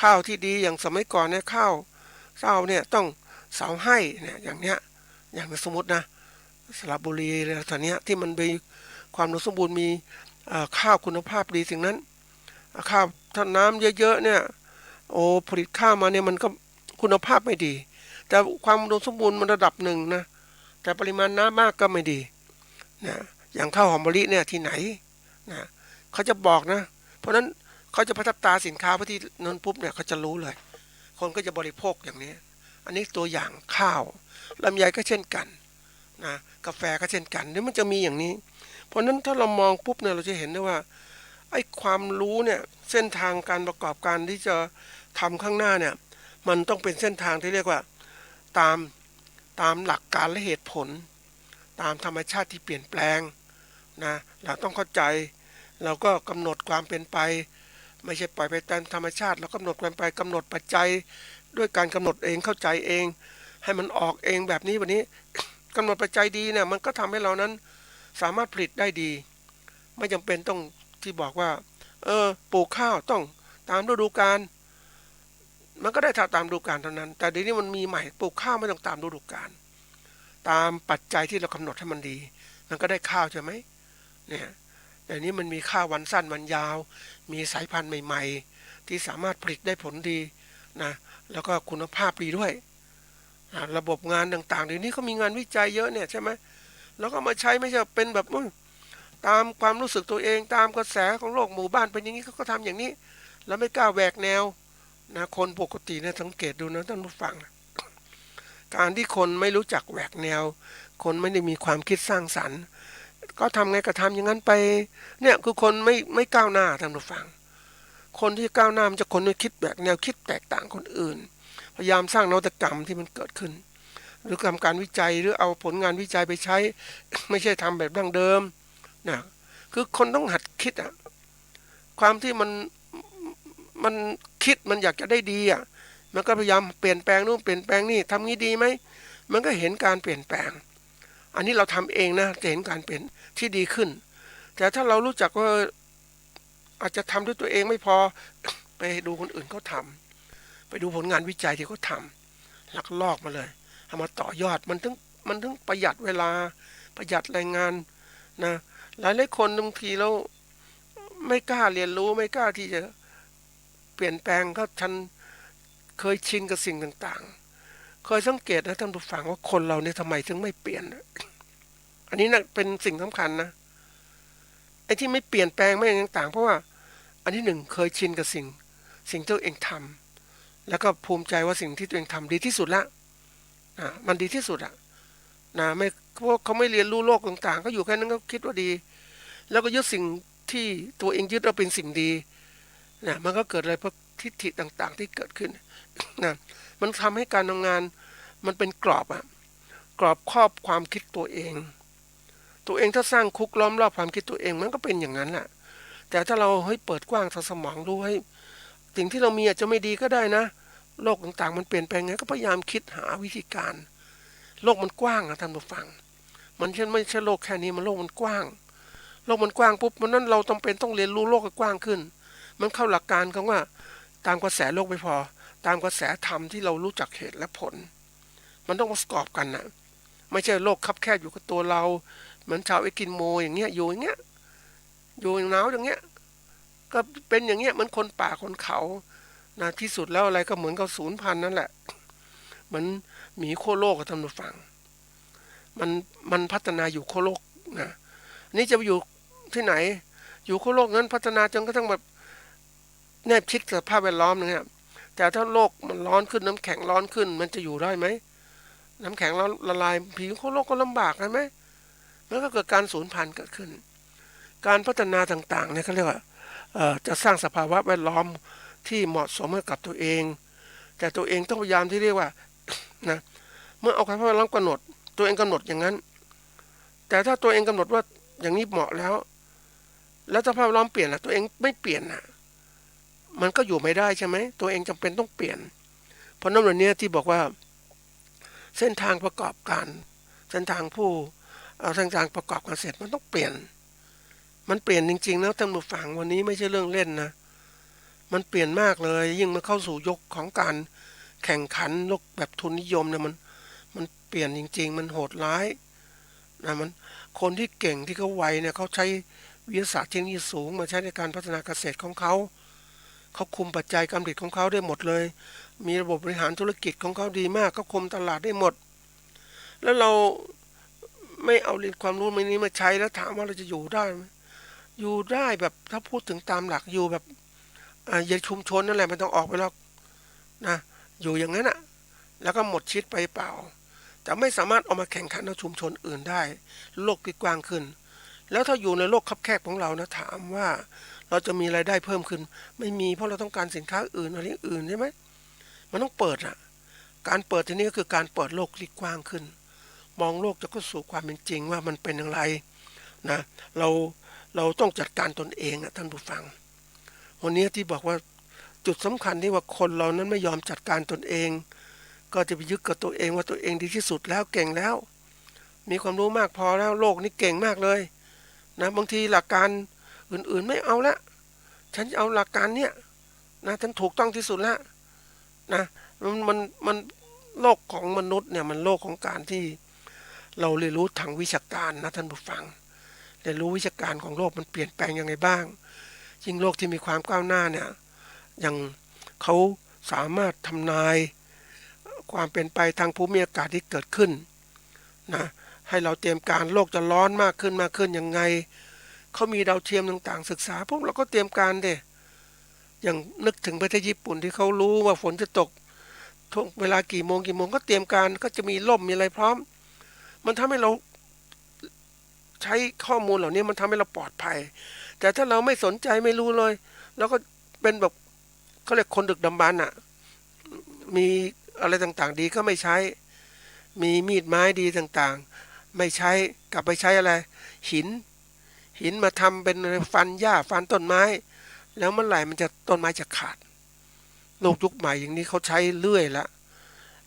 ข้าวที่ดีอย่างสมัยก่อนเนี่ย ข้าวเจ้าเนี่ยต้องเสาให้เนี่ย อย่างเนี้ย อย่างสมมตินะ สระบุรีอะไรแถวเนี้ย ที่มันมีความอุดมสมบูรณ์ มี เอ่อ ข้าวคุณภาพดีสิ่งนั้น ข้าว ถ้าน้ำเยอะๆ เนี่ย โอ้ ผลิตข้าวมาเนี่ยมันก็คุณภาพไม่ดี แต่ความอุดมสมบูรณ์มันระดับหนึ่งนะ แต่ปริมาณน้ำมากก็ไม่ดีนะ อย่างข้าวหอมมะลิเนี่ยที่ไหนนะ เขาจะบอกนะ เพราะฉะนั้นเขาจะประทับตราสินค้าไว้ที่นั้นปุ๊บเนี่ย เขาจะรู้เลย คนก็จะบริโภคอย่างนี้ อันนี้ตัวอย่างข้าว ลำไยก็เช่นกันนะ กาแฟก็เช่นกัน นี่มันจะมีอย่างนี้ เพราะฉะนั้นถ้าเรามองปุ๊บเนี่ย เราจะเห็นได้ว่า ไอ้ความรู้เนี่ย เส้นทางการประกอบการที่จะทำข้างหน้าเนี่ย มันต้องเป็นเส้นทางที่เรียกว่า ตาม ตามหลักการและเหตุผล ตามธรรมชาติที่เปลี่ยนแปลงนะ เราต้องเข้าใจ เราก็กำหนดความเป็นไป ไม่ใช่ปล่อยไปตามธรรมชาติ เรากำหนดความไป กำหนดปัจจัย ด้วยการกำหนดเอง เข้าใจเอง ให้มันออกเองแบบนี้แบบนี้ กำหนดปัจจัยดีเนี่ย มันก็ทำให้เรานั้นสามารถผลิตได้ดี ไม่จำเป็นต้อง ที่บอกว่า เออ ปลูกข้าวต้องตามฤดูกาล มันก็ได้ตามฤดูกาลเท่านั้น แต่เดี๋ยวนี้มันมีใหม่ ปลูกข้าวไม่ต้องตามฤดูกาล ตามปัจจัยที่เรากำหนดให้มันดี มันก็ได้ข้าวใช่ไหม เนี่ย เดี๋ยวนี้มันมีข้าววันสั้นวันยาว มีสายพันธุ์ใหม่ๆ ที่สามารถผลิตได้ผลดีนะ แล้วก็คุณภาพดีด้วย อ่า ระบบงานต่างๆ เดี๋ยวนี้เขามีงานวิจัยเยอะเนี่ยใช่ไหม แล้วก็มาใช้ ไม่ใช่เป็นแบบ อุ๊ย ตามความรู้สึกตัวเอง ตามกระแสของโลก หมู่บ้านเป็นอย่างนี้ เขาก็ทำอย่างนี้ แล้วไม่กล้าแหวกแนวนะ คนปกติเนี่ย สังเกตดูนะท่านผู้ฟัง การที่คนไม่รู้จักแหวกแนว คนไม่ได้มีความคิดสร้างสรรค์ ก็ทำไงก็ทำอย่างนั้นไป เนี่ยคือคนไม่ ไม่ก้าวหน้าท่านผู้ฟัง คนที่ก้าวหน้ามันจะคนที่คิดแหวกแนว คิดแตกต่างคนอื่น พยายามสร้างนวัตกรรมที่มันเกิดขึ้น หรือทำการวิจัย หรือเอาผลงานวิจัยไปใช้ ไม่ใช่ทำแบบดั้งเดิมนะ คือคนต้องหัดคิดอะ ความที่มัน มันคิด มันอยากจะได้ดีอะ มันก็พยายามเปลี่ยนแปลงนู่นเปลี่ยนแปลงนี่ ทำงี้ดีไหม มันก็เห็นการเปลี่ยนแปลง อันนี้เราทำเองนะ จะเห็นการเปลี่ยนที่ดีขึ้น แต่ถ้าเรารู้จักว่า อาจจะทำด้วยตัวเองไม่พอ ไปดูคนอื่นเขาทำ ไปดูผลงานวิจัยที่เขาทำ ลักลอกมาเลย เอามาต่อยอด มันถึง มันถึงประหยัดเวลา ประหยัดแรงงานนะ หลายๆ คนบางทีเราไม่กล้าเรียนรู้ ไม่กล้าที่จะเปลี่ยนแปลง ก็ฉันเคยชินกับสิ่งต่างๆ เคยสังเกตนะท่านผู้ฟัง ว่าคนเราเนี่ยทำไมถึงไม่เปลี่ยน อันนี้นะเป็นสิ่งสำคัญนะ ไอ้ที่ไม่เปลี่ยนแปลงไม่ต่างๆ เพราะว่าอันที่หนึ่งเคยชินกับสิ่ง สิ่งที่ตัวเองทำ แล้วก็ภูมิใจว่าสิ่งที่ตัวเองทำดีที่สุดละ อ่ะ มันดีที่สุดอะนะ ไม่ พวกเขาไม่เรียนรู้โลกต่างๆ เขาอยู่แค่นั้นก็คิดว่าดี แล้วก็ยึดสิ่งที่ตัวเองยึดว่าเป็นสิ่งดีนะ มันก็เกิดอะไร พวกทิฏฐิต่างๆ ที่เกิดขึ้นนะ มันทำให้การทำงานมันเป็นกรอบอะ กรอบครอบความคิดตัวเอง ตัวเองถ้าสร้างคุกล้อมรอบความคิดตัวเอง มันก็เป็นอย่างนั้นแหละ แต่ถ้าเราให้เปิดกว้างทางสมองดู ให้สิ่งที่เรามีอาจจะไม่ดีก็ได้นะ โลกต่างๆ มันเปลี่ยนแปลงไง ก็พยายามคิดหาวิธีการ โลกมันกว้างนะท่านผู้ฟัง มันไม่ใช่โลกแค่นี้ มัน โลกมันกว้าง โลกมันกว้างปุ๊บ เพราะนั้นเราจำเป็นต้องเรียนรู้โลกให้กว้างขึ้น มันเข้าหลักการของว่า ตามกระแสโลกไม่พอ ตามกระแสธรรมที่เรารู้จักเหตุและผล มันต้องประกอบกันนะ ไม่ใช่โลกคับแคบอยู่กับตัวเรา เหมือนชาวเอสกิโมอย่างเงี้ย อยู่อย่างเงี้ย อยู่หนาวอย่างเงี้ย ก็เป็นอย่างเงี้ย เหมือนคนป่าคนเขานะ ที่สุดแล้วอะไรก็เหมือนกับสูญพันธุ์นั่นแหละ เหมือนหมีขั้วโลกอะท่านผู้ฟัง มัน มันพัฒนาอยู่ขั้วโลกนะ นี่จะไปอยู่ที่ไหน อยู่ขั้วโลกนั้นพัฒนาจนกระทั่งแบบแนบชิดกับสภาพแวดล้อมอย่างเงี้ย แต่ถ้าโลกมันร้อนขึ้น น้ำแข็งร้อนขึ้น มันจะอยู่ได้ไหม น้ำแข็งละลาย ผิวขั้วโลกก็ลำบาก ใช่ไหม มันก็เกิดการสูญพันธุ์เกิดขึ้น การพัฒนาต่างๆ เนี่ยเขาเรียกว่า เอ่อ จะสร้างสภาวะแวดล้อมที่เหมาะสมให้กับตัวเอง แต่ตัวเองต้องพยายามที่เรียกว่า นะ เมื่อเอาสภาพแวดล้อมกำหนด ตัวเองกำหนดอย่างนั้น แต่ถ้าตัวเองกำหนดว่าอย่างนี้เหมาะแล้ว แล้วสภาพแวดล้อมเปลี่ยนล่ะ ตัวเองไม่เปลี่ยนน่ะ มันก็อยู่ไม่ได้ใช่ไหม ตัวเองจำเป็นต้องเปลี่ยน เพราะนั้นวันนี้ที่บอกว่า เส้นทางประกอบการ เส้นทางผู้ เอ่อ เส้นทางประกอบการเกษตรมันต้องเปลี่ยน มันเปลี่ยนจริงๆ นะท่านผู้ฟัง วันนี้ไม่ใช่เรื่องเล่นนะ มันเปลี่ยนมากเลย ยิ่งมาเข้าสู่ยุคของการแข่งขันโลกแบบทุนนิยมเนี่ย มัน มันเปลี่ยนจริงๆ มันโหดร้ายนะ มัน คนที่เก่งที่เขาไวเนี่ย เขาใช้วิทยาศาสตร์เทคโนโลยีสูงมาใช้ในการพัฒนาเกษตรของเขา เขาคุมปัจจัยการผลิตของเขาได้หมดเลย มีระบบบริหารธุรกิจของเขาดีมาก เขาคุมตลาดได้หมด แล้วเราไม่เอาความรู้นี้มาใช้ แล้วถามว่าเราจะอยู่ได้ไหม อยู่ได้แบบ ถ้าพูดถึงตามหลักอยู่แบบ อ่า อยู่ในชุมชนนั่นแหละ ไม่ต้องออกไปหรอกนะ อยู่อย่างนั้นน่ะ แล้วก็หมดชีวิตไปเปล่า จะไม่สามารถเอามาแข่งขันกับชุมชนอื่นได้ โลกที่กว้างขึ้น แล้วถ้าอยู่ในโลกคับแคบของเรานะ ถามว่าเราจะมีรายได้เพิ่มขึ้น ไม่มี เพราะเราต้องการสินค้าอื่น อะไรอย่างอื่นใช่ไหม มันต้องเปิดอะ การเปิดที่นี่ก็คือการเปิดโลกที่กว้างขึ้น มองโลกจะเข้าสู่ความเป็นจริงว่ามันเป็นอย่างไรนะ เรา เราต้องจัดการตนเองอะท่านผู้ฟัง วันนี้ที่บอกว่าจุดสำคัญที่ว่าคนเรานั้นไม่ยอมจัดการตนเอง ก็จะไปยึดกับตัวเองว่าตัวเองดีที่สุดแล้ว เก่งแล้ว มีความรู้มากพอแล้ว โลกนี้เก่งมากเลยนะ บางทีหลักการอื่นๆ ไม่เอาละ ฉันจะเอาหลักการเนี้ยนะ ฉันถูกต้องที่สุดละ นะ มัน มัน มัน โลกของมนุษย์เนี่ย มันโลกของการที่เราเรียนรู้ทางวิชาการนะท่านผู้ฟัง เรียนรู้วิชาการของโลกมันเปลี่ยนแปลงยังไงบ้าง ยิ่งโลกที่มีความก้าวหน้าเนี่ย อย่างเขาสามารถทำนายความเป็นไปทางภูมิอากาศที่เกิดขึ้นนะ ให้เราเตรียมการ โลกจะร้อนมากขึ้น มากขึ้นยังไง เขามีดาวเทียมต่างๆ ศึกษา พวกเราก็เตรียมการดิ อย่างนึกถึงประเทศญี่ปุ่นที่เขารู้ว่าฝนจะตก ช่วงเวลากี่โมงกี่โมง ก็เตรียมการ ก็จะมีร่มมีอะไรพร้อม มันทำให้เรา ใช้ข้อมูลเหล่านี้มันทำให้เราปลอดภัย แต่ถ้าเราไม่สนใจไม่รู้เลย เราก็เป็นแบบ เขาเรียกคนดึกดำบรรพ์อะ มีอะไรต่างๆ ดีก็ไม่ใช้ มีมีดไม้ดีต่างๆ ไม่ใช้ กลับไปใช้อะไร หิน หินมาทำเป็นฟันหญ้าฟันต้นไม้ แล้วเมื่อไหร่มันจะ ต้นไม้จะขาด โลกยุคใหม่อย่างนี้เขาใช้เลื่อยละ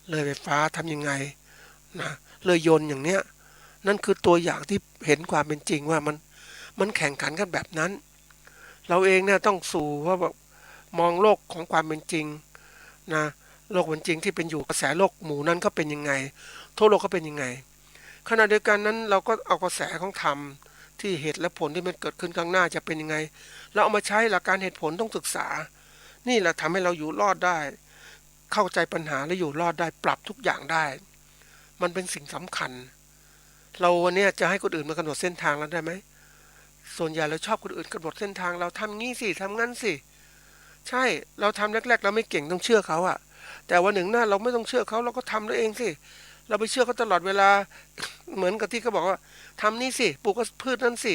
เลื่อยไฟฟ้าทำยังไงนะ เลื่อยยนต์อย่างเนี้ย นั่นคือตัวอย่างที่เห็นความเป็นจริงว่ามัน มันแข่งขันกันแบบนั้น เราเองเนี่ยต้องสู่ว่าแบบมองโลกของความเป็นจริงนะ โลกเป็นจริงที่เป็นอยู่ กระแสโลกหมู่นั้นก็เป็นยังไง ทั่วโลกก็เป็นยังไง ขณะเดียวกันนั้นเราก็เอากระแสของธรรมที่เหตุและผลที่มันเกิดขึ้นข้างหน้าจะเป็นยังไง เราเอามาใช้หลักการเหตุผลต้องศึกษา นี่แหละทำให้เราอยู่รอดได้ เข้าใจปัญหาและอยู่รอดได้ ปรับทุกอย่างได้ มันเป็นสิ่งสำคัญ เราวันเนี้ยจะให้คนอื่นมากำหนดเส้นทางเราได้ไหม ส่วนใหญ่เราชอบคนอื่นกำหนดเส้นทางเรา ทำงี้สิ ทำงั้นสิ ใช่ เราทำแรกๆ เราไม่เก่ง ต้องเชื่อเขาอะ แต่วันหนึ่งหน้าเราไม่ต้องเชื่อเขา เราก็ทำด้วยเองสิ เราไปเชื่อเขาตลอดเวลา เหมือนกับที่เขาบอกว่า ทำนี่สิ ปลูกก็พืชนั่นสิ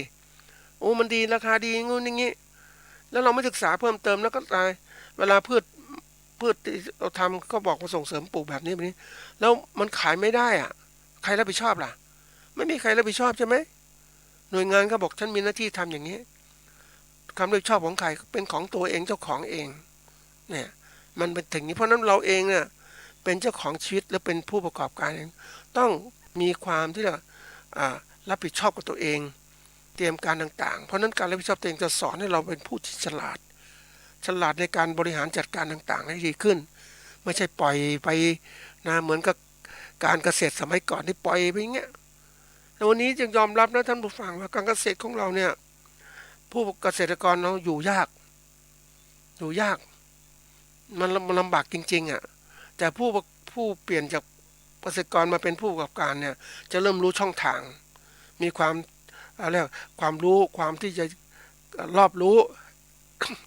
โอ้ มันดี ราคาดี งู้นอย่างงี้ แล้วเราไม่ศึกษาเพิ่มเติม แล้วก็ตาย เวลาพืช พืชที่เราทำก็บอกว่าส่งเสริมปลูกแบบนี้แบบนี้ แล้วมันขายไม่ได้อะ ใครรับผิดชอบล่ะ ไม่มีใครรับผิดชอบใช่ไหม หน่วยงานก็บอก "ฉันมีหน้าที่ทำอย่างนี้" ความรับผิดชอบของใคร เป็นของตัวเอง เจ้าของเอง เนี่ย มันเป็นถึงนี้ เพราะฉะนั้นเราเองเนี่ย เป็นเจ้าของชีวิตและเป็นผู้ประกอบการเอง ต้องมีความที่เรา อ่า รับผิดชอบกับตัวเอง เตรียมการต่างๆ เพราะฉะนั้นการรับผิดชอบตัวเองจะสอนให้เราเป็นผู้ที่ฉลาด ฉลาดในการบริหารจัดการต่างๆ ให้ดีขึ้น ไม่ใช่ปล่อยไปนะ เหมือนกับการเกษตรสมัยก่อนที่ปล่อยไปอย่างเงี้ย แต่วันนี้จึงยอมรับนะท่านผู้ฟัง ว่าการเกษตรของเราเนี่ย ผู้เกษตรกรเราอยู่ยาก อยู่ยาก มัน มันลำบากจริงๆ อะ แต่ผู้ ผู้เปลี่ยนจากเกษตรกรมาเป็นผู้ประกอบการเนี่ย จะเริ่มรู้ช่องทาง มีความ เอ่อ เรียกความรู้ ความที่จะ เอ่อ รอบรู้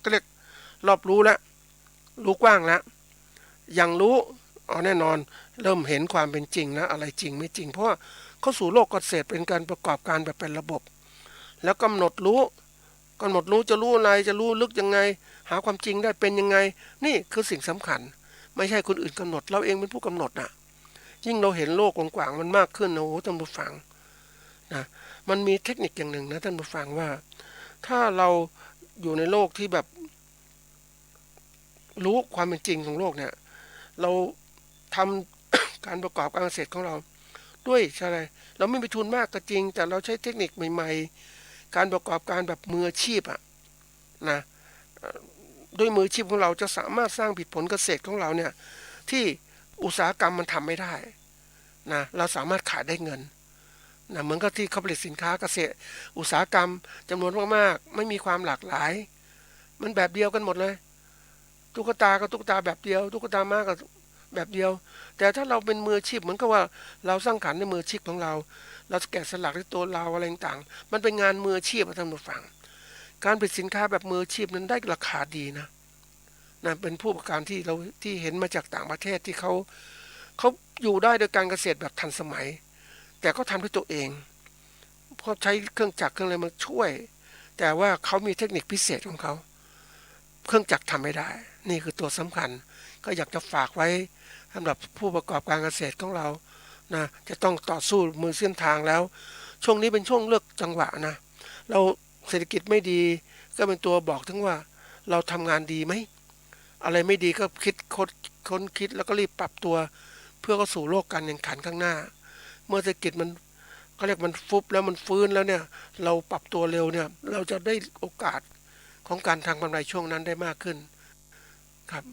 ก็เรียกรอบรู้แล้ว รู้กว้างแล้ว ยังรู้ อ๋อ แน่นอน เริ่มเห็นความเป็นจริงแล้ว อะไรจริงไม่จริง เพราะว่าเข้าสู่โลกเกษตรเป็นการประกอบการแบบเป็นระบบ แล้วกำหนดรู้ กำหนดรู้ จะรู้อะไร จะรู้ลึกยังไง หาความจริงได้เป็นยังไง นี่คือสิ่งสำคัญ ไม่ใช่คนอื่นกำหนด เราเองเป็นผู้กำหนดน่ะ ยิ่งเราเห็นโลกกว้างๆ มันมากขึ้นนะ โอ้โห ท่านผู้ฟัง นะ มันมีเทคนิคอย่างหนึ่งนะท่านผู้ฟัง ว่า ถ้าเราอยู่ในโลกที่แบบ รู้ความเป็นจริงของโลกเนี่ย เราทำ การประกอบการเกษตรของเรา ด้วยอะไร เราไม่มีทุนมากก็จริง แต่เราใช้เทคนิคใหม่ๆ การประกอบการแบบมืออาชีพอะนะ เอ่อ ด้วยมืออาชีพของเราจะสามารถสร้างผลิตผลเกษตรของเราเนี่ย ที่อุตสาหกรรมมันทำไม่ได้นะ เราสามารถขายได้เงินนะ เหมือนกับที่เขาผลิตสินค้าเกษตรอุตสาหกรรมจำนวนมากๆ ไม่มีความหลากหลาย มันแบบเดียวกันหมดเลย ตุ๊กตาก็ตุ๊กตาแบบเดียว ตุ๊กตาม้าก็แบบเดียว แต่ถ้าเราเป็นมืออาชีพ เหมือนกับว่าเราสร้างสรรค์ในมืออาชีพของเรา เราแกะสลักด้วยตัวเราอะไรต่างๆ มันเป็นงานมืออาชีพอะท่านผู้ฟัง การผลิตสินค้าแบบมืออาชีพนั้นได้ราคาดีนะ นะ เป็นผู้ประกอบการที่เรา ที่เห็นมาจากต่างประเทศที่เขา เขาอยู่ได้โดยการเกษตรแบบทันสมัย แต่ก็ทำด้วยตัวเอง เพราะใช้เครื่องจักรเครื่องอะไรมาช่วย แต่ว่าเขามีเทคนิคพิเศษของเขา เครื่องจักรทำไม่ได้ นี่คือตัวสำคัญ ก็อยากจะฝากไว้สำหรับผู้ประกอบการเกษตรของเรานะ จะต้องต่อสู้มือเส้นทางแล้ว ช่วงนี้เป็นช่วงเลือกจังหวะนะ เราเศรษฐกิจไม่ดี ก็เป็นตัวบอกถึงว่าเราทำงานดีไหม อะไรไม่ดีก็คิดค้น ค้นคิดแล้วก็รีบปรับตัว เพื่อเข้าสู่โลกการแข่งขันข้างหน้า เมื่อเศรษฐกิจมัน เขาเรียกมันฟุบแล้วมันฟื้นแล้วเนี่ย เราปรับตัวเร็วเนี่ย เราจะได้โอกาสของการทำกำไรช่วงนั้นได้มากขึ้นครับ